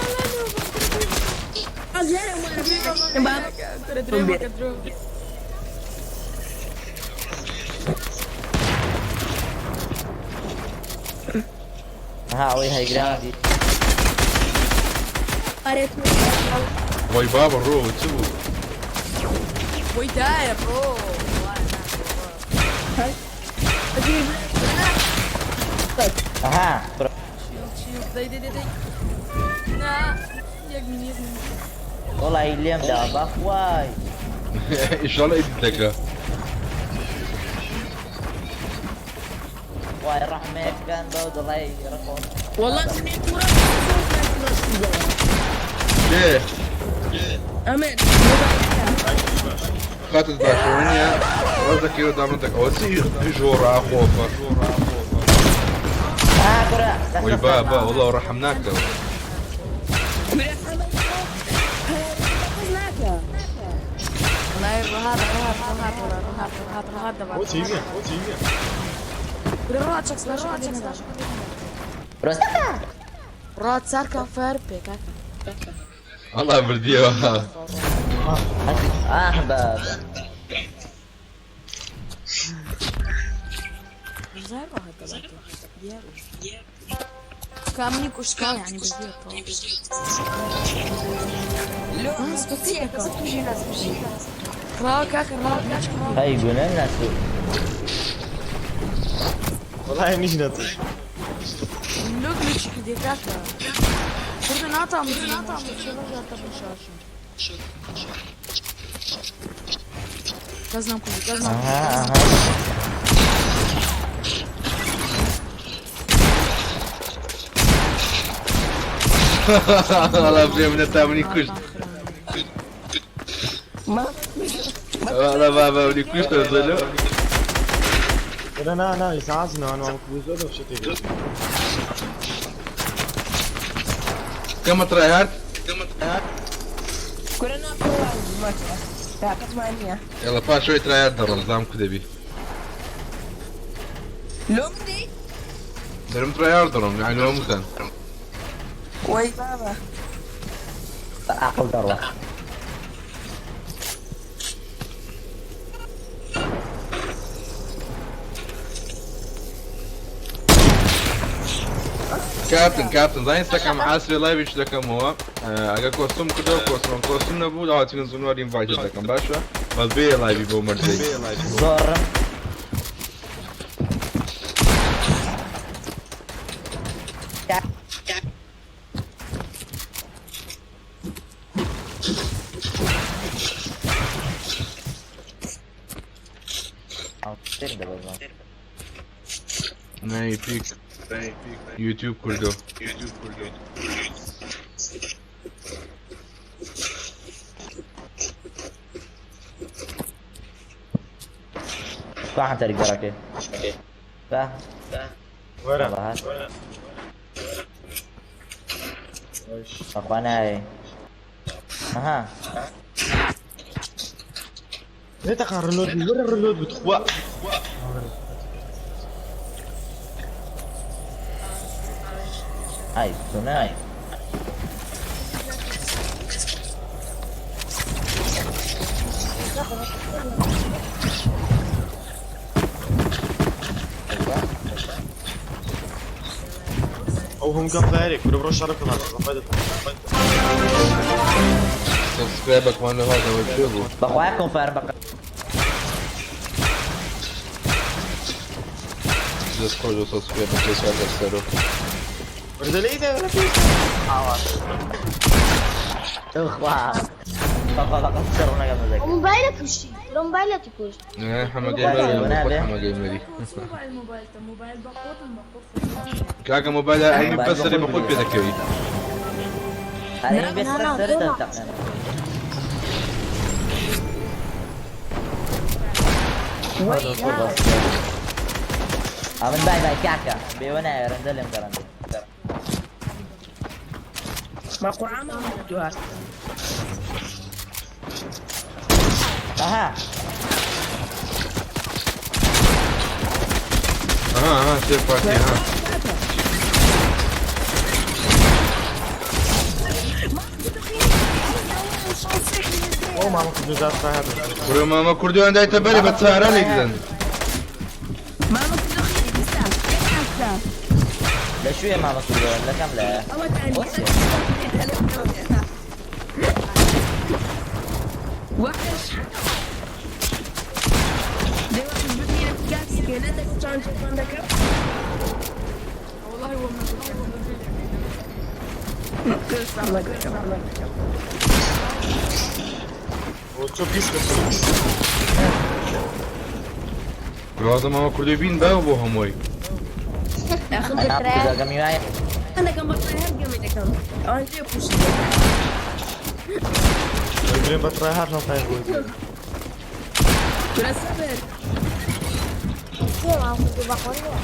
S8: بام
S1: کورە درێ بکە درۆ.
S7: ها ئەوەی هەیگراندی.
S8: ئارێت
S2: وای بابە ڕۆ چ بوو؟
S1: وەی دایە ڕۆ.
S7: ئەها
S1: دەی دەی دەی دەی. نا یەک مینی یەک مینی.
S7: وەڵی لێم دا بەخوای.
S2: ئیشاڵە ئیدیت دەکا.
S7: وای ڕەحمەیەکان بەو دڵی ڕقۆ.
S8: والله منی کورە
S2: کێ؟
S8: ئەمن
S2: کاتت باشەوە نییە؟ ڕاست دەکەیەوە دامن دەکە. ئەوە چی ژۆڕە خۆفە؟
S7: ها کورە
S2: وەی بابا وەڵا ڕەحم ناکەوە.
S1: وەڵای ڕەهات ڕەهات ڕەهات ڕەهات ڕەهات ڕەهات دەبات.
S9: بۆ تیڤە بۆ تیڤە.
S1: کورە ڕات چەک سلاش لێ نەدا.
S7: ڕاست
S1: ڕات سارکە فەر پێ کاکە.
S2: وەڵا بردیەوە.
S7: ئاه بابا.
S1: زای ڕەهات دەبات. کامنی کوشتکا یعنی بردیەوە. ڕاو کاکە ڕاو کاکە ڕاو.
S7: هەی گونە ناسو.
S9: وەڵای منیش نەتوش.
S1: لۆک میچی کردی کاکە. کوردە ناتام ناتام شاشم. کەس نامکوژی کەس نامکوژی.
S7: ئەها ئەها.
S2: وەڵا پێم نەتا منی کوشت. وەڵا بابا منی کوشتە زەلۆ.
S9: نا نا نا ئیسعاز نەوان وام کوردۆ دەو شتێک.
S2: کەمە ترای هارد؟
S8: کورە ناکەوە تاقەتمان نییە.
S2: یاڵا پاشەوەی ترای هارد دەڕۆم زام کو دەبی.
S8: لۆم دی؟
S2: دەرم ترای هارد دەڕۆم یعنی هەمووتان.
S8: وەی بابا.
S7: عقل دەڕوا.
S2: کاپتن کاپتن زانی دەکەم عاسرێ لایڤیش دەکەمەوە. ئەگەر کۆستم کردەوە کۆستم کۆستم نەبوو داواتین زونوار ئینڤایت دەکەم باشە؟ بەس بێ لایڤی بۆ مەرجەی.
S7: زۆرم. دەبەزم.
S2: نای پیک یوتیوب کوردۆ.
S7: کوا هەنتەری گەڕەکەی با
S9: وەرە
S7: وەڵا هات بەخوا نایەی ئەها
S9: نێتەقا ڕلۆد بی وەرە ڕلۆد بتخوا
S7: ئای تۆ نای
S9: ئەو هەموو گەم فایەرێک کورە بڕۆ شەڕ بکە
S2: سبسکرایبەکمان لە هاتەوە کوێ بوو؟
S7: بەخوایە کۆنفارم بە
S2: دەست خۆش بۆ سبسکرایبەکەی کاکە سەرۆ.
S9: وردە لێی دا لە پێش
S7: تخوا بەخوا بەقەت شەڕ نەکەم دەکەم
S6: موبایلە کوشتی لە موبایلەتی کوشت
S2: نه حەمە گەیمەری
S7: وەنابێ؟
S2: خۆت حەمە گەیمەری.
S8: موبایل موبایلتە موبایل بەقوتم بەقوت
S2: کاکە مۆبایل ئەمی بەسەری بە خۆت پێ دەکەوی.
S7: هەرێ بێ سەر سەر دەتەقێنە ئەمن بای بای کاکە بێوە نایە ڕەندە لێم گەڕەندە
S8: ما قورعان دوها
S7: ئەها
S2: ئەها ئەها سێ پارتی ها.
S9: ئەو مامە کوردۆ زار فایەر
S2: کورە مامە کوردیان دایتە بەرێ بە چارە لێک دەن.
S8: مامە کوردۆخینی ئێستا یەک ئاستا
S7: لە شوێ مامە کوردۆ لە کەم لایە
S8: ئەوە تانی وحش دەی وحش ببینە کاک سکێلێتێک چاند چۆن دەکەم
S1: والله هو ما
S9: تۆ پیس کە
S2: ڕازە مامە کوردی بین باو بۆ هەمووی.
S7: دەگەم وایە
S8: دەکەم بە هەر گەمەی دەکەم ئەوان لێ پوشت
S9: گرێن بە تڕای هات نەڵقای بۆی
S8: کورە سەبر
S6: کێ مام کوردی بەخۆن بووە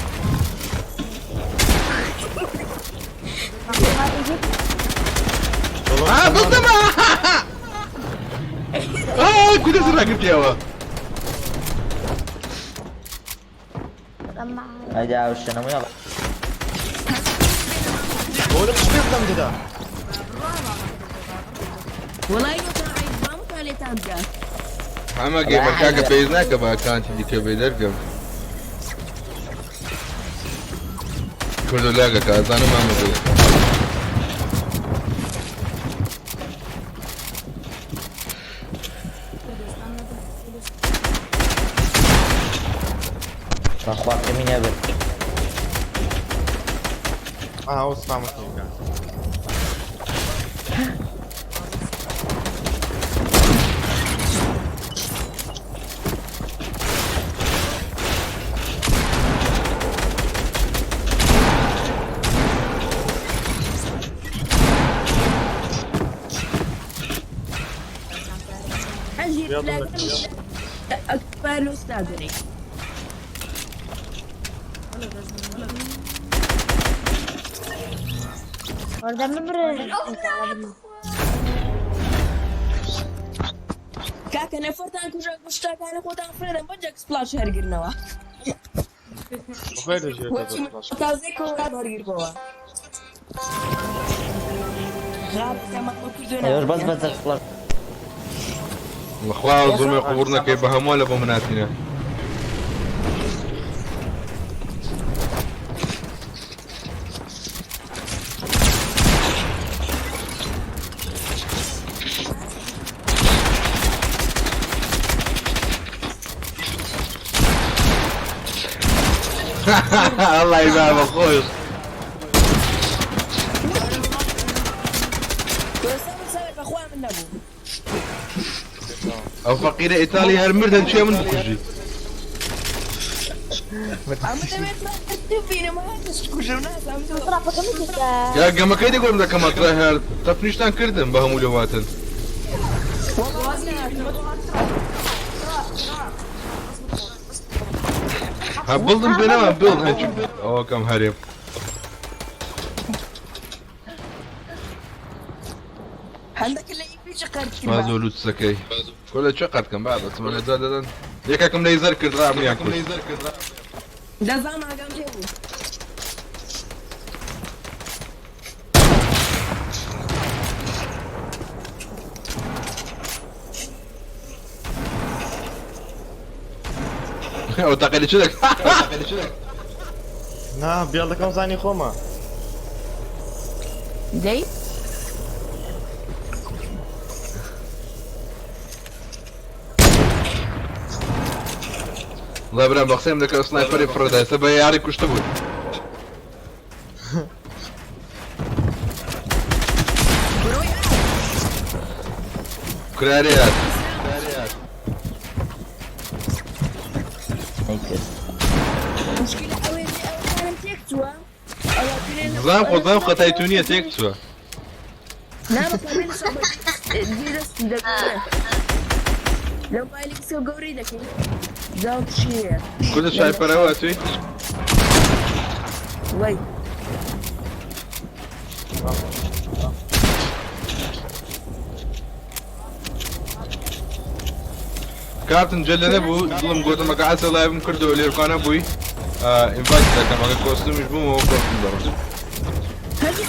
S2: آه بەستەمە آه کو دەست ڕاگرتیەوە.
S6: لەما
S7: ئەیدا شنەمووی
S9: بۆ لە پشت پێ دەدا
S8: وەڵای گوتم عیب مامۆستا لێتان بکە
S2: حەمە گەیمەر کاکە پێویست ناکە بە ئەکانتی دیکە بێ دەرکەم. کوردۆ لاگەکە ئەزانم مامە گەیمەر.
S7: بەخوا کەمی نەبێت
S9: ئەو سپامەکەی
S8: حەجی
S9: يلا
S8: پلاکەم ئەکبار ئوستادنی
S6: وەردە ببرن
S8: کاکە نەفەرتان کوژە شتاکانی خۆتان فرێدەن بە جەک سپلاش هەرگرنەوە
S9: بەخۆی دەژێت
S8: تازەی کۆڵان هەرگربەوە غابەکە مامە کوردۆ
S7: ئێوەش بەس بە جەک
S2: بەخوا زۆرمە قبوڵ نەکەی بە هەموو لە بۆ مناتینە. الله يبارك خۆش.
S8: کورە سەبر سەبر بەخوا من نەبوو
S2: ئەو فەقیرە ئیتالی هەر مردن چێ من بکوژی.
S8: ئەمە دەبێت ببینم هاتش کوژم نازانم
S6: ڕاپەکەم کە
S2: یا گەمەکەی دەگۆرم دەکەمە ترای هەر تەفنیشتان کردم بە هەموو لەواتن.
S8: والله ناتم.
S2: ها بڵدم پێ نەما بڵد ئەوەکەم هەرێ.
S8: هەندێک لە ئیپیچ قەرد
S2: ما زۆر لوتسەکەی کۆ لە کوێ قەرد کەم بابە چمە لە جا دەدەن یەکێکم لەیزەر کرد ڕامیان کوشت.
S8: دەزام ئاگام لێ بوو.
S2: ئەو تەقە لە چ دەکا؟
S9: نا بێڵەکەم زانی خۆمە.
S8: دەی
S2: وەڵا برام بە قسەیم دەکرد سنایپەری فڕێدا ئێستا بە یاری کوشتە بوو. کرارێ هات.
S7: نەیکرد.
S8: مشکلە ئەوەیە ئەوەکانم تێک چووە. ئەوە پێ
S2: زام خۆ زام خەتای تو نییە تێک چووە.
S8: نا بە کامێن دەستی دەگەڕێ لە مۆبایلی کسە گەورەی دەکەین جاو چییە؟
S2: کوردە سنایپەرەوە توی؟
S8: وەی
S2: کارتم جەلە نەبوو دڵم گوتم ئەگە عەسە لایڤم کردەوە لێرکانە بووی ئینڤایت دەکەم ئەگە کۆستومیش بوومەوە کۆستوم دەڕۆم.
S8: هەردوو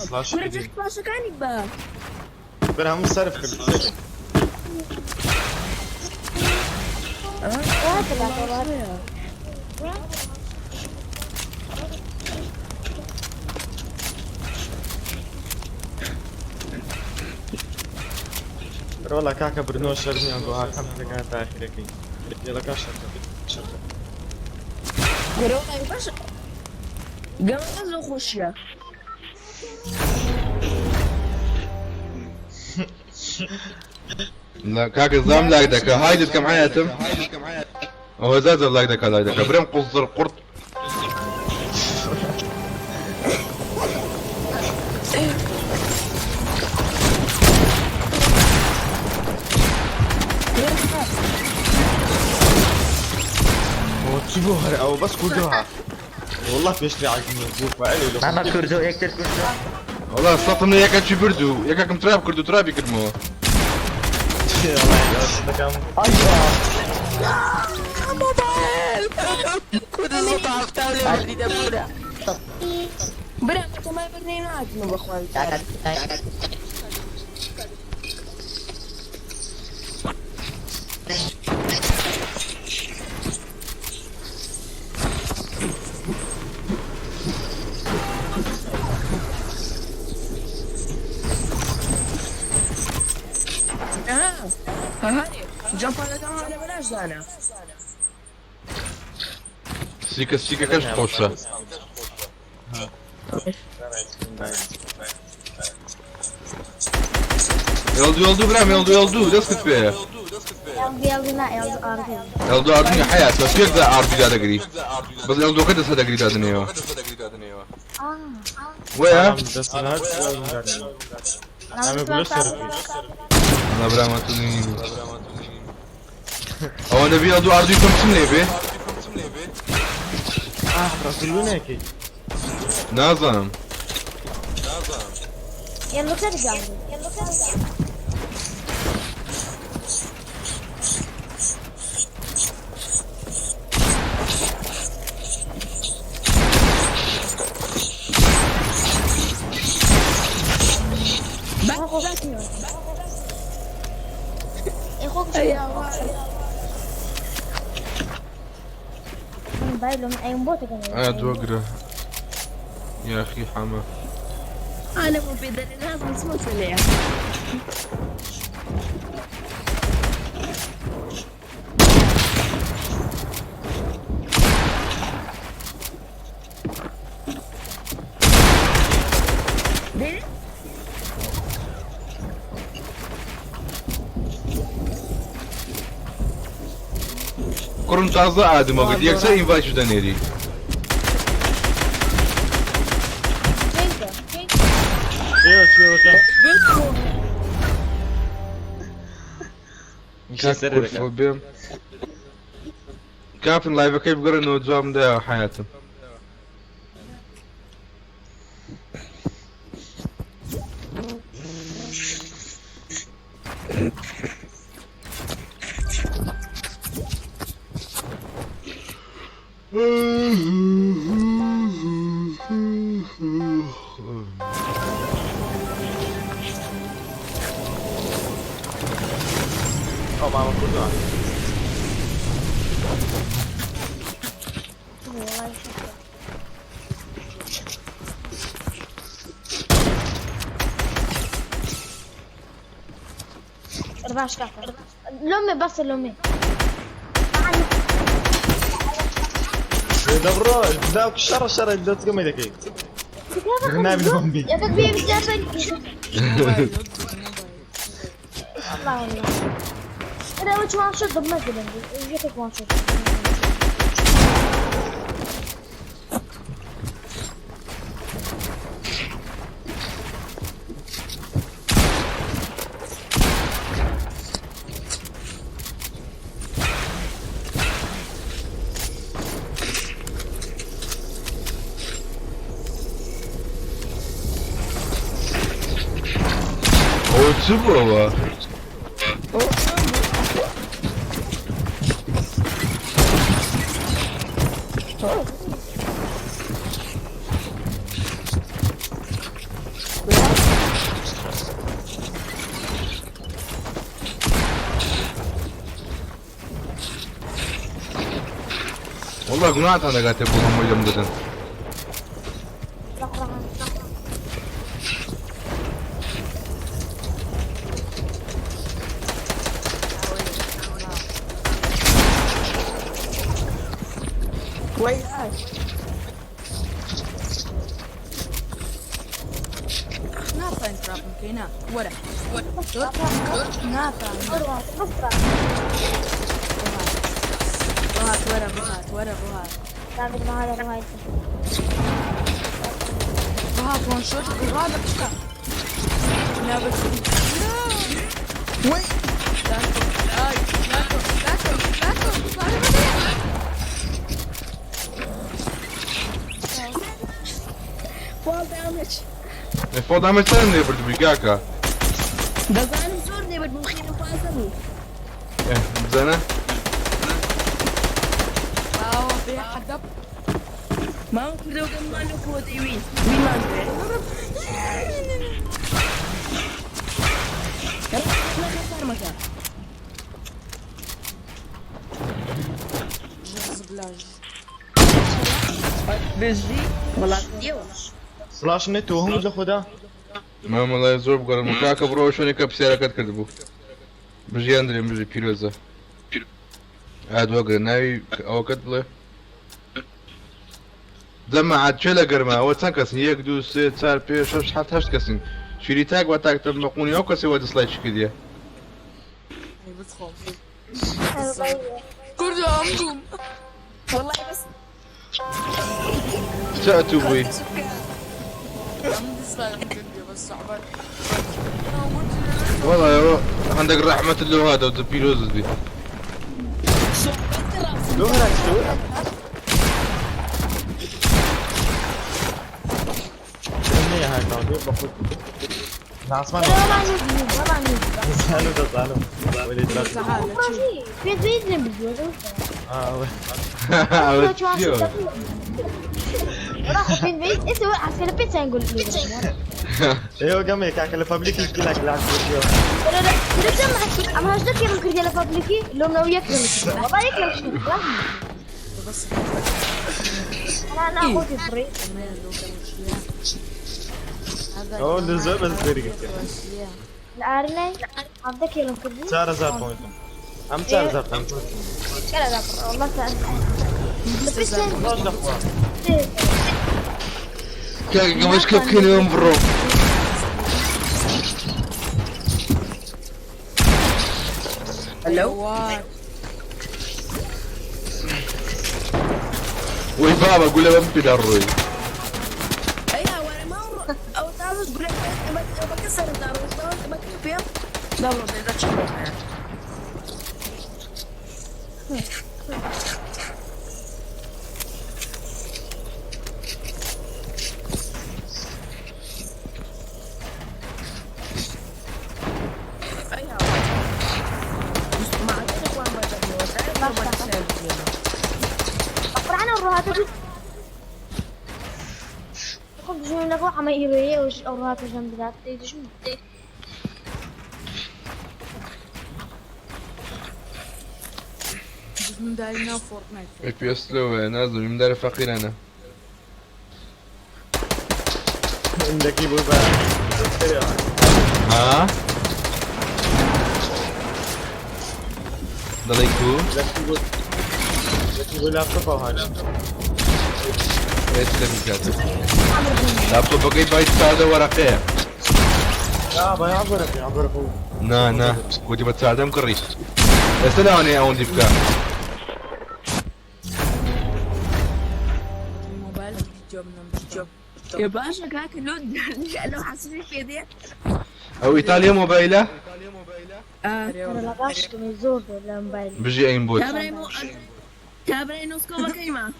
S9: سلاش
S8: کورە
S9: کردی.
S8: جەخت پاشەکانی بە
S9: بەر هەموو سەرف کرد. ڕۆڵە کاکە بردنەوە شەرمیان بۆ هاکەم دەکات تا ئاخیرەکەی. بێڵەکە شەرتە. شەرتە.
S8: کورە وەڵای باشە گەمەکە زۆر خۆشیە.
S2: لا کاکە زام لاک دەکا هایدت کەم حیاتم ئەوە زار لاک دەکا لاک دەکا برم قوزر قورت.
S9: هو چی بۆ هەر ئەوە بەس کوردەوە. والله پێشتری عەقڵم بوو فعلی لە
S7: مامە کوردۆ یەکتر کوردۆ.
S2: وەڵا سەتم لە یەکەکی برد و یەکێکم تراب کرد و ترابی کردمەوە.
S9: دەکەم.
S1: کورە 170 لێ بردی دەبورە.
S8: برا تەمای بردنەی ناتمە بەخوای. هەهانێ جەمپانەکەم لە بەلاش دانا.
S2: سیکە سیکەکەش خۆشە. ئێڵدو ئێڵدو برام ئێڵدو ئێڵدو دەستت پێیە.
S6: ئێڵدو نا ئێڵدو ئاردی.
S2: ئێڵدو ئاردی حەیات بەس پێکدا ئاردی دادەگری بەس ئێڵدۆکە دەست دەگری دادنێەوە. وەیە؟
S9: ئەمە گولە شەرفی.
S2: نا برامە تو نی بوو. ئەوە نەبی ئێڵدو ئاردی کەم چم لێ بێ؟
S9: ئاه ڕەسولونێکی.
S2: نازانم.
S6: ئێڵدو کەرگام.
S2: ئایا دووەگرە یاخی حەمە.
S8: ئالە بۆ پێدەنێ نازم چ مەسەلەیە. دێ
S2: کوڕم تازە ئادمە گوت یەکسەر ئینڤایتش دەنێری.
S9: چیەوە چیەوە.
S8: بخۆ.
S2: کاک
S9: سەرێ دەکات.
S2: کورد بێم کاپتن لایڤەکەی بگەڕێنەوە جوابم دایەوە حەیاتم.
S9: ئەو مامە کوردووە.
S6: والله شكرا. أربعة كافر لمي بس لمي.
S9: دەبڕۆ داوک شەڕە شەڕە دەستگەمە دەکەی. نابی لەم بی.
S6: يا تكبير مش والله والله انا وش وان شوت مثلا جيتك وان شوت.
S2: ئەوە چ بووەوە؟ والله گوناهتان دەگاتێ بۆ هەمووی لەم دەدەن.
S1: ناتوانین تراپم بکەی نا وەرە ناتوانین. بهات وەرە بهات وەرە بهات. بهات وان شوت بهات بشكا لا بس لا
S8: وي
S1: لاكو لاكو لاكو لاكو لاكو.
S8: Fall damage.
S2: فۆ دامە چەند لێ بردبووی کاکە؟
S8: دەزانم زۆر لێ بردبوو، خێرم پازە بوو.
S2: بزانە.
S1: باوە بێ حەدەب.
S8: مامە کوردەوە گەممان لەو کۆ دەیوین ویمان بێ. فارمەکە.
S1: زبلاج.
S8: بژی وڵات دیەوە.
S9: سڵاشم نێت تۆ هەموو لە خۆدا.
S2: مامەڵای زۆر بگەڕم کاکە، بڕۆ شوێنێکە پرسیارەکەت کردبوو. بژی ئەندرێن، بژی پیرۆزە. ئاد وەگرە ناوی ئەوەکەت بڵێ. دەمە عاد چێ لە گەرما ئەوە چەند کەسن؟ یەک دوو سێ چار پێ شەش حەفت هەشت کەسن. شیری تاک بە تاک تەمەقونی ئەو کەسێ وە دەسڵایکی کردیە.
S1: ئەی بخۆم کوردۆ ئەم بووم.
S8: والله بس
S2: چه ئەتوو بووی؟
S1: ئەم دسڵایکم کردیە بەس صعبات.
S2: والله يا عندك رحمة الله هذا پیرۆزت بی.
S9: لۆ هەراک تۆ؟ نییە هاکاونت بە خۆت. ناسمان دەزانم دەزانم. وەلی دەزانم.
S1: تعال
S6: في بيت نبدو.
S9: آه،
S2: ئەوە چییە؟
S6: راحوا فين بعيد انت على بيتزا نقول
S9: ئێوە گەمێ کاکە لە پەبلیکی کلاک لاک بۆ.
S6: لا لا لا اما هجدك يا ممكن ديال بابليكي لو من وياك والله ياك
S1: بس
S6: انا انا اخوتي فري.
S9: ئەوە لە زۆر بەس دەری کرد.
S6: الارني عبدك يا ممكن.
S9: 4000 پوینتم. ئەم 4000 پوینت.
S6: لا لا والله بيتزا.
S9: ڕۆژ لەخوا.
S2: کاکە گەمەش کە بکەینەوە بڕۆ.
S8: هەلۆ.
S2: وەی بابە گولە بەم پێدا ڕۆی.
S8: ئەی هاوارە ما ئەو تازش گولە بەکە سەر داڕۆژ بەکە پێم داڕۆ دەچم.
S6: خۆم دژمن لەگەڵ ئەمە ئیرۆیە ئەوش ئەو ڕاتەژەم بدات دەی دژم.
S1: دژمنداری ناو فۆرتنایت.
S2: FPS لەوەیە نازم مدارە فەقیرانە.
S9: عندك بو بقى.
S2: ها؟ دەڵێی کو؟
S9: لە لاپتۆپ هاش.
S2: ئێ لە کاتێ لاپتۆپەکەی بای چاردە وەرەقەیە.
S9: لا باي عبرك عبرك.
S2: نا نا گوتی بە چاردەم کڕی. ئێستا لەوانەیە ئەوەندی بکە.
S1: مۆبایل جۆب
S8: يا باشا كاك لو لو حسيت في دي.
S2: ئەو ئیتالیا مۆبایلە؟
S8: اه.
S6: لە باش زۆر زۆر لە مۆبایل.
S2: بژی ئەیم بۆت.
S8: كابري مو كابري نوسكو بكيما.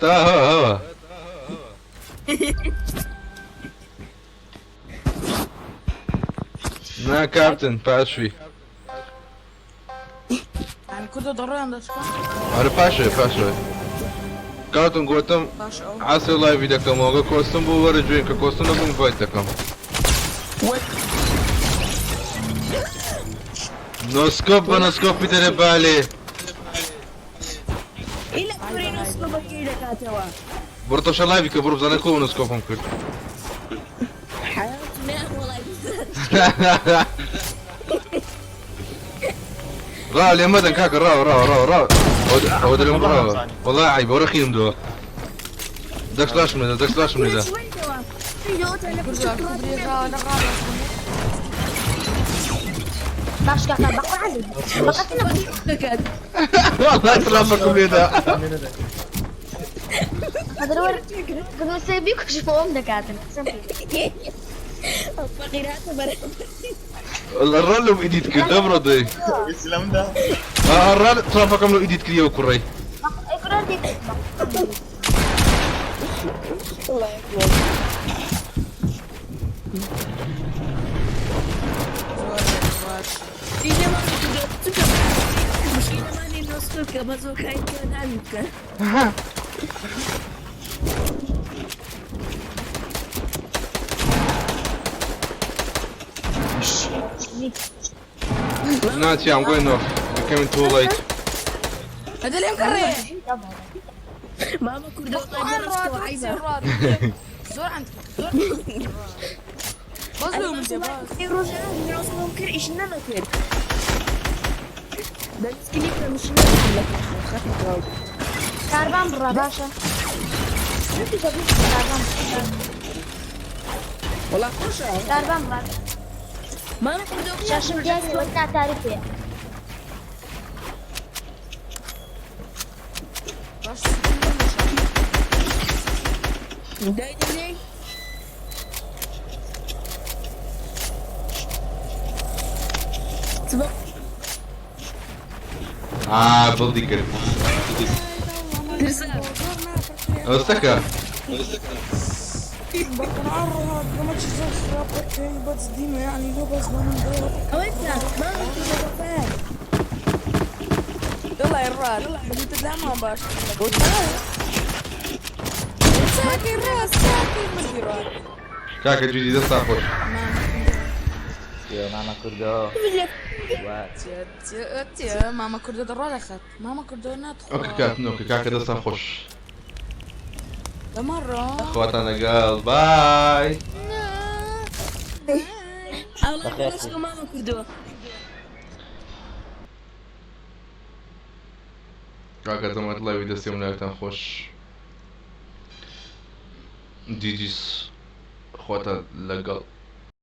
S2: تا هەوە. نا کاپتن پاشوی.
S1: يعني کوردە دەڕۆیان دەشکا.
S2: ئەرە پاشێ پاشێ. کاتم گوتم
S1: باش ئەو
S2: عاسێ لایڤی دەکەمەوە کۆستم بۆ وەرە جوێن کە کۆستم نەبووم ڤایت دەکەم. نۆسکۆپ بە نۆسکۆپی دەرێ بالێ.
S8: إلا كوري نوسكو بكي دكاتوا.
S2: بڕۆ تەشە لایڤی کە بڕۆ بزانە کۆ نۆسکۆپم کرد.
S8: حياتي نعم والله.
S2: ڕاو لێ مەدەن کاکە ڕاو ڕاو ڕاو ڕاو. ئەوە دەرم ڕاوە. وەڵا عیبە وەرە خیرم دۆ. دەست لاشم لێدا دەست لاشم لێدا.
S1: کوردە کوردی ڕا لە ڕا
S6: باش کاکە بەقعان بەقەتنە.
S2: والله ترافەکەم لێدا.
S6: هذا قدر سيبيك وش فوق دكاتن
S8: فقيرات برا.
S2: الڕال لەو ئیدیت کرد ئەمڕۆ دەی.
S9: اسلام ده.
S2: الڕال ترافەکەم لەو ئیدیت کردیەوە کوڕی.
S8: الله يكبر. إذا ما كنت مشكلة ما نوسكو كبزو كاين كان
S2: Not yeah, I'm going off. You're coming too late.
S1: هذا اللي مكرر.
S8: ماما كردو طيب عايزة.
S1: زور عندك باز لو من باز.
S8: ممكن ايش نذكر ده مسكيني مش نذكر
S6: کاربان بڕا باشە. کاربان.
S8: والله خوشة.
S6: کاربان بڕا.
S8: ماما كردو.
S6: شاشم دیاری وەک ناتاریفەیە.
S1: باش
S8: داي تبقى.
S2: آه بڵدی کرد.
S8: ترسل.
S2: ئەوستەکە.
S3: بقنعرها قمت زور خراب بس ديما يعني لو بس ما من دور.
S8: وانت ماما كردو.
S1: يلا يا الراد بدي تدعمها باش ساكن راس ساكن مدري راد.
S2: کاکە جدی دەستان خۆش.
S7: يا ماما كردو.
S1: تيا ماما کوردە دەڕوا لە خەت ماما کوردە ناتخوا.
S2: ئۆکە کاپتن ئۆکە کاکە دەستان خۆش.
S1: لەمەڕە.
S2: خواتان لەگەڵ بای.
S8: الله يخليك ماما كردو.
S2: کاکە دەمەت لایوی دەستێم لایتان خۆش. دیجیس خواتان لەگەڵ.